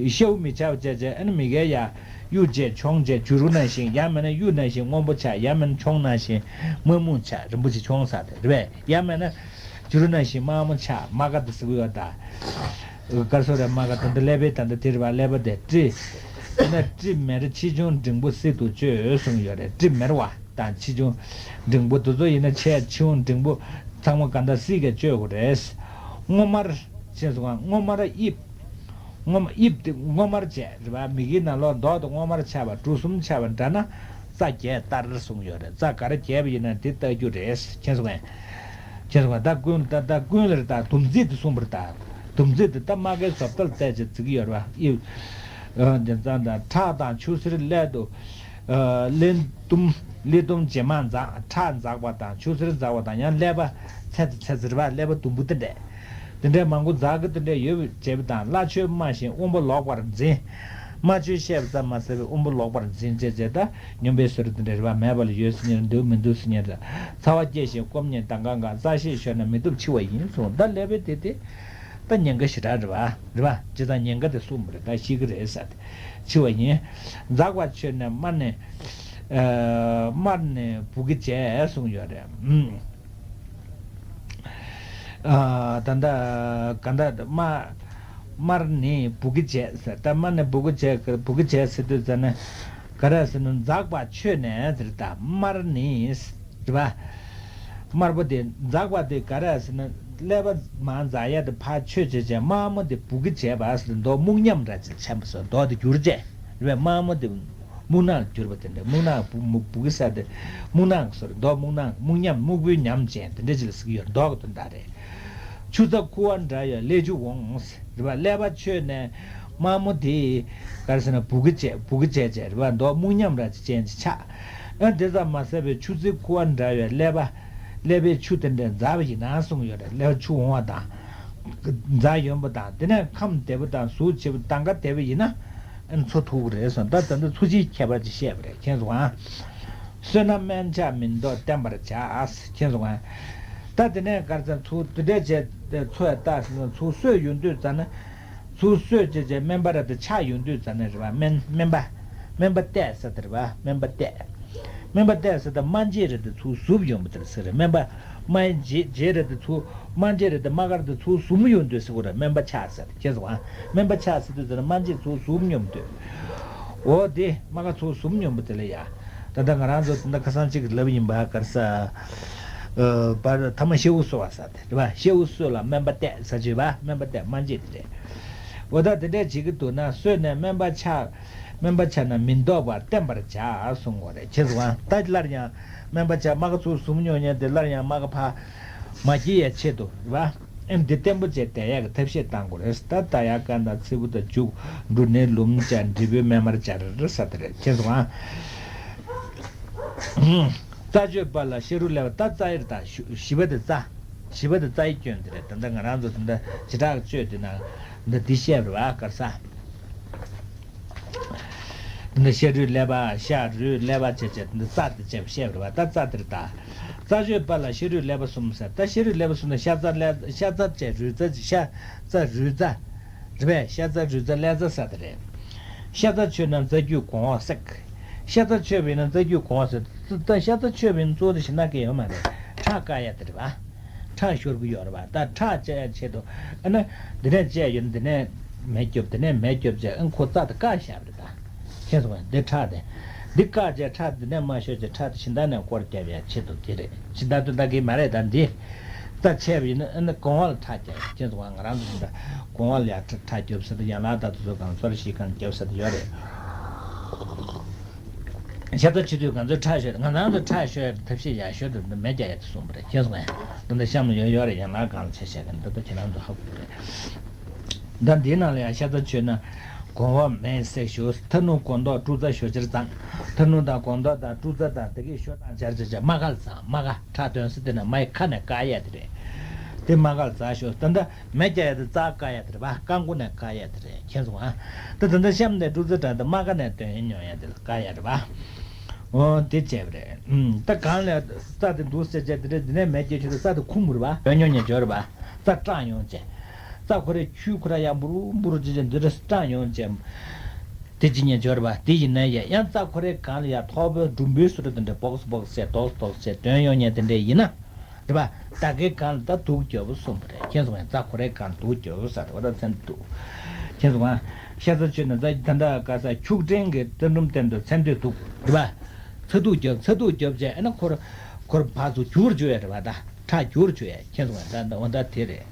ཤཝ་མི་ཆགས་བྱས་བྱས་ཨ་ནི་མི་གའི་ཡ། གཡུ་བྱས་མཆོང་བྱས་བྱུ་རུ་ནང་བཞིན། ཡང་མིན་ན་གཡུ་ནང་བཞིན་སྔོན་པོ་ཆགས། ཡང་མིན་ན་མཆོང་ནང་བཞིན་དམར་སྨུག་ཆགས། རིན་པོ་ཆེ་མཆོང་ཟེར་དེ་རེད་པས། ཡང་མིན་ན་བྱུ་རུ་ནང་བཞིན་དམར་མོ་ཆགས། རྨ་ཁ་དེ་ཟེར་གི་ཡོད་ད། དཀར་སོ་རེད། རྨ་ཁ་ད་ལྟ་ཀླད་པའི་ད་ལྟ་དེ་རེད་པ། ཀླད་པ་དེ་དྲི། དེ་ན་དྲི་མེར་ཆེ་ཆུང་འབྲིང་པོ་བསིལ་དུ་བཅོས་གསུངས་ཡོད་རེད། དྲི་མེར་བ་དང་ཆེ་ཆུང་འབྲིང་པོ་དེ་ཚོ་ཡིན་ན་ཆེ་ཆུང་འབྲིང་པོ་ཚང་མ་ག་འདྲ་བསིལ་གི་བཅོས་དགོས་རེད། སྔོ་དམར་ཅེས་སོ། སྔོ་དམར་དབྱིབས། སྔོ་དམར་དབྱིབས་དེ་སྔོ་དམར་བྱས་རེད་པ། མིག་གི་ནང་ལོགས་མདོག་དེ་སྔོ་དམར་ཆགས་པ། གྲུ་གསུམ་ཆགས་པ་འདྲ་ན་རྩ་བརྒྱད་ལྟར་གསུངས་ཡོད་རེད། རྩ་ག་རེ་བརྒྱད་པ་ཡིན་ན་དེ་ལྟ་རྒྱུ་རེད། མཁྱེན་སོང་ངས། མཁྱེན་སོང་ངས། ད་ཀུན་ད་ད་ཀུན་ལ་རེད་ད། དུམ་རྩིས་དེ་གསུངས་པ་རེད་ད། དུམ་རྩིས་དེ་ད་རྨ་ཁའི་བཟོ་ལྟ་ལ་བལྟས་བྱས་བརྩི་གི་ཡོད་རེད་པ། དབྱིབས། ཨ་དེ་ཙང་ད་ཁྲག་དང་ཆུ་སེར་ཀླད་དུ། ཨ་ཀླད་དུམ། ཀླད་དུམ་ཇེ་མང་འཛག། ཁྲག་འཛག་པ་དང་ཆུ་སེར་འཛག་པ་དང་། ཡང་ཀླད་པ་ཚད་ཚད་ཚེར་བ། ཀླད་པ་དུམ་བུ་དེ་འདྲས། དེ་འདྲས་མང་པོ་འཛག་གི་དེ་འདྲས་ཡོད་པ་བྱེད་པ་དང་། སླ་ཆོས་སྨྲ་ཞིང་དབང་པོ་ལོག་པར་འཛིན། སྨྲ་བརྗོད་བཤད་པ་ཙམ་མ་ཟད་པའི་དབང་པོ་ལོག་པར་འཛིན་བྱས་བྱས། ད་སྨྱོན་པའི་ཟོལ་དེ་འདྲས་རེད་པ། མེད་པ་ལ་ཡོད་ཟེར་མཁན་རེད། འདུག་མི་འདུག་ཟེར་མཁན་རེད། ཚ་བ་སྐྱེ་ཞིང་སྐོམ་ཉིད་མདངས་གང་ག། རྩ་ཤེས་ཤོར་ན་མི་ཐུབ་འཆི་བ་ཡིན་གསུངས། ད་ཀླད་པའི་དེ་དེ་ད་ཉེན་ཁ་ཞེ་དྲག་རེད་པ། རེད་པ། སྤྱིར་བཏང་ཉེན་ཁ་དེ་གསུངས་པ་རེད། ད་ཤི་གི་རེད་ཟེར་ཏེ། འཆི་བ་ཡིན། འཛག་པ་ཆོད་ནས་དམར་ནི། ཨ་དམར་ནི་བུ་གི་བྱས་གསུངས་ཡོད་རེད། ཨ་ད་ལྟ་ག་ད་དམར། དམར་ནི་བུ་གི་བྱས་ཟེར། ད་དམར་ནི་བུ་གི་བྱས། བུ་གི་བྱས་ཟེར་དུས་ཙ་ན་ག་རེ་ཟེར་ན། འཛག་པ་ཆོད་ནས་ཟེར། ད་དམར་ནི། རེད་པ། དམར་པོ་དེ་འཛག་པ་དེ་ག་རེ་ཟེར་ན། ཀླད་པ་མར་འཛག་ཡ་དེ་ཕར་ཆོད་བྱས་བྱས། དམར་མོ་དེ་བུ་གི་བྱས་པ་ཟེར། མདོག་སྨུག་ཉམས་འདྲ་ཅིག་ཆགས་པ་སོགས། མདོག་དེ་འགྱུར་བྱས། རེད་པས། དམར་མོ་དེ་སྨུག་ནག་གྱུར་པ་དེ་འདྲ། སྨུག་ནག་བུ་བུ་བུ་གི་ཟེར་དེ་སྨུག་ནག་ཟེར། མདོག་སྨུག་ནག་སྨུག་ཉམས་སྨུག་པོའི་ཉམས་ཅན་དེ་འདྲ་ཅིག་ལ་ཟེར་གྱི་ཡོད། མདོག་གི་དོན་དག་རེད། ཆུ་རྩ་ཁུ་བ་འདྲ་བའི་ཀླད་ཆུ་འོང་། རེད་པ། ཀླད་པ་ཆོད་ནས་དམར་མོ་དེ་ག་རེ་ཟེར་ན་བུ་གི་བྱས། བུ་གི་བྱས་བྱས་རེད་པ། མདོག་སྨུག་ཉམས་འདྲ་ཅན་ཅིག་ཆགས། ཨ་དེ་ཙམ་མ་ཟད་པའི་ཆུ་རྩི་ཁུ་བ་འདྲ་བའི་ཀླད་པ། ཀླད་པའི་ཆུ་དེ་འདྲ་འཛག་པ་ཡིན་ན་གསུངས་ཡོད་རེད། ཀླད་པ་ཆུ་འོང་བ་དང་། འཛག་ཡོང་པ་དང་། དེ་ནས་ཁམས་བདེ་པོ་དང་གཟུགས་བྱེད་པོ་མདངས་ཁ་བདེ་པོ་ཡིན་ན་ཨ་འཚོ་ཐུབ་ཀྱི་རེད་གསུངས། ད་ད་ལྟ་འཚོ་བྱེད་ཁྱད་པར་ཅིག་བཤད་པ་རེད། མཁྱེན་སོང་ཨ། གསོས་ན་སྨན་ཆགས་མིན་མདོག་བསྟེན་པར་བྱ། མཁྱེན་སོང་ཨ། ད་དེ་ནས་ག་རེ་ཟེར། ཚུར་དེ་འདྲས་བྱས་ཏེ་འཚོ་ཡ་ལྟ་ཟེར་ན། ཚུར་གསོས་ཡོང་དུས་ཙ་ན། ཚུར་གསོས་བྱས་བྱས་སྨན་པ་རེད་དེ་ཆགས་ཡོང་དུས་ཙ་ན་རེད་པ། སྨན་སྨན་པ། སྨན་པ་བལྟས་ཟེར་དེ་རེད་པ། སྨན་པ་བལྟས། སྨན་པ་བལྟས་ཟེར་དེ་རྨ་འབྱེད་རེད་དེ་ཚུར་ཟུབ་ཡོང་པ་དེ་ལ་ཟེར་རེད། སྨན་པ། རྨ་འབྱེད་འབྱེད་རེད་དེ་ཚུར། རྨ་འབྱེད་རེད་དེ་རྨ་ཁ་རེད་དེ་ཚུར་ཟུམ་ཡོང་དུས་ཟེར་གོ་རེད། སྨན་པ་ཆགས་ཟེར་དེ། མཁྱེན་སོང་ཨ། སྨན་པ་ཆགས་ཟེར་དུས་ཙ་ན་རྨ་འབྱེད་ཚུར་ཟུམ་ཡོང་དུས། འོ་དེ་རྨ་ཁ་ཚུར་ཟུམ་ཡོང་པ་དེ་ལ་ཡ། ད་ལྟ་ང་རང་ཚོ་ད་ལྟ་ཁ་སང་གཅིག་ལབ་ཡིན་པ། ག་རེ་ཟེར། ཨ་པར་ཐ་མ་ཤེའུ་གསོ་བ་ཟེར་དེ་རེད་པ། ཤེའུ་གསོ་ལ་སྨན་པ་བལྟས་ཟེར་བྱས་པ། སྨན་པ་བལྟས། རྨ་འབྱེད་དེ་རེད། འོ་ད་དེ་འདྲས་བྱེད་ཀྱི་འདུག་ན། གསོས་ནས་སྨན་པ་ཆགས། སྨན་པ་ཆགས་ན་མི་ལྡོག་པར་བསྟེན་པར་བྱ་གསུངས་པ་རེད། མཁྱེན་སོང་ཨ། ད་སླར་ཡང་སྨན་པ་ཆགས། རྨ་ཁ་ཚུར་ཟུམ་ཡོང་མཁན་དེ་སླར་ཡང་རྨ་ཁ་ཕར་མ་སྐྱེ་ཡའི་ཆེད་དུ་རེད་པ། ཨེམ་འདི་བརྟན་པོ་བྱས་བསྡད་ཡག་གི་ཐབས་ཤེས་བཏང་དགོས་རེད། ད་ད་ཡག་ཀ་དང་ཚིལ་བུ་དང་བྱུག། འབྲུ་སྣའི་ལུམ་སྦྱར། འབྲས་བུའི་སྨན་མར་སྦྱར་ཟེར་དེ་རེད། མཁྱེན་སོང་ཨ། རྩ་གཅོད་པ་ལ་ཤ་རུས་ཀླད་པ། ད་རྩ་ཡི་རེད་ད། བཞི་པ་དེ་རྩ། བཞི་པ་དེ་རྩ་ཡི་སྐྱོན་དེ་རེད། ད་ལྟ་ང་རང་ཚོ་ད་ལྟ་བྱེ་བྲག་གཅོད་དེ་ནང་ད་འདི་བཤད་པ་རེད་པ། ག་རེ་ཟེར། འདི་ཤ་རུས་ཀླད་པ། ཤ་རུས་ཀླད་པ་བྱས་བྱས་འདི་རྩ་དེ་བྱས་པ་བཤད་པ་རེད་པ། ད་རྩ་དེ་རེད་ད། རྩྭ་མཆོད་པ་ལ་ཤ་རུས་ཀླད་པ་གསུམ་ཟེར། ད་ཤ་རུས་ཀླད་པ་གསུམ་ན་ཤ་རྩ་ཀླད་ཤ་རྩ་བཅས་རུས་རྩ་ཤ་རྩ་རུས་རྩ་རེད་པས། ཤ་རྩ་རུས་རྩ་ཀླད་རྩ་ཟེར་དེ་རེད། ཤ་རྩ་ཆོད་ན་རྩ་རྒྱུས་གོང་འོག་བསྲེག་ཤ་རྩ་ཆོད་པ་ཡིན་ན་རྩ་རྒྱུས་གོང་འོག་བསྲེག་ད་ཤ་རྩ་ཆོད་པ་ཡིན་ན་གཙོ་བོ་དེ་ཞེ་དྲག་གི་ཡོད་མ་རེད། ཁྲག་བཀག་ཡ་དེ་རེད་པ། ཁྲག་ཤོར་གི་ཡོད་རེད་པ། ད་ཁྲག་བཅད་ཡ་ཆེད་དུ་ཨ་ན་འདི་ནས་བཅད་ཡོད་ན་འདི་ནས་མེ་སྐྱོབ་འདི་ནས་མེ་སྐྱོབ་བྱས་ཨ་ཁོ་རྩ་དེ་བཀག་བཞག་པ་རེད་ད། མཁྱེན་སོང་ངས། འདི་ཁྲག་དེ། འདི་བཀག་བྱས་ཁྲག་འདི་ནས་མ་ཤོར་བྱས་ཁྲག་དེ་གཞན་དག་ནས་སྐོར་རྒྱབ་ཡ་ཆེད་དུ་དེ་རེད། གཞན་དག་དོན་དག་གི་མ་རེད། ད་འདི་རྩ་ཆད་པ་ཡིན་ན་ཨ་ནི་གོང་འོག་ལ་ཁྲག་རྒྱབ་ཡ། མཁྱེན་སོང་ངས། ང་རང་ཚོ་འདི་གོང་འོག་ལ་ཡ་ཁྲག་རྒྱབ་ས་དེ་ཡན་ལག་དང་དེ་ཚོ་གང་སོར་ཞིག་གང་རྒྱབ་ས་དེ་ཡོད་རེད། ཤ་རྩ་ཆོད་དུས་ང་ཚོས་ཁྲག་ཤོར། ང་རང་ཚོ་ཁྲག་ཤོར་ཡ་ཐབས་ཤེས་ཡག་ཤོས་དེ་འདི་མེ་རྒྱག་ཡ་དེ་གསུངས་པ་རེད། མཁྱེན་སོང་ངས། འདི་འདི་གཤམ་ལ་ཡོད་ཡོད་རེད། ཡན་ལག་སྒང་ལ་ཆ་བཞག་གི་འདི་ད་ཁྱེད་རང་ཚོ་ཧ་གོ་གི་རེད། ད་འདིའི་ནང་ལ་ཡང་ཤ་རྩ་ཆོད་ན་གོང་འོག་མེས་བསྲེག་ཞུ། མཐར་ནུབ་གོང་ཐོག་དཀྲུག་རྩ་ཞོ་ཕྱིར་བརྫངས། མཐར་ནུབ་དང་གོང་ཐོག་དང་དཀྲུག་རྩ་དང་དེ་གའི་ཞོ་དང་སྦྱར་བྱས་བྱས་རྨ་ཁ་ལ་བརྫངས། རྨ་ཁ་ཁྲག་འདོན་ས་དེ་ན་རྨ་ཡི་ཁ་ནས་བཀག་ཡས་དེ་རེད། དེ་རྨ་ཁ་ལ་བརྫངས་ཞོ། ད་ལྟ་མེ་རྒྱག་ཡས་དེ་རྩ་བཀག་ཡས་དེ་རེད་པ། རྐང་མགོ་ནས་བཀག་ཡས་དེ་རེད། མཁྱེན་སོང་ཨ། ད་ད་ལྟ་གཤམ་ནས་དཀྲུག་རྩ་དྲངས་ཏེ་རྨ་ཁ་ནས་འདོན་མྱོང་ཡས་དེ་ལ་བཀག་ཡས་རེད་པ། འོ་དེ་བྱས་པ་རེད། ཨུམ། ད་གང་ལས་རྩ་དེ་འདུག་ཟེར་བྱས་དེ་རེད། འདི་ནས་མེ་སྐྱེ་ཆུ་དེ་རྩ་དེ་ཁུམ་རེད་པ། འདོན་མྱོང་ཡས་འབྱོར་རེད་པ། རྩ་སྐྲངས་ཡོང་བྱས། རྩ་ཁོ་རའི་ཆུ་ཁོ་ར་ཡང་འབུར་འབུར་བྱས་བྱས་འདི་རེད་སྐྲངས་ཡོང་བྱས། དེ་ཅི་ཉན་འབྱོར་བ་དེ་ཡིན་ན་ཡང་ཡང་རྩ་ཁོ་རའི་སྒང་ལ་ཡང་ཐོག་པའི་འབྲུམ་བུའི་བཟོ་འདྲ་དེ་འདྲ་སྦོགས་སྦོགས་བྱས་རྡོག་རྡོག་བྱས་འདོན་ཡོང་ཉན་དེ་འདྲ་ཡིན་ན། རེད་པ། ད་གའི་སྒང་ལ་ད་དུག་རྒྱོབ་གསུངས་པ་རེད། མཁྱེན་སོང་ངས། རྩ་ཁོ་རའི་སྒང་ལ་དུག་རྒྱོབ་ཟེར་བ་ད་མཚན་དུག་མཁྱེན་སོང་ང་། ཤ་རྩ་ཆོད་ན་ད་ད་ལྟ་ག་ས་ཁྱུག་ཕྲན་གྱི་རྩ་འབྲུམ་སྟེང་དུ་མཚན་དུག་དུག་རེད་པ། ཚ་དུག་རྒྱོབ། ཚ་དུག་རྒྱོབ་བྱས་ཨ་ན་ཁོར་ཁོར་ཕར་ཚུར་འགྱུར་བཅུག་ཡ་རེད་པ། ད་ཁྲག་འགྱུར་བཅུག་ཡ། མཁྱེན་སོང་ངས། ད་ད་འོ་ད་དེ་རེད།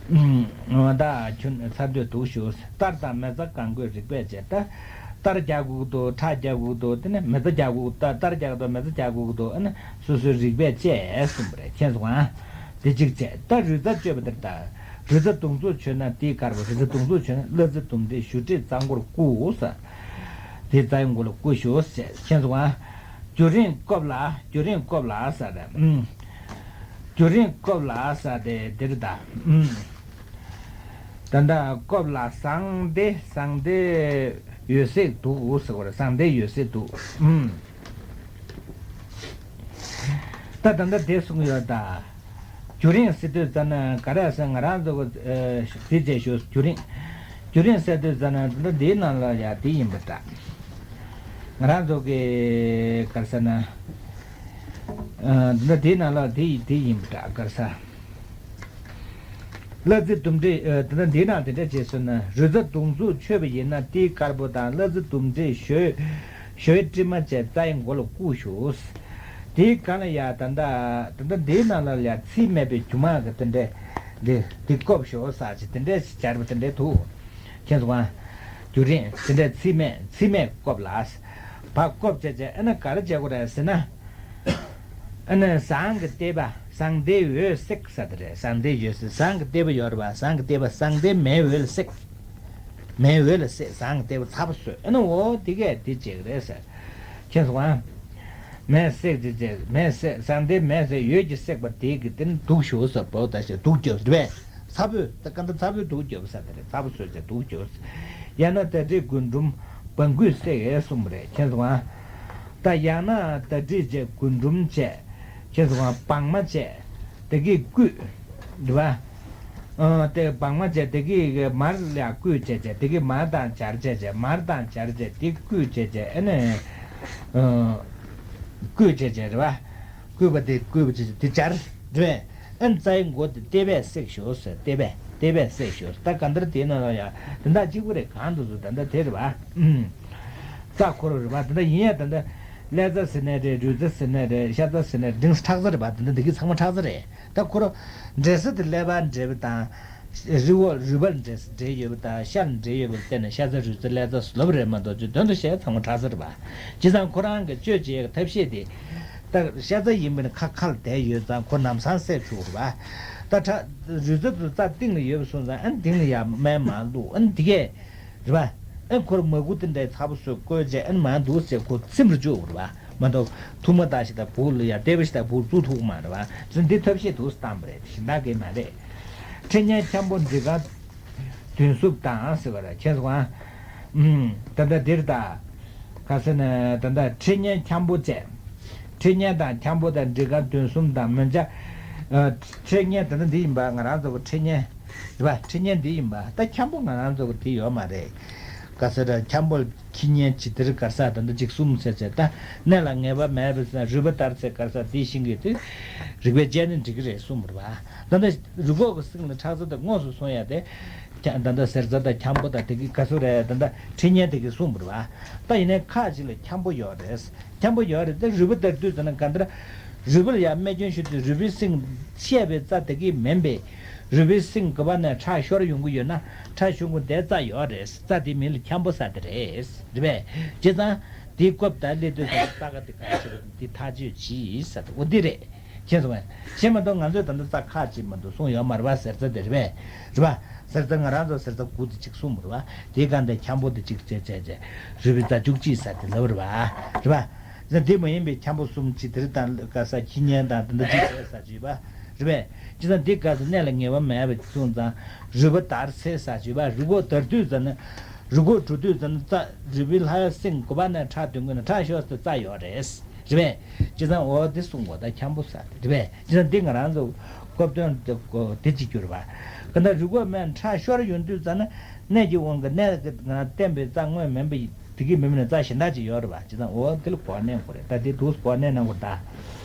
ཨུམ། ད་ཁྱོད་ཚ་དུག་དུག་ཞུ། གཏར་དང་མེ་བཙའ་གང་དགོས་རིགས་པས་བཅད། ད་གཏར་རྒྱག་དགོས་ཀྱི་འདུག་ཁྲག་རྒྱག་དགོས་ཀྱི་འདུག་དེ་ནས་མེ་བཙའ་རྒྱག་དགོས་ཀྱི་འདུག་ད་གཏར་རྒྱག་གི་འདུག་མེ་བཙའ་རྒྱག་དགོས་ཀྱི་འདུག་ཨ་ནི་སོ་སོའི་རིགས་པས་བཅད་གསུངས་པ་རེད། མཁྱེན་སོང་ཨ། དེ་གཅིག་བྱས། ད་རུས་རྩ་གཅོད་པ་དེར་ད། རུས་རྩ་དུག་མཚོ་ཆོད་ན་དེའི་དཀར་པོ། རུས་རྩ་དུག་མཚོ་ཆོད་ན་གླ་རྩི་དུམ་དྲེད་ཞུ་དྲེད་རྩ་མགོར་བསྐུ་ཟེར། དེ་རྩའི་མགོ་ལ་བསྐུ་ཞུ་ཟེར། མཁྱེན་སོང་ཨ། རྒྱུ་རིང་བཀོབ་ལ། རྒྱུ་རིང་བཀོབ་ལ་ཟེར་རེད། ཨུམ། རྒྱུ་རིང་བཀོབ་ལ་ཟེར་དེ་འདིར་ད། ཨུམ། ད་ལྟ་བཀོབ་ལ་ཟངས་ཏེ་ཟངས་ཏེ་འོད་ཟེར་དུག་ཟེར་བ་རེད། ཟངས་ཏེ་འོད་ཟེར་དུག་ཨུམ། ད་ད་ལྟ་དེ་གསུངས་ཡོད་ད། རྒྱུ་རིང་ཟེར་དུས་ཙ་ན་ག་རེ་ཟེར། ང་རང་ཚོ་གི་ཨ་དེ་བྱས་ཞུ། རྒྱུ་རིང་། རྒྱུ་རིང་ཟེར་དུས་ཙ་ན་ད་ལྟ་འདིའི་ནང་ལ་ཡ་དེ་ཡིན་པ་འདྲ། ང་རང་ཚོ་གི་ག་རེ་ཟེར་ན། ཨ་ད་ལྟ་དེའི་ནང་ལ་དེ་དེ་ཡིན་པ་འདྲ། ག་རེ་ཟེར། གླ་རྩི་དུམ་དྲེད། ཨ་ད་ལྟ་འདིའི་ནང་དེ་འདྲ་བྱས་སོང་ན། རུས་རྩ་དུག་མཚོ་ཆོད་པ་ཡིན་ན་དེའི་དཀར་པོ་དང་གླ་རྩི་དུམ་དྲེད་ཞོའི་ཞོའི་དྲི་མ་བཅས་རྩའི་མགོ་ལ་བསྐུ་ཞུ། དེའི་སྒང་ལ་ཡ་ད་ལྟ་ད་ལྟ་འདིའི་ནང་ལ་ཡ་ཚིགས་མེད་པའི་རྒྱུ་མ་གི་དེ་འདྲས་འདི་འདི་བཀོབ་ཞོ་ཟེར་ཅིག་དེ་འདྲས་སྦྱར་བ་དེ་འདྲས་འདུག་མཁྱེན་སོང་ང་། རྒྱུ་རིང་དེ་འདྲས་ཚིགས་མེད་ཚིགས་མེད་བཀོབ་ལ། བ་བཀོབ་བྱས་བྱས་ཨ་ནི་ག་རེ་བྱེད་དགོས་རེད་ཟེར་ན། ཨ་ནི་ཟངས་ཀྱི་ལྟེ་བ། ཟངས་ལྟེ་འོད་བསྲེགས་ཟེར་དེ་རེད། ཟངས་ལྟེ་འོད་བསྲེགས། ཟངས་ཀྱི་ལྟེ་བ་ཡོད་རེད་པ། ཟངས་ཀྱི་ལྟེ་བ་ཟངས་ལྟེ་མེ་འོད་ལ་བསྲེགས། མེ་འོད་ལ་བསྲེགས། ཟངས་ཀྱི་ལྟེ་བ་ཚ་པོ་བཟོས། ཨ་ནི་འོ་དེ་གས་དེ་བྱེད་ཀྱི་རེད་ཟེར། མཁྱེན་སོང་ཨ། མེ་བསྲེགས་དེ་བྱས། མེ་བསྲེགས། ཟངས་ལྟེ་མེ་བསྲེགས། འོད་ཀྱིས་བསྲེགས་པ་དེ་གི་སྟེང་དུག་ཞུ་ཟེར། བོ་ད་ཞེས་དུག་རྒྱོབ་རེད་པས། ཚ་པོས་ད་ག་འདྲ་ཚ་པོས་དུག་རྒྱོབ་ཟེར་དེ་རེད། ཚ་པོ་བཟོས་བྱས་དུག་རྒྱོབ། ཡང་ན་ད་དྲེད་རྒུན་འབྲུམ་སྦང་རྒྱུས་བསྲེགས་གསུངས་པ་རེད། མཁྱེན་སོང་ཨ། ད་ཡང་ན་ད་དྲེད་བཅས་རྒུན་འབྲུམ་བཅས་ཁྱེད་ཚོ་སྦང་མ་བཅས་དེ་གི་བསྐུས་འདུག་བ། ཨ་དེ་སྦང་མ་བཅས་དེ་གི་མར་ལ་བསྐུས་བྱས་བྱས། དེ་གི་མར་དང་སྦྱར་བྱས་བྱས། མར་དང་སྦྱར་བྱས་དེ་བསྐུས་བྱས་བྱས། ཨ་ནི་ཨ་བསྐུས་བྱས་བྱས་རེད་བ། བསྐུས་པ་དེ་བསྐུས་པ་བྱས་བྱས་དེ་སྦྱར་རེད་བས། ཨ་ནི་རྩའི་མགོ་དེ་ལྟེ་བས་བསྲེགས་ཞོ་ཟེར། ལྟེ་བས་ལྟེ་བས་བསྲེགས་ཞོ། ད་ག་འདིར་དེའི་ནང་ལ་ཡང་དེ་འདྲ་གཅིག་པུ་རེད། གང་དུ་སུ་ད་ལྟ་དེ་རེད་བ། ཨུམ། རྩ་འཁོར་རེད་བ། དེ་འདྲ་ཡིན་ཡ། དེ་འདྲ་ཀླད་རྩ་ཟེར་ནའི་རེད། རུས་རྩ་ཟེར་ནའི་རེད། ཤ་རྩ་ཟེར་ནའི་རེད། འབྲིང་ཁྲག་རྩ་རེད་བ། དེ་འདྲ་འདི་གི་ཚང་མ་ཁྲག་རྩ་རེད། ད་འཁོར་འབྲེལ་ས་དེ་ཀླད་པ་འབྲེལ་བ་དང་། རི་བོ་རུས་པར་འབྲེལ་འབྲེལ་ཡོད་པ་དང་། ཤར་འབྲེལ་ཡོད་པ་བལྟས་ན་ཤ་རྩ་རུས་རྩ་ཀླད་རྩ་ཟེར་ལབ་རེད་མ་གཏོགས། ཅི་དོན་དུ་བཤད་ཚང་མ་ཁྲག་རྩ་རེད་བ། བྱས་ཙང་ཁོ་རང་གི་གཅོད་བྱེད་ཡག་ཐབས་ཤེས་དེ། ད་ཤ་རྩ་ཡིན་པས་ན་ཁ་ཁ་ལ་བསྡད་ཡོད་ཙང་ཁོ་ལམ་སང་བསད་ཆོག་རེད་བ། ད་ཁྲག་རུས་རྩ་དེ་རྩ་གཏིང་ལ་ཡོད་པ་སོང་ཙང་ཨ་ནི་གཏིང་ལ་ཡར་སྨན་མར་བླུགས། ཨ་ནི་དེ་གས་རེད་བ། ཨ་ཁོར་མ་གུ་དེ་འདྲའི་ཚ་པོ་བཟོས་བསྐོལ་བྱས་ཨ་ནི་མར་འདུག་ཟེར་ཁོ་ཚིམ་རུ་བཅུག་རེད་བ། མ་གཏོགས་ཐུར་མ་དག་ཞིག་དང་སྦུག་ལ་ཡ་ལྟེ་བ་ཞིག་དང་སྦུག་བཙུགས་ཐུབ་ཀྱི་མ་རེད་བ། ཚུན་འདི་ཐབས་ཤེས་འདུག་བཏང་བ་རེད། གཞན་དག་གི་མ་རེད། ཁྲི་གཉན་འཁྱམ་པོ་འབྲི་གང་མདུན་སྲུབ་དང་ཟེར་བ་རེད། མཁྱེན་སོང་ཨ། ཨུམ། ད་ལྟ་འདིར་ད། ག་ཟེར་ན་ད་ལྟ་ཁྲི་གཉན་འཁྱམ་པོ་བཅས། ཁྲི་གཉན་དང་འཁྱམ་པོ་དང་འབྲི་སྒང་བདུན་གསུམ་དང་མོན་ཆ། ཨ། ཁྲི་གཉན་དེ་ནི་འདི་ཡིན་པ། ང་རང་ཚོ་གི་ཁྲི་གཉན་རེད་པ། ཁྲི་གཉན་འདི་ཡིན་པ། ད་འཁྱམ་པོ་ང་རང་ཚོ་གི་དེ་ཡོད་མ་རེད། ག་ས་ར་འཁྱམ་པོ་ཁྲི་གཉན་ཇི་ལྟར་ག་ས་ད་ལྟ་གཅིག་གསུམ་ཟེར་ཟེར། ད་གནས་ལ་ངེས་པ་མེད་པའི་རུས་པ་ལྟར་ཚེ་ག་ས་དེ་ཤིང་གི་དེ་རིགས་པས་དཔྱད་ནས་འགྲིག་གི་རེད་གསུངས་པ་རེད་པ། ད་ལྟ་རུས་ཁོག་གི་སེང་ལ་ཁྲག་རྩ་དེ་དངོས་སུ་གསུངས་ཡ་དེ། ད་ལྟ་གསེར་རྩ་དང་འཁྱམ་པོ་དང་དེ་གི་ག་ཚོད་རེད། ད་ལྟ་ཁྲི་གཉན་དེ་གི་གསུངས་པ་རེད་པ། ད་ཡིན་ནའི་ཁ་ཅིག་ལ་འཁྱམ་པོ་ཡོད་རེད། འཁྱམ་པོ་ཡོད་རེད། ད་རུས་པ་དར་དུས་ཙམ་ན་ག་འདྲ། རུས་པ་ལ་ཡང་རྨས་སྐྱོན་ཞུ་དུས་རུས་པའི་སེང་བཤད་པའི་རྩ་དེ་གི་མིན་པས། རུས་པའི་སེང་གི་བར་ནས་ཁྲག་ཤོར་ཡོང་གི་ཡོད་ན་ཁྲག་ཤོར་གོ་དེ་རྩ་ཡོད་རེད། རྩ་དེ་མིང་ལ་འཁྱམ་པོ་ཟེར་དེ་རེད། རེད་པས། བྱས་ཙང་དེའི་སྐབས་ད་སླེབས་དུས་ཙམ་ན་རྩ་ཁ་དེ་ག་ཞིག་དེ་ཐག་གཅོད་བྱས་ཟེར་དེ་འོ་འདི་རེད། མཁྱེན་སོང་ངས། བྱས་མ་གཏོགས་ང་ཚོས་ད་ལྟ་རྩ་ཁ་ཅིག་མ་གཏོགས་གསུངས་ཡོད་མ་རེད་པ། གསེར་རྩ་དེ་རེད་པས། རེད་པ། གསེར་རྩ་ང་རང་ཚོ་གསེར་རྩ་དགུ་དེ་གཅིག་གསུངས་པ་རེད་པ། དེའི་སྒང་དེ་འཁྱམ་པོ་དེ་གཅིག་བྱས་བྱས་བྱས་རུས་པའི་རྩ་བཅུ་གཅིག་ཟེར་དེ་ལབ་རེད་པ། རེད་པ། ཟེར་དེ་མ་ཡིན་པའི་འཁྱམ་པོ་གསུམ་གཅིག་དེར་དང་ག་ས་ཁྲི་གཉན་དང་དེ་འདྲ་གཅིག་བྱས་ཟེར་བྱས་པ། རེད་པས། བྱས་ཙང་འདི་ག་ས་གནས་ལ་ངེས་པ་མེད་པ་གསུངས་ཙང་རུས་པ་དར་ཚེ་ཟེར་བྱས་པ། རུས་ཁོག་དར་དུས་ཙམ་ན། རུས་ཁོག་གྲུ་དུས་ཙམ་ན་རྩ། རུས་པའི་ལྷ་སེང་གི་བར་ནས་ཁྲག་འདོན་དགོས་ན་ཁྲག་ཤོར་ཚེ་རྩ་ཡོད་རེད། རེད་པས། བྱས་ཙང་འོ་དེ་གསུངས་པ་ད་འཁྱམ་པོ་ཟེར་དེ་རེད་པས། བྱས་ཙང་འདི་ང་རང་ཚོ་སྐབས་དོན་དེ་གོ་དེ་གཅིག་གྱུར་པ། ག་ན་རུས་ཁོག་མེད་ཁྲག་ཤོར་ཡོང་དུས་ཙམ་ན་ནད་ཀྱི་དབང་གིས་ནད་ཀྱི་ང་རང་བསྟེན་པའི་རྩ་དངོས་མིན་པ་དེ་གི་མི་མིན་ན་རྩ་གཞན་དག་ཅིག་ཡོད་རེད་པ། བྱས་ཙང་འོ་དེ་ལ་གོ་བ་གནོན་དགོས་རེད། ད་དེ་དུས་གོ་བ་གནོན་གནང་དགོས་རེད།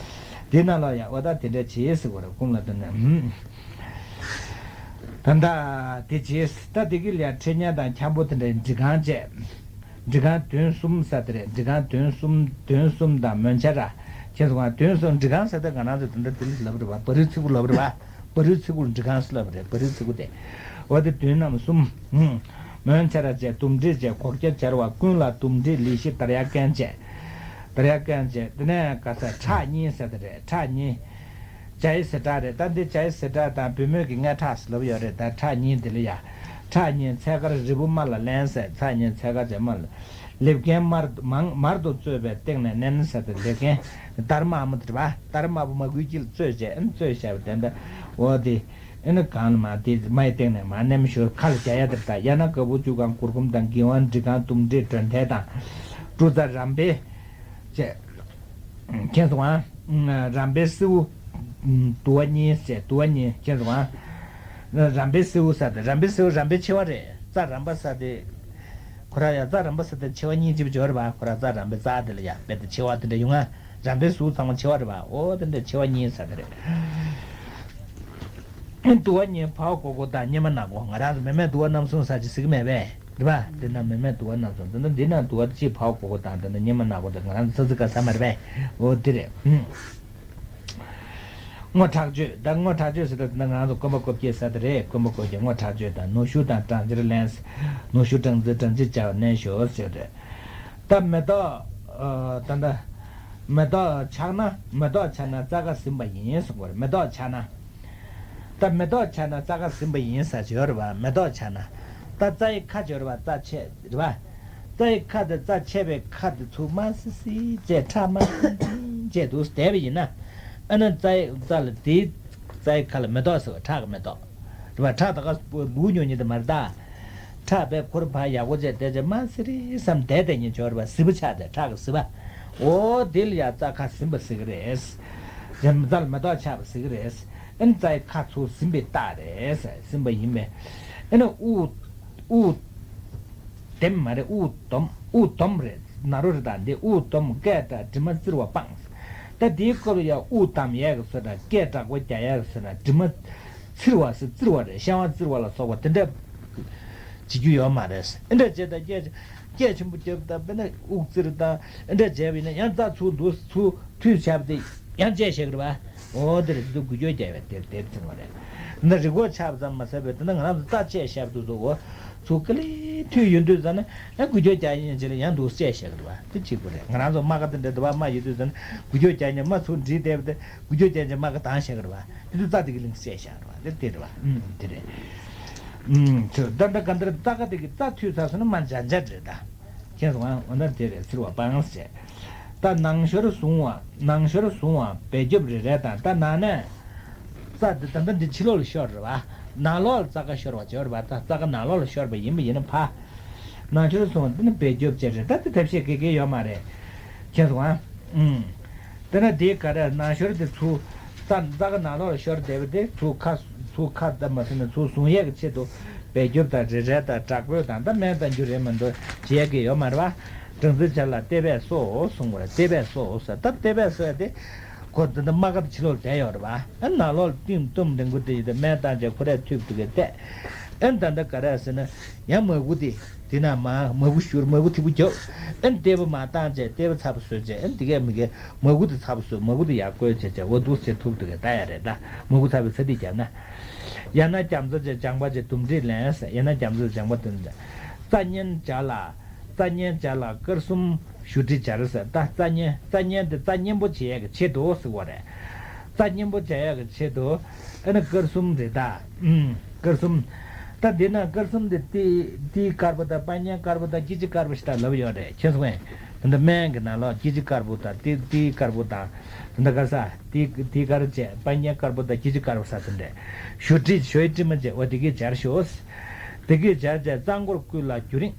ད་དེ་ནང་ལ་ཡང་འོ་ད་དེ་འདྲ་བྱེད་ཟེར་དགོས་རེད། ཁུངས་ལ་དོན་ནས། ད་ལྟ་དེ་བྱས། ད་དེ་གི་ལ་ཁྲི་གཉན་དང་འཁྱམ་པོ་དེ་འདྲའི་འབྲི་སྒང་བཅས། འབྲི་སྒང་བདུན་གསུམ་ཟེར་དེ་རེད། འབྲི་སྒང་བདུན་གསུམ། བདུན་གསུམ་དང་མོན་ཆ་ར། ཁྱེད་ཚོ་གང་བདུན་གསུམ། འབྲི་སྒང་ཟེར་ད་ང་རང་ཚོ་དེ་འདྲ་དེ་ལབ་རེད་པ། བ་རུའི་ཚི་གུ་ལབ་རེད་པ། བ་རུའི་ཚི་གུ་ལ་འབྲི་སྒང་ཟེར་ལབ་རེད། བ་རུའི་ཚི་གུ་དེ། འོ་དེ་བདུན་ནམ་གསུམ། ཧུམ། མོན་ཆ་ར་བཅས་དུམ་སྒྲིལ་བཅས་གོག་རྒྱབ་སྦྱར་བ་ཀུན་ལ་དུམ་སྒྲིལ་ལི་ཤི་དར་ཡག་རྐན་བཅས། དར་ཡག་རྐན་བཅས་དེ་ནས་ག་ས་ཁྲག་གཉིས་ཟེར་དེ་རེད། ཁྲག་གཉིས། ཇའི་སི་ཏྲ་རེད། ད་འདི་ཇའི་སི་ཏྲ་དང་བུད་མེད་ཀྱི་མངལ་ཁྲག་ཟེར་ལབ་ཡོད་རེད། ད་ཁྲག་གཉིས་འདི་ལ་ཡ། ཁྲག་གཉིས་ཚད་མཁར་རིལ་བུ་དམར་ལ་ལེན་ཟེར། ཁྲག་གཉིས་ཚད་མཁར་ཇའི་དམར་ལ། ལེབ་རྐན་དམར་མང་མར་དུ་བཙོས་པའི་སྟེང་ནས་མནན་ཟེར་ཏེ་ལེབ་རྐན་དར་དམར་མོ་དེ་རེད་པ། དར་དམར་པོ་མ་གུས་དཀྱིལ་བཙོས་བྱས་ཨ་ནི་བཙོས་བྱས་པ་དེ་འདྲ་འོ་དེ། ཨ་ནི་གང་ལ་མ་དེ་མའི་སྟེང་ནས་མ་མནན་ཞོར་ཁ་ལ་རྒྱག་ཡ་དེ་རེད། ད་ཡང་ན་ཀ་བུ་ཆུ་གང་གུར་གུམ་དང་གི་ཝང་འབྲི་སྒང་དུམ་སྒྲིལ་སྒྲོན་ཐལ་དང་། ཀྲུ་ཙ་རམ་པའི་བཅས། མཁྱེན་སོང་ཨ། རམ་པའི་སེའུ། དུ་བ་གཉིས་བཅས། དུ་བ་གཉིས། མཁྱེན་སོང་ཨ། རམ་པའི་སེའུ་ཟེར་ཏེ་རམ་པའི་སེའུ་རམ་པའི་མཆེ་བ་རེད། རྩ་རམ་པ་ཟེར་ཏེ། ཁོ་ར་ཡ་རྩ་རམ་པ་ཟེར་ཏེ་མཆེ་བ་གཉིས་ཅིག་སྦྱོར་བ། ཁོ་ར་རྩ་རམ་པའི་རྩ་དེ་ལ་ཡ་དཔེ་དེ་མཆེ་བ་དེ་འདྲ་ཡོང་ང་། རམ་པའི་སེའུ་ཚང་མ་མཆེ་བ་རེད་པ། འོ་དེ་འདྲ་མཆེ་བ་གཉིས་ཟེར་དེ་རེད། དུ་བ་གཉིས་བའོ་གོ་གོ་དང་སྙེ་མ་ནག་པོ། ང་རང་ཚོ་མེ་མེ་དུ་བ་རྣམ་གསུམ་ཟེར་ཅིག་ཟེར་གི་མེད་པས། རེད་པ། འདི་ན་མེ་མེ་དུ་བ་རྣམ་གསུམ། འདི་ན་འདི་ན་དུ་བ་གཅིག་བའོ་གོ་གོ་དང་འདི་ན་སྙེ་མ་ནག་པོ་དང་ང་རང་ཚོ་ཙི་ཙི་ག་ས་མ་རེད་པས། འོ་འདི་རེད། ཨུམ། རྔོ་ཁྲག་གཅོད། ད་རྔོ་ཁྲག་གཅོད་ཟེར་ད་འདི་ན་ང་རང་ཚོ་སྐོམ་པ་སྐོམ་སྐྱེད་ཟེར་དེ་རེད། སྐོམ་པ་སྐོམ་སྐྱེད་རྔོ་ཁྲག་གཅོད་དང་ནུ་ཞོ་དང་སྦྲང་རྩིར་ལེན། ནུ་ཞོ་སྦྲང་རྩི་སྦྲང་རྩི་བྱ་བ་ནན་ཞོ་ཟེར་རེད། ད་མེ་ཏོག་ཨ། ད་ད། མེ་ཏོག་ཆགས་ན་མེ་ཏོག་ཆགས་ན་རྩ་ཁ་ཟིན་པ་ཡིན་གསུངས་པ་རེད། མེ་ཏོག་ཆགས་ན། ད་མེ་ཏོག་ཆགས་ན་རྩ་ཁ་ཟིན་པ་ཡིན་ཟེར་གྱི་ཡོད་རེད་པ། མེ་ཏོག་ཆགས་ན། ད་རྩ་ཡི་ཁ་ཅིག་ཡོད་རེད་པ། རྩ་ཆད་རེད་པ། རྩ་ཡི་ཁ་དེ་རྩ་ཆད་པའི་ཁ་དེ་ཚུར་དམར་སིལ་སིལ་བྱས་ཁྲག་དམར་སིལ་སིལ་བྱས་འདུག་བསྡད་པ་ཡིན་ན། ཨ་ནི་རྩ་ཡི་རྩ་ལ་དེའི་རྩ་ཡི་ཁ་ལ་མེ་ཏོག་ཟེར་བ་ཁྲག་གི་མེ་ཏོག་རེད་པ། ཁྲག་ད་ག་ལུག་ཉོ་ཉེ་དེ་མ་རེད་ད། ཁྲག་པའི་ཁུར་ཕར་ཡག་པོ་བྱས་བསྡད་བྱས་དམར་སིལ་སིལ་བསམ་བསྡད་བསྡད་ཉེ་ཆོག་རེད་པ། སིལ་བུ་ཆགས་ཏེ་ཁྲག་གི་སིལ་བ། འོ་དེ་ལ་ཡ་རྩ་ཁ་ཟིན་པ་ཟེར་གི་རེད། རྩ་ལ་མེ་ཏོག་ཆགས་པ་ཟེར་གི་རེད། ཨ་ནི་རྩ་ཡི་ཁ་ཚུར་ཟིན་པའི་རྟགས་རེད། ཟིན་པ་ཡིན་པས། ཨ་ནི་དབུགས། དབུགས་ལྡེམ་མ་རེད། དབུགས་སྡོམ། དབུགས་སྡོམ་རེད། ན་རོ་རེད། ད་འདི་དབུགས་སྡོམ། སྐད་གྲགས་དྲི་མ་བཙིར་བ་སྤངས། ད་འདིའི་སྐོར་ལ་ཡང་དབུགས་བསྡམ་ཡས་ཀྱི་བཟོ་འདྲ། སྐད་གྲགས་པོ་རྒྱག་ཡས་ཀྱི་བཟོ་འདྲ། དྲི་མ་བཙིར་བ་ཟེར་བཙིར་བ་རེད། བཤང་བ་བཙིར་བ་ལ་སོགས་པ་དེ་འདྲ་བྱེད་རྒྱུ་ཡོད་མ་རེད། ཨེ་འདྲ་བྱས་ད་སྐད་སྐད་ཆེན་པོ་རྒྱབ་ད་དཔེར་ན་དབུགས་བཙིར་ད་ཨེ་འདྲ་བྱས་པ་ཡིན་ན་ཡང་རྩ་ཚུར་འདུག་ཚུར་མཐུད་བྱས་པ་དེ་ཡང་བཅད་བཞག་གི་རེད་པ། འོ་དེ་རེད། འདི་འགུལ་སྐྱོད་རྒྱག་པའི་དེབ་དེབ་ཚིག་པ་རེད། འདི་རི་མགོ་ཆགས་པ་ཙམ་མ་ཟད་པའི་དེ་ན་ང་རང་ཚོ་རྩ་བཅད་བཞག་པ་དུས་ཚོད་འོ་ཚུར་ཀི་ལི་མཐུད་ཡོང་དུས་ཙམ་ན་ཡང་འགུལ་སྐྱོད་རྒྱག་ཡིན་ཅེས་ལ་ཡང་འདུག་བཅད་བཞག་གི་རེད་པ། དེ་གཅིག་པུ་རེད། ང་རང་ཚོ་རྨ་ཁ་དེ་འདྲ་འདི་པར་རྨ་ཡོད་དུས་ཙམ་ན་འགུལ་སྐྱོད་རྒྱག་ཡིན་རྨ་ཚུར་འདྲིས་བསྡད་པ་དེ་འགུལ་སྐྱོད་རྒྱག་ཡིན་རྨ་ཁ་དྭངས་བཞག་གི་རེད་པ། དེ་དུས་རྩ་དེ་གི་ལིང་བཅད་བཞག་གི་རེད་པ། དེ་དེ་རེད་པ། ཨུམ་དེ་རེད། ཨུམ་ཚོ་ད་ལྟ་ག་འདིར་རྩ་ཁ་དེ་གི་རྩ་མཐུད་ཚར་སོང་ན་མ་འཇའ་འཇའ་རེད་ད། མཁྱེན་སོང་ཨ། འོ་ན་དེ་རེད། བཙིར་བ་སྤངས་བྱས། ད་ནང་ཤོར་བཟུང་བ། ནང་ཤོར་བཟུང་བ་བེ་རྒྱོབ་རེ་རེ་དང་། ད་ནང་ནས་རྩ་འདི་ད་ལྟ་འདི་ཕྱི་ལོགས་ལ་ཤོར་རེད་པ། ནང་ལོགས་ལ་རྩ་ཁ་ཤོར་བ་བྱས་རེད་པ། ད་རྩ་ཁ་ནང་ལོགས་ལ་ཤོར་བ་ཡིན་པ་ཡིན་ན་ཕ། ནང་ཤོར་བཟུང་བ་འདི་ནི་བེ་རྒྱོབ་བྱས་རེད། ད་འདི་ཐབས་ཤེས་ག་གེ་ཡོད་མ་རེད། མཁྱེན་སོང་ཨ། ཨུམ། དེ་ན་དེའི་ག་རེ་ནང་ཤོར་དེ་ཚུར་རྩ་རྩ་ཁ་ནང་ལོགས་ལ་ཤོར་བསྡད་པ་དེ་ཚུར་ཁ་ཚུར་ཁ་ད་མ་ཟིན་ན་ཚུར་བཟུང་ཡས་ཀྱི་ཆེད་དུ་བེད་སྐྱོབ་དང་རེ་རེ་དང་དྲག་པོས་དང་ད་སྨན་བཏང་རྒྱུ་རེད་མ་གཏོགས་བྱེད་ཡས་ཀྱི་ཡོད་མ་རེད་པ། སྦྲང་རྩི་ཆར་ལ་ཏེ་བས་གསོ་གསུང་བ་རེད། ཏེ་བས་གསོ་ཟེར་ད་ཏེ་བས་གསོ་ཡས་དེ་ཁོ་ད་ད་རྨ་ཁ་ད་ཕྱི་ལོགས་ལ་བསྡད་ཡོད་རེད་པ། ཨ་ནང་ལོགས་ལ་བཏུམ་བཏུམ་རིང་པོ་དེ་ཡིན་ད་སྨན་བཏང་བྱས་ཁོ་རས་ཐུབ་ཐུབ་གི་བལྟས། ཨ་ད་ད་ག་རེ་ཟེར་ན་ཡང་མ་གུ་དེ། དེ་ན་མ་མ་བུ་བཞུར་མ་བུ་ཐིག་པོ་རྒྱབ། ཨན་ལྟེ་བ་མ་བཏང་བྱས་ལྟེ་བ་ཚ་པོ་བཟོས་བྱས་ཨན་དེ་གས་མི་གས་མ་བུ་དེ་ཚ་པོ་བཟོས་མ་བུ་དེ་ཡར་བསྐོལ་བྱས་བྱས་འོ་འདུག་བྱས་ཐུབ་འདུག་གས་ད་ཡ་རེད་ད། མ་བུ་ཚ་པོའི་ཚ་དེ་རྒྱབ་ན། ཡང་ན་རྒྱ་མཚོ་བྱས་ལྗང་པ་བྱས་དུམ་དྲིས་ལན་ཟེར་ཡང་ན་རྒྱ་མཚོ་ལྗང་པ་དུམ་དྲིས། རྩ་གཉན་སྦྱར་ལ། རྩ་གཉན་སྦྱར་ལ་དཀར་གསུམ་བཞུ་དྲི་སྦྱར་ཟེར་ད་རྩ་གཉན་རྩ་གཉན་དེ་རྩ་གཉན་པོ་བྱེད་ཡས་ཀྱི་ཆེད་དུ་ཟེར་བ་རེད། རྩ་གཉན་པོ་བྱེད་ཡས་ཀྱི་ཆེད་དུ། ཨ་ནི་དཀར་གསུམ་རེད་ད། ཨུམ། དཀར་གསུམ། ད་འདི་ན་དཀར་གསུམ་དེ་ཏི་ཏི་དཀར་པོ་དང་སྤར་ཉན་དཀར་པོ་དང་སྐྱི་ལྕི་དཀར་པོ་ཞེས་དག་ལབ་ཡོད་རེད་ཁྱེད་ཚོ་ཨེ། ད་ལྟ་སྨན་གྱི་ནང་ལོགས་སྐྱི་ལྕི་དཀར་པོ་དང་ཏི་ཏི་དཀར་པོ་དང་། ད་ལྟ་དཀར་ས་ཏི་ཏི་དཀར་བྱས་སྤར་ཉན་དཀར་པོ་དང་སྐྱི་ལྕི་དཀར་པོ་ས་དེ་འདྲས། བཞུ་དྲི་བཞུའི་དྲི་མ་བྱས་འོ་དེ་གས་སྦྱར་ཤོག་དེ་གས་སྦྱར་བྱས་རྩ་འགོར་བསྐུལ་ལ་རྒྱུན་རིང་།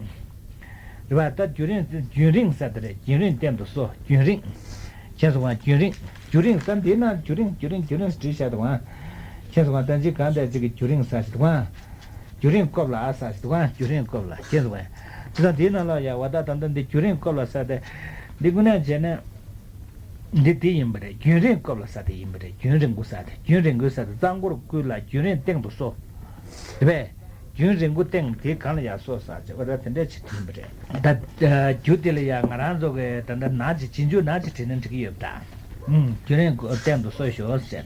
རེད་པ། ད་རྒྱུན་རིང་རྒྱུན་རིང་ཟེར་དེ་རེད། རྒྱུན་རིང་བསྟན་དུ་གསོལ། རྒྱུན་རིང་། ཁྱེད་ཚོ་གང་རྒྱུན་རིང་རྒྱུན་རིང་ཟེར་འདི་ན་རྒྱུན་རིང་རྒྱུན་རིང་རྒྱུན་རིང་བྲིས་བཞག་འདུག་ག་ཁྱེད་ཚོ་གང་ད་ཅི་གང་ད་ཅི་གི་རྒྱུན་རིང་ཟེར་ཞིག་འདུག་ག་རྒྱུན་རིང་སྐོར་ལ་ཨ་ཟེར་ཞིག་འདུག་ག་རྒྱུན་རིང་སྐོར་ལ་ཁྱེད་ཚོ་གང་། དེ་དང་འདིའི་ནང་ལ་ཡ་བ་ད་ད་ད་འདི་རྒྱུན་རིང་སྐོར་ལ་ཟེར་ཏེ། འདི་དངོས་གནས་བྱས་ན། འདི་དེ་ཡིན་པ་རེད། རྒྱུན་རིང་སྐོར་ལ་ས་དེ་ཡིན་པ་རེད། རྒྱུན་རིང་པོ་ས་དེ་རྒྱུན་རིང་པོའི་ས་དེ་རྩ་འགོར་བསྐུལ་ལ་རྒྱུན་རིང་སྟེང་དུ་གསོལ། དེ་བས། རྒྱུན་རིང་པོ་སྟེང་དེ་གང་ལ་ཡར་གསོལ་ས་བྱས་པ་རེད། དེ་འདྲས་ཅིག་ཡིན་པ་རེད། ད་རྒྱུ་དེ་ལ་ཡང་ང་རང་ཚོ་གི་ད་ལྟ་ནག་ཅིག་རྗེས་འཇུག་ནག་ཅིག་བྲིས་ན་འགྲིག་གི་ཡོད་པ་འདྲ། ཨུམ། རྒྱུན་རིང་སྟེང་དུ་གསོལ་ཞོག་ཟེར།